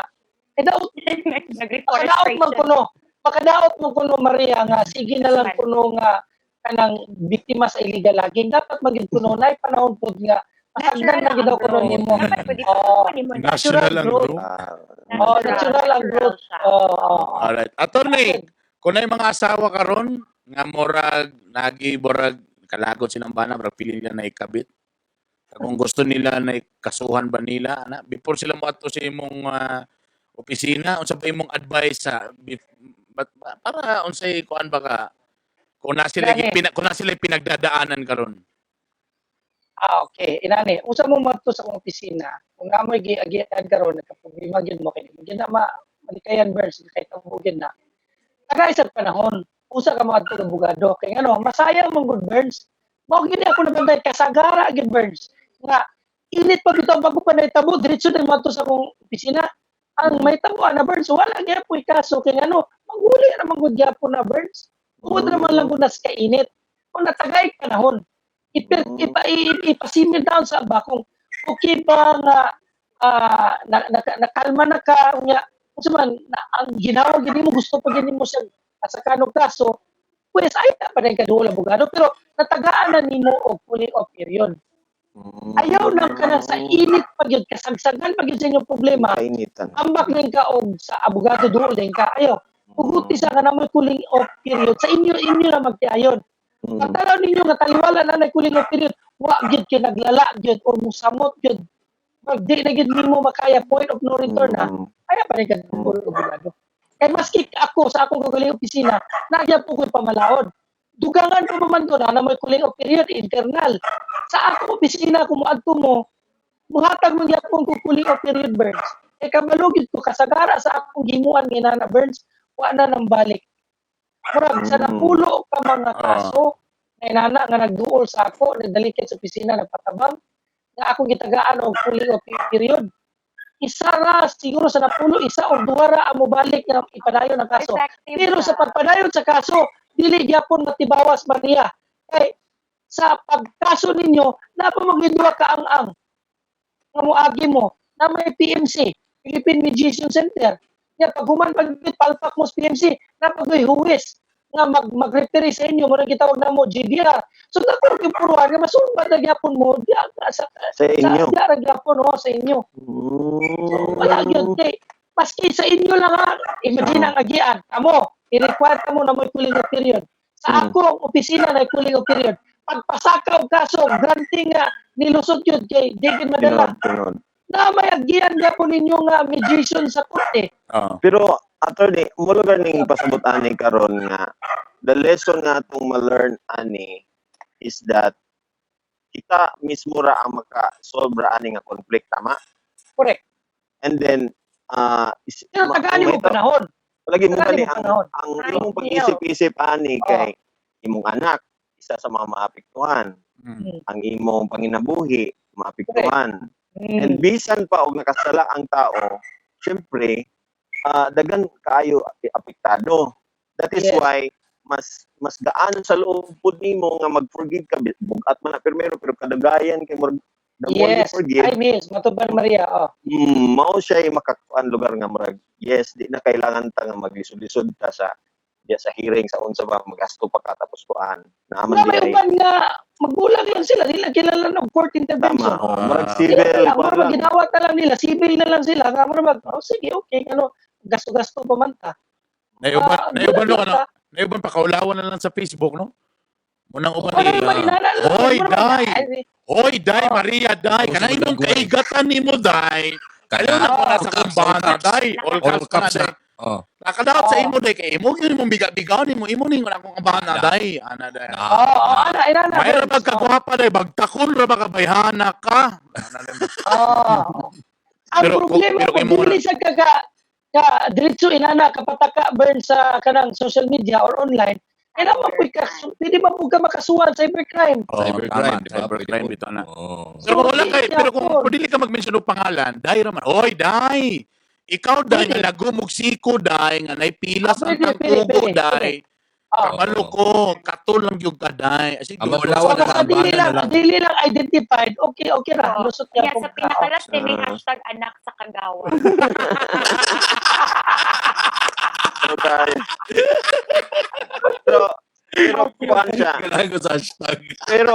eh, daot, makadaot man Nag-reforestation. kuno, makadaot man kuno Maria nga, sige na lang kuno nga, kanang biktima sa illegal logging. Dapat magyud kuno, nay panahon po nga, masagdan na ang gid kuno growth. nimo. Dapat pwede Oo. pa nimo. National ang growth. growth. Ah, Oh, natural ang growth. siya. Oo. Alright. Attorney, kung may mga asawa karon nga murag nagi borag kalagot silang bana murag pili nila na ikabit. Kung gusto nila na ikasuhan ba nila ana before sila moadto sa imong opisina unsa ba imong advice sa para unsay kuan ba ka kung na sila Gani. kung na sila pinagdadaanan karon. Ah, okay. Inani, usa mo madto sa akong opisina. Kung namoy giagian karon nagka-problema gyud mo kay gyud na ma malikayan Burns kay tawagin na. Taga isang panahon, usa ka moadto og abogado kay ngano, masayang mong good Burns. Mao gyud ako nabantay kasagara gyud Burns nga init pa bitaw bago pa nahitabo diretso na moadto sa akong opisina. Ang may tabo na Burns wala gyapon kaso kay ngano, manghuli ra man gud gyapon na Burns. Tungod ra man lang gud nas kainit. Kung natagay panahon, ipasimil down sa ba kung okay ba nga nakalma na ka unya unsa man na, ang ginawa gid nimo gusto pa gid nimo siya asakan og kaso pues ay na pa rin kaduol abogado pero natagaan na nimo og cooling off period. Ayaw lang ka na sa init pa gyud kasagsagan pa gyud sa inyong problema Kainitan. ambak rin ka og sa abogado duol din ka ayaw huguti sa ka na may cooling off period sa inyo inyo na magtiayon. Pagtanaw ninyo nga taliwala na nay cooling off period, wa gyud kay naglala gyud or musamot gyud. Pag di na gyud nimo makaya point of no return na, kaya pa rin ka og abogado. Kay maski ako sa akong kagaling opisina, nagya po ko'y pamalaod. Dugangan pa man to na may cooling off period internal. Sa akong opisina kung moadto mo, muhatag man gyapon ko cooling off period Burns. Kay kabalo gyud ko kasagara sa akong gimuan nga na Burns, wa na nang balik. Murag sa napulo ka mga kaso nga inana nga nagduol sa ako, nagdalikit sa opisina nagpatabang nga akong gitagaan og cooling off period. Isa ra siguro sa napulo, isa or duha ra ang mobalik nga ipadayon ang kaso. Effective Pero siya. sa pagpadayon sa kaso, dili gyapon matibawas Maria. Kay sa pagkaso ninyo, napa magyud ka ang-ang nga moagi mo na may PMC, Philippine Mediation Center. Nya pag human pag palpak mo sa PMC, napagoy huwis nga mag-referee sa inyo, murag gitawag na mo GDR. So dako gyud puruan nga masulbad na gyapon mo diya sa Sa inyo. Sa diya ra gyapon oh, sa inyo. So, wala gyud kay maski sa inyo lang ha, imagine ang agian, kamo, i-require kamo na may cooling off period. Sa akong opisina na cooling off period. Pagpasaka og kaso, granting nga nilusot yun kay di gid madala. Tinuod, tinuod. Na may agian gyapon ninyo nga mediation sa korte. Pero attorney, mo lugar ning pasabot ani karon nga the lesson nga atong ma-learn ani is that kita mismo ra ang maka-solve ra ani nga conflict, tama? Correct. And then Pero tagaan mo panahon. Lagi mo Tagaan gani mo panahon. ang Ay, imong deal. pag-isip-isip ani kay imong anak isa sa mga maapektuhan, ang imong panginabuhi maapektuhan. And bisan pa og nakasala ang tao, syempre daghan kaayo apektado. That is why mas mas gaan sa loob pud nimo nga mag-forgive ka, bugat man na pirmero pero kadagayan kay murag the more you forgive, Ay, miss, matubad Maria. Oh. Mao siya yung makakuan lugar nga murag yes, di na kailangan ta nga maglisod-lisod ta sa diya sa hearing sa unsa ba magasto pa ka tapos kuan. Naaman Na may di ay uban nga magulang lang sila, dili lang kilala og court intervention. Tama, oh, murag Sila civil na lang, kuan murag lang. ginawat na lang nila, civil na lang sila nga murag mag, oh, sige, okay, ano, gasto-gasto pa man ta. Naiuban, naiuban Gulang no, ano, ta. naiuban pa kaulawan na lang sa Facebook, no? Munang uban Wala ni, naman, inana lang, Hoy, murag, day. ay, di. Hoy, day, Oh. Maria, day. Oh, Kana sa imong Bagway. kaigatan nimo, day. Ayaw na ko na sa All caps, kumbana, all caps. day. All All caps caps na, day. na. Oh. Nakadaot sa Oh. imo, day. Kay imo, yun imong biga-bigaw nimo. Imo ning wala akong kabana, day. Ana, day. Oh, oh, ana, inana. May ra bag kagwapa, day. Bagtakon ra ba ka, bayhana ka. Ana, day. Oh. Ang Pero problema pero kung imo dili sa ka diretso inana kapataka burn sa kanang social media or online, kaya naman po pwede ba po ka makasuhan cybercrime? Oh, Cybercrime, tama, di ba? cybercrime Pwede po. bitaw na. Oh. Pero kung wala kay, Hindi pero kung ako. dili ka mag-mention og pangalan, day ra man. Oy, day. Ikaw day Pwede. nga lagom og siko day nga naipila sa Ah, pwede, ang pwede, kugo pwede, day. Oh. Kabalo ko, katol lang gyud ka day. Asi Ang maulawan So, na basta lang, dili bana lang, na lang. dili lang identified, okay, okay ra, Oo. lusot niya Kaya sa pinakalas din may #anak sa kagawa. Pero tayo. Pero kuan siya. Kailangan ko sa hashtag. Pero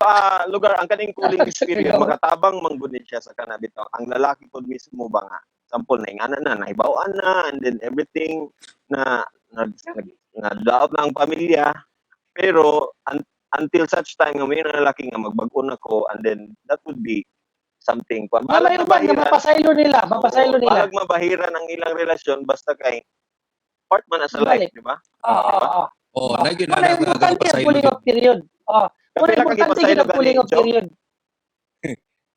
lugar ang kaning cooling Sa period kagawa. makatabang man gud ni siya sa kana bitaw. Ang lalaki pod mismo ba nga sample na ingana na nahibaw-an na and then everything na nag nag nadaot na ang pamilya pero until such time nga may lalaki nga magbag-o na ko and then that would be something kuan. Ah, may Balag uban nga mabahiran. mapasaylo nila, mapasaylo Oo, nila. balag mabahiran ang ilang relasyon basta kay part man na sa life, Balik. di ba? Oo, oo, oo. Oh, Oh. naging Wala na importante ang cooling off period. Oh. Wala Kapila ka importante gipasaylo gid ang gani, cooling off Joe? period.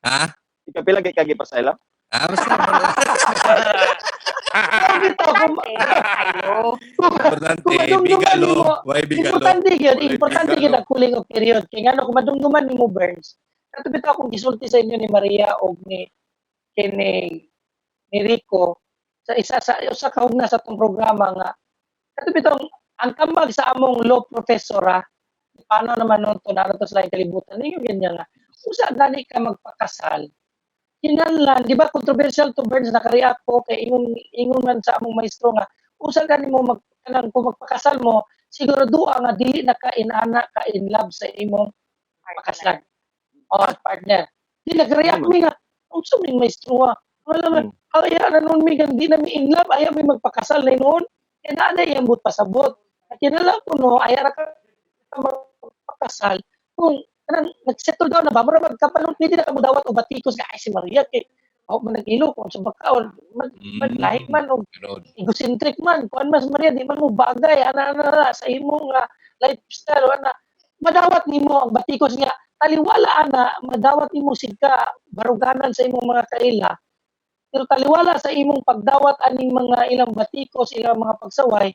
Ha? Ikapila kay kagipasaylo? Ah, basta Pero bitaw, kung Importante, kung importante, kung madumduman bigalo. nimo, Why bigalo? importante gyud, Walay importante bigalo. gyud ang cooling off period. Kay ngano kung madumduman nimo Burns, kato bitaw akong gisulti sa inyo ni Maria og ni kini ni Rico sa isa sa usa ka hugna sa atong programa nga kato bitaw ang tambag sa among law professor ah, paano naman nun to naano to sa laing kalibutan ninyo ganyan nga usa gani ka magpakasal kinahanglan di ba controversial to Burns, nakareact ko kay ingon ingon man sa among maestro nga usa gani mo mag kanang kung magpakasal mo siguro duha nga dili na ka inana ka in love sa imong pakasalan o partner. Di nag-react mi nga unsa may maestro ah? Wala man aya na nun mi di na mi in love aya mi magpakasal na noon kay naa na iyang but pasabot. Kinahanglan ko no aya ra ka magpakasal kung kanang nag-settle down na ba mura magkapalon pwede na ka modawat og batikos nga ay si Maria kay oh man nag-ilo kung sa bakaon man man lahi man og Ganun. egocentric man kuan man si Maria di man mo bagay ana ana ana sa imong lifestyle ana madawat nimo ang batikos nga taliwala ana madawat nimo sigka baruganan sa imong mga kaila pero taliwala sa imong pagdawat aning mga ilang batikos ilang mga pagsaway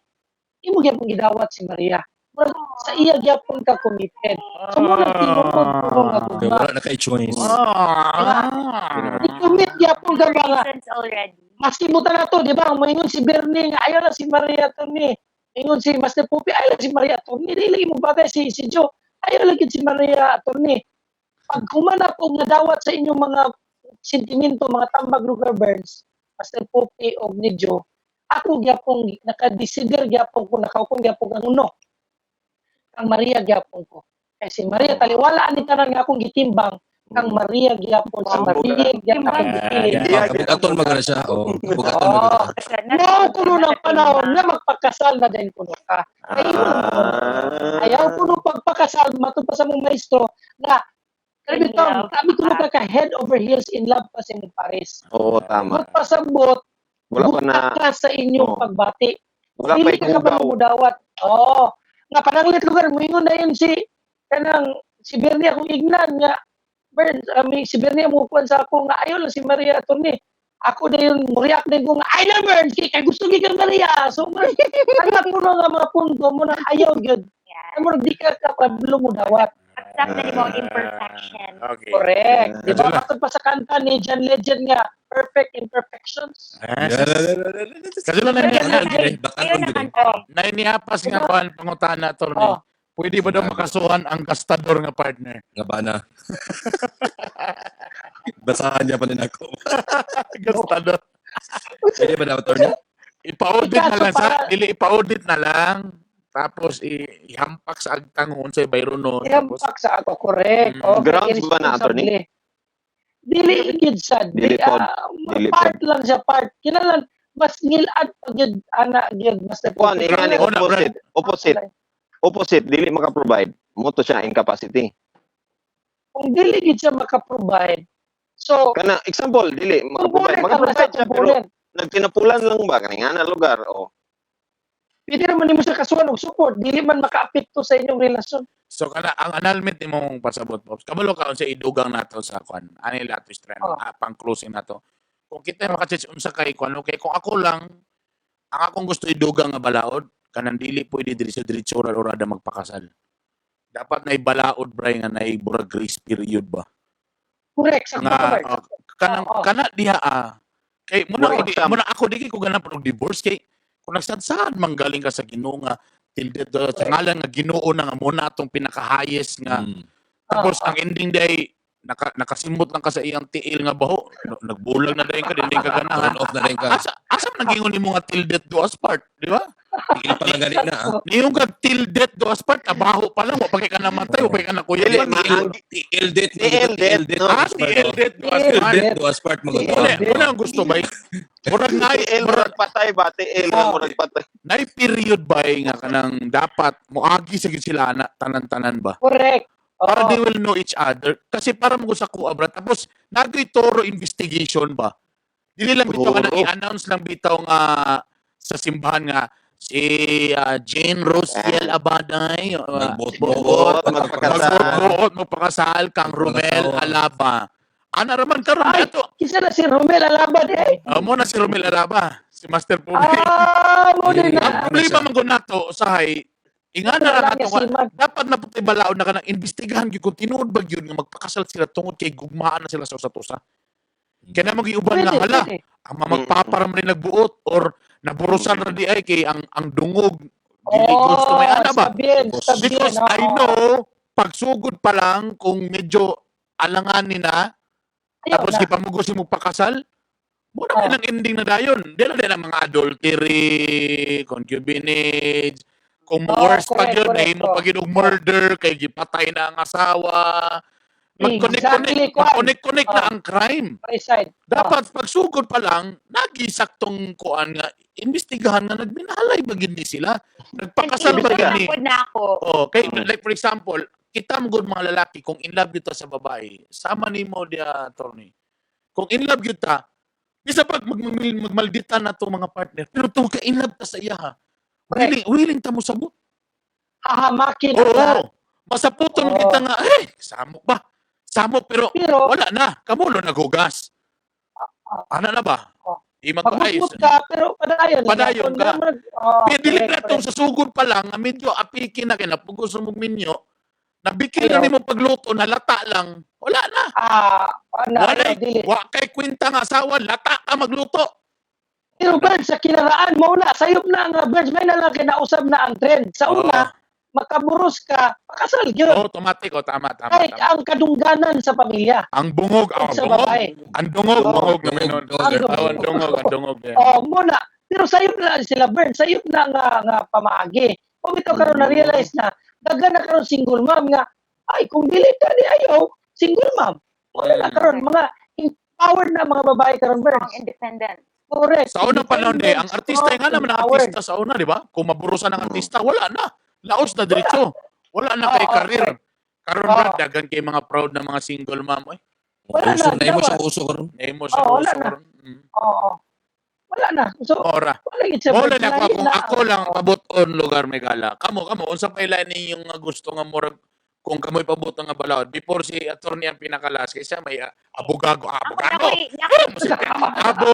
imo gyapon gidawat si Maria. Murag sa iya gyapon ka committed. So mo nang tinuod kuno nga Okay, gugma. wala na kay choice. I-commit gyapon ka ba nga Reasons already. masimutan na to, di ba? Moingon si Bernie nga ayaw na si Maria Tony. Ingon si Master Pupi, ayaw lang si Maria Tony. Dili lagi mo bagay si Joe. Ayaw lagi si Maria Tony. Pag humanap og nadawat sa inyong mga sentimento, mga tambag lugar Burns, Master Pupi og ni Joe, ako gyapon nakadesider gyapon ko nakaukon gyapon ang uno. Ang Maria gyapon ko. Kay si Maria taliwala ani tanan nga akong gitimbang. Kang Maria gyapon, si Maria gyapon akong gipili. Yeah, kabugaton magana siya. Oh, kabugaton magana. Mao kuno ng panahon na magpakasal na din kuno ka. Ay, ayaw kuno pagpakasal matud pa sa mong maestro na kaya bitaw, kami kuno ka ka head over heels in love pa sa imong pares. Oo, tama. Magpasabot, Wala pa na, buta ka sa inyong pagbati. Wala pa Dili ka ikugaw. kabalo mudawat. Oo. Nga pananglit lugar moingon na yun si kanang si Bernie akong ignan nga Bern, si Bernie mo kuan sa ako nga ayo lang si Maria attorney. Ako na yun, mo-react din ko nga, ay na Bern, kay gusto gid kang Maria. So, anak ko na nga mga punto mo na ayaw gyud. Mo di ka kapablo mo dawat. Accept na nimo ang imperfection. Okay. Correct. Di ba? Kadula. Matod pa sa kanta ni John Legend nga, Perfect Imperfections. Kadula na niya. Ayaw na kanta. Nainiapas nga kuan pangutana, attorney. Oh. Pwede ba daw makasuhan ang gastador nga partner? Nga ba na? Basahan niya pa din ako. Gastador. Pwede ba daw, attorney? Ipa-audit na Ikaso lang sa dili, ipa-audit na lang. Tapos ihampak sa agtang unsay bayro no. Tapos Ihampak sa ako, correct. Okay, Grounds ba na, attorney? irresponsable. Dili gid sad. Dili Di, pod. ah, Dili part lang siya, part. Kinahanglan mas ngilad pa gyud ana gyud mas Kuan, ingani, Oh, na, opposite. Opposite. Opposite, dili maka-provide. Mo to siya incapacity. Kung dili gid siya maka-provide. So, Kana example, dili maka-provide. component ang nasa Maka-provide siya pero component. nagtinapulan lang ba kani nga na lugar oh. Pwede naman nimo siya kasuhan og support, dili man makaapekto sa inyong relasyon. So kana ang annulment nimong pasabot, Pops. Kabalo ka unsa idugang nato sa kwan. Ani lato strand pang closing nato. Kung kita makachich unsa kay kwan, okay, kung ako lang ang akong gusto idugang nga balaod kanang dili pwede diretso diretso ra orada magpakasal. Dapat na balaod bray nga naay burag grace period ba. Correct, sakto Nga ka, Bert. oh, kanang kana diha ah. Kay muna Mura ko di, exam. muna ako di kay ko ganang og divorce kay kung nagsadsad man galing ka sa Ginoo nga till death do us, sa ngalan nga Ginoo na nga muna atong pinaka-highest nga. Tapos ang ending day nakasimot lang ka sa iyang tiil nga baho. Nagbulag na dayon ka, dili ka ganahan. Turn off na rin ka. Asa man nagingon nimo nga till death do us part, di ba? Tiil pa lang gani na. Ah. Niyong kag till death do us part, abaho pa lang, wa pa kay ka namatay, wa pa kay ka nakuya. Dili, Tiil death. Tiil death, no? Ah, till death do us Tiil part. death do us part. Muna, muna ang gusto ba? Murag na TL murag patay ba? TL murag patay. Nay period ba nga kanang dapat moagi sa gyud sila ana tanan-tanan ba? Correct. Oo. Para they will know each other kasi para mo sa kuha bra. Tapos nagay thorough investigation ba? Dili lang bitaw kanang Thorough. i-announce lang bitaw nga sa simbahan nga si Jane Rosiel Abaday Nagbuot-buot, magpakasal. Magbuot-buot, magpakasal kang Romel Magpakasal. Alaba. Ana raman karon Ay! ato. Kisa na si Romel Alabad eh. Mo na si Romel Alaba, si Master Pubi. Ah, mo din Ang na. problema man gud nato usahay ingana ra Wala nato nga nga, si Mag. dapat na puti balaod na kanang imbestigahan gyud kung tinuod ba gyud nga magpakasal sila tungod kay gugmaan na sila sa usat usa. Kaya na mag-iuban Pwede, nga hala, pwede. ang mga magpapara man rin nagbuot or naburusan ra di ay kay ang dungog dili Oh, gusto may ana ba? Sabien, sabien. Because oo. I know pagsugod pa lang kung medyo alanganin na Ayaw tapos na. gipamugos mo pakasal, muna Oh. oh. ang ending na dayon. Di na din ang mga adultery, concubinage, kung Oh, worst pa correct, yun, correct, nahimo oh. pa yun og murder, kay gipatay na ang asawa. Mag-connect-connect, Exactly, Kwan. mag-connect-connect na Oh. ang crime. Preside. Dapat pagsugod pa lang, nagisaktong kuan nga, imbestigahan nga nagminahalay ba gid ni sila? Nagpakasal ba gid ni? Pagod na ako. Oh, kay like for example, kita mo gud mga lalaki kung in love gyud ta sa babae, sama nimo dia attorney. Kung in love gyud ta, bisa pag magmaldita na to mga partner, pero tungod ka in love ta sa iya ha. Willing, willing ta mo sabot. Hahamakin Oo. na. Masaputon Oo. kita nga, eh, samok ba? Samok pero Pero wala na, kamulo naghugas. Ana na ba? Oh. Di mag-ayos. magmutmut ka pero padayon. Padayon ka. Oh, Pero dili correct, na itong correct. sa sugod pa lang, nga medyo apiki na kay napugos mo minyo, nabikil na Ayaw. nimo pagluto, nalata lang, wala na. Ah, ana, Wala, ayaw, dili. wa kay kwenta nga asawa, lata ka magluto. Pero Birds, sa kinaraan mo na, sayop na nga Birds, may na lang kinausap na ang trend. Sa una, makaburos ka, pakasal yun. Oh, automatic, oh, tama, tama, Kahit tama. ang kadungganan sa pamilya, Ang bungog, ang sa bungog, babae. ang dungog, bungog naman nun. Ang dungog. Oh, ang dungog, ang dungog. Yeah. Oh, muna. Pero sayop na sila Birds, sayop na nga nga pamaagi. Kung ito karon na realize na daghan na karon single mom nga ay kung dili ka ni ayaw, single mom. Wala na karon, mga empowered na mga babae karon, Strong, Burns. independent. Correct. Sa unang panahon eh, ang artista Strong, nga naman ang empowered. artista sa una, di ba? Kung maburusan ang artista, wala na. Laos na diretso. Wala na kay Oo, career. Karon Oo. ba daghan kay mga proud na mga single mom oy. Wala Uso na, na imo siya gawas. uso karon. Nemo sa Oo, wala uso na. karon. Oo. Wala na. So, Ora. wala gid siya. Wala na ako Lain kung na ako lang pabot-on lugar may gala. Kamo kamo unsa pa ila ninyong nga gusto nga murag kung kamoy pabot nga balaod before si attorney ang pinakalas kay siya may abogago Ako abogago na abo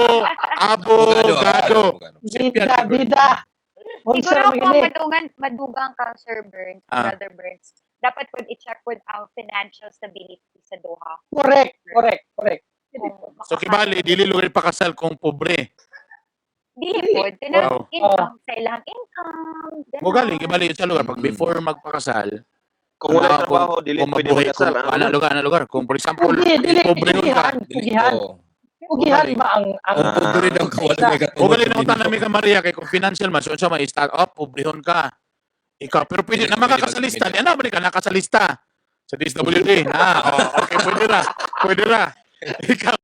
abogado. Abogado. Bida, bida. Unsa Siguro man kung gini? madungan, madugang ka, Sir Burns, Brother Burns, dapat po i-check with ang financial stability sa Doha. Correct, correct, correct. Kung So kibali dili lugar pakasal kung pobre. Dili po. Tinang income sa ilang income. Ganun. Mo galing kibali sa lugar pag before magpakasal Kung wala Ano, trabaho, dili kung pwede mabuhay magkasal. kung Ano ana man? lugar ana lugar kung for example Hindi, dili, pobre ka. pugihan, pugihan. Oo. Pugihan ba ang Kung pobre daw ka, wala may O katungod. galing na utan nami ka Maria kay kung financial man so unsa may start up pobrehon ka. Ikaw pero pwede Pwede, na pwede makakasalista mag- di ana ba di ka nakasalista sa DSWD na oh, okay pwede ra. Pwede ra. Ikaw.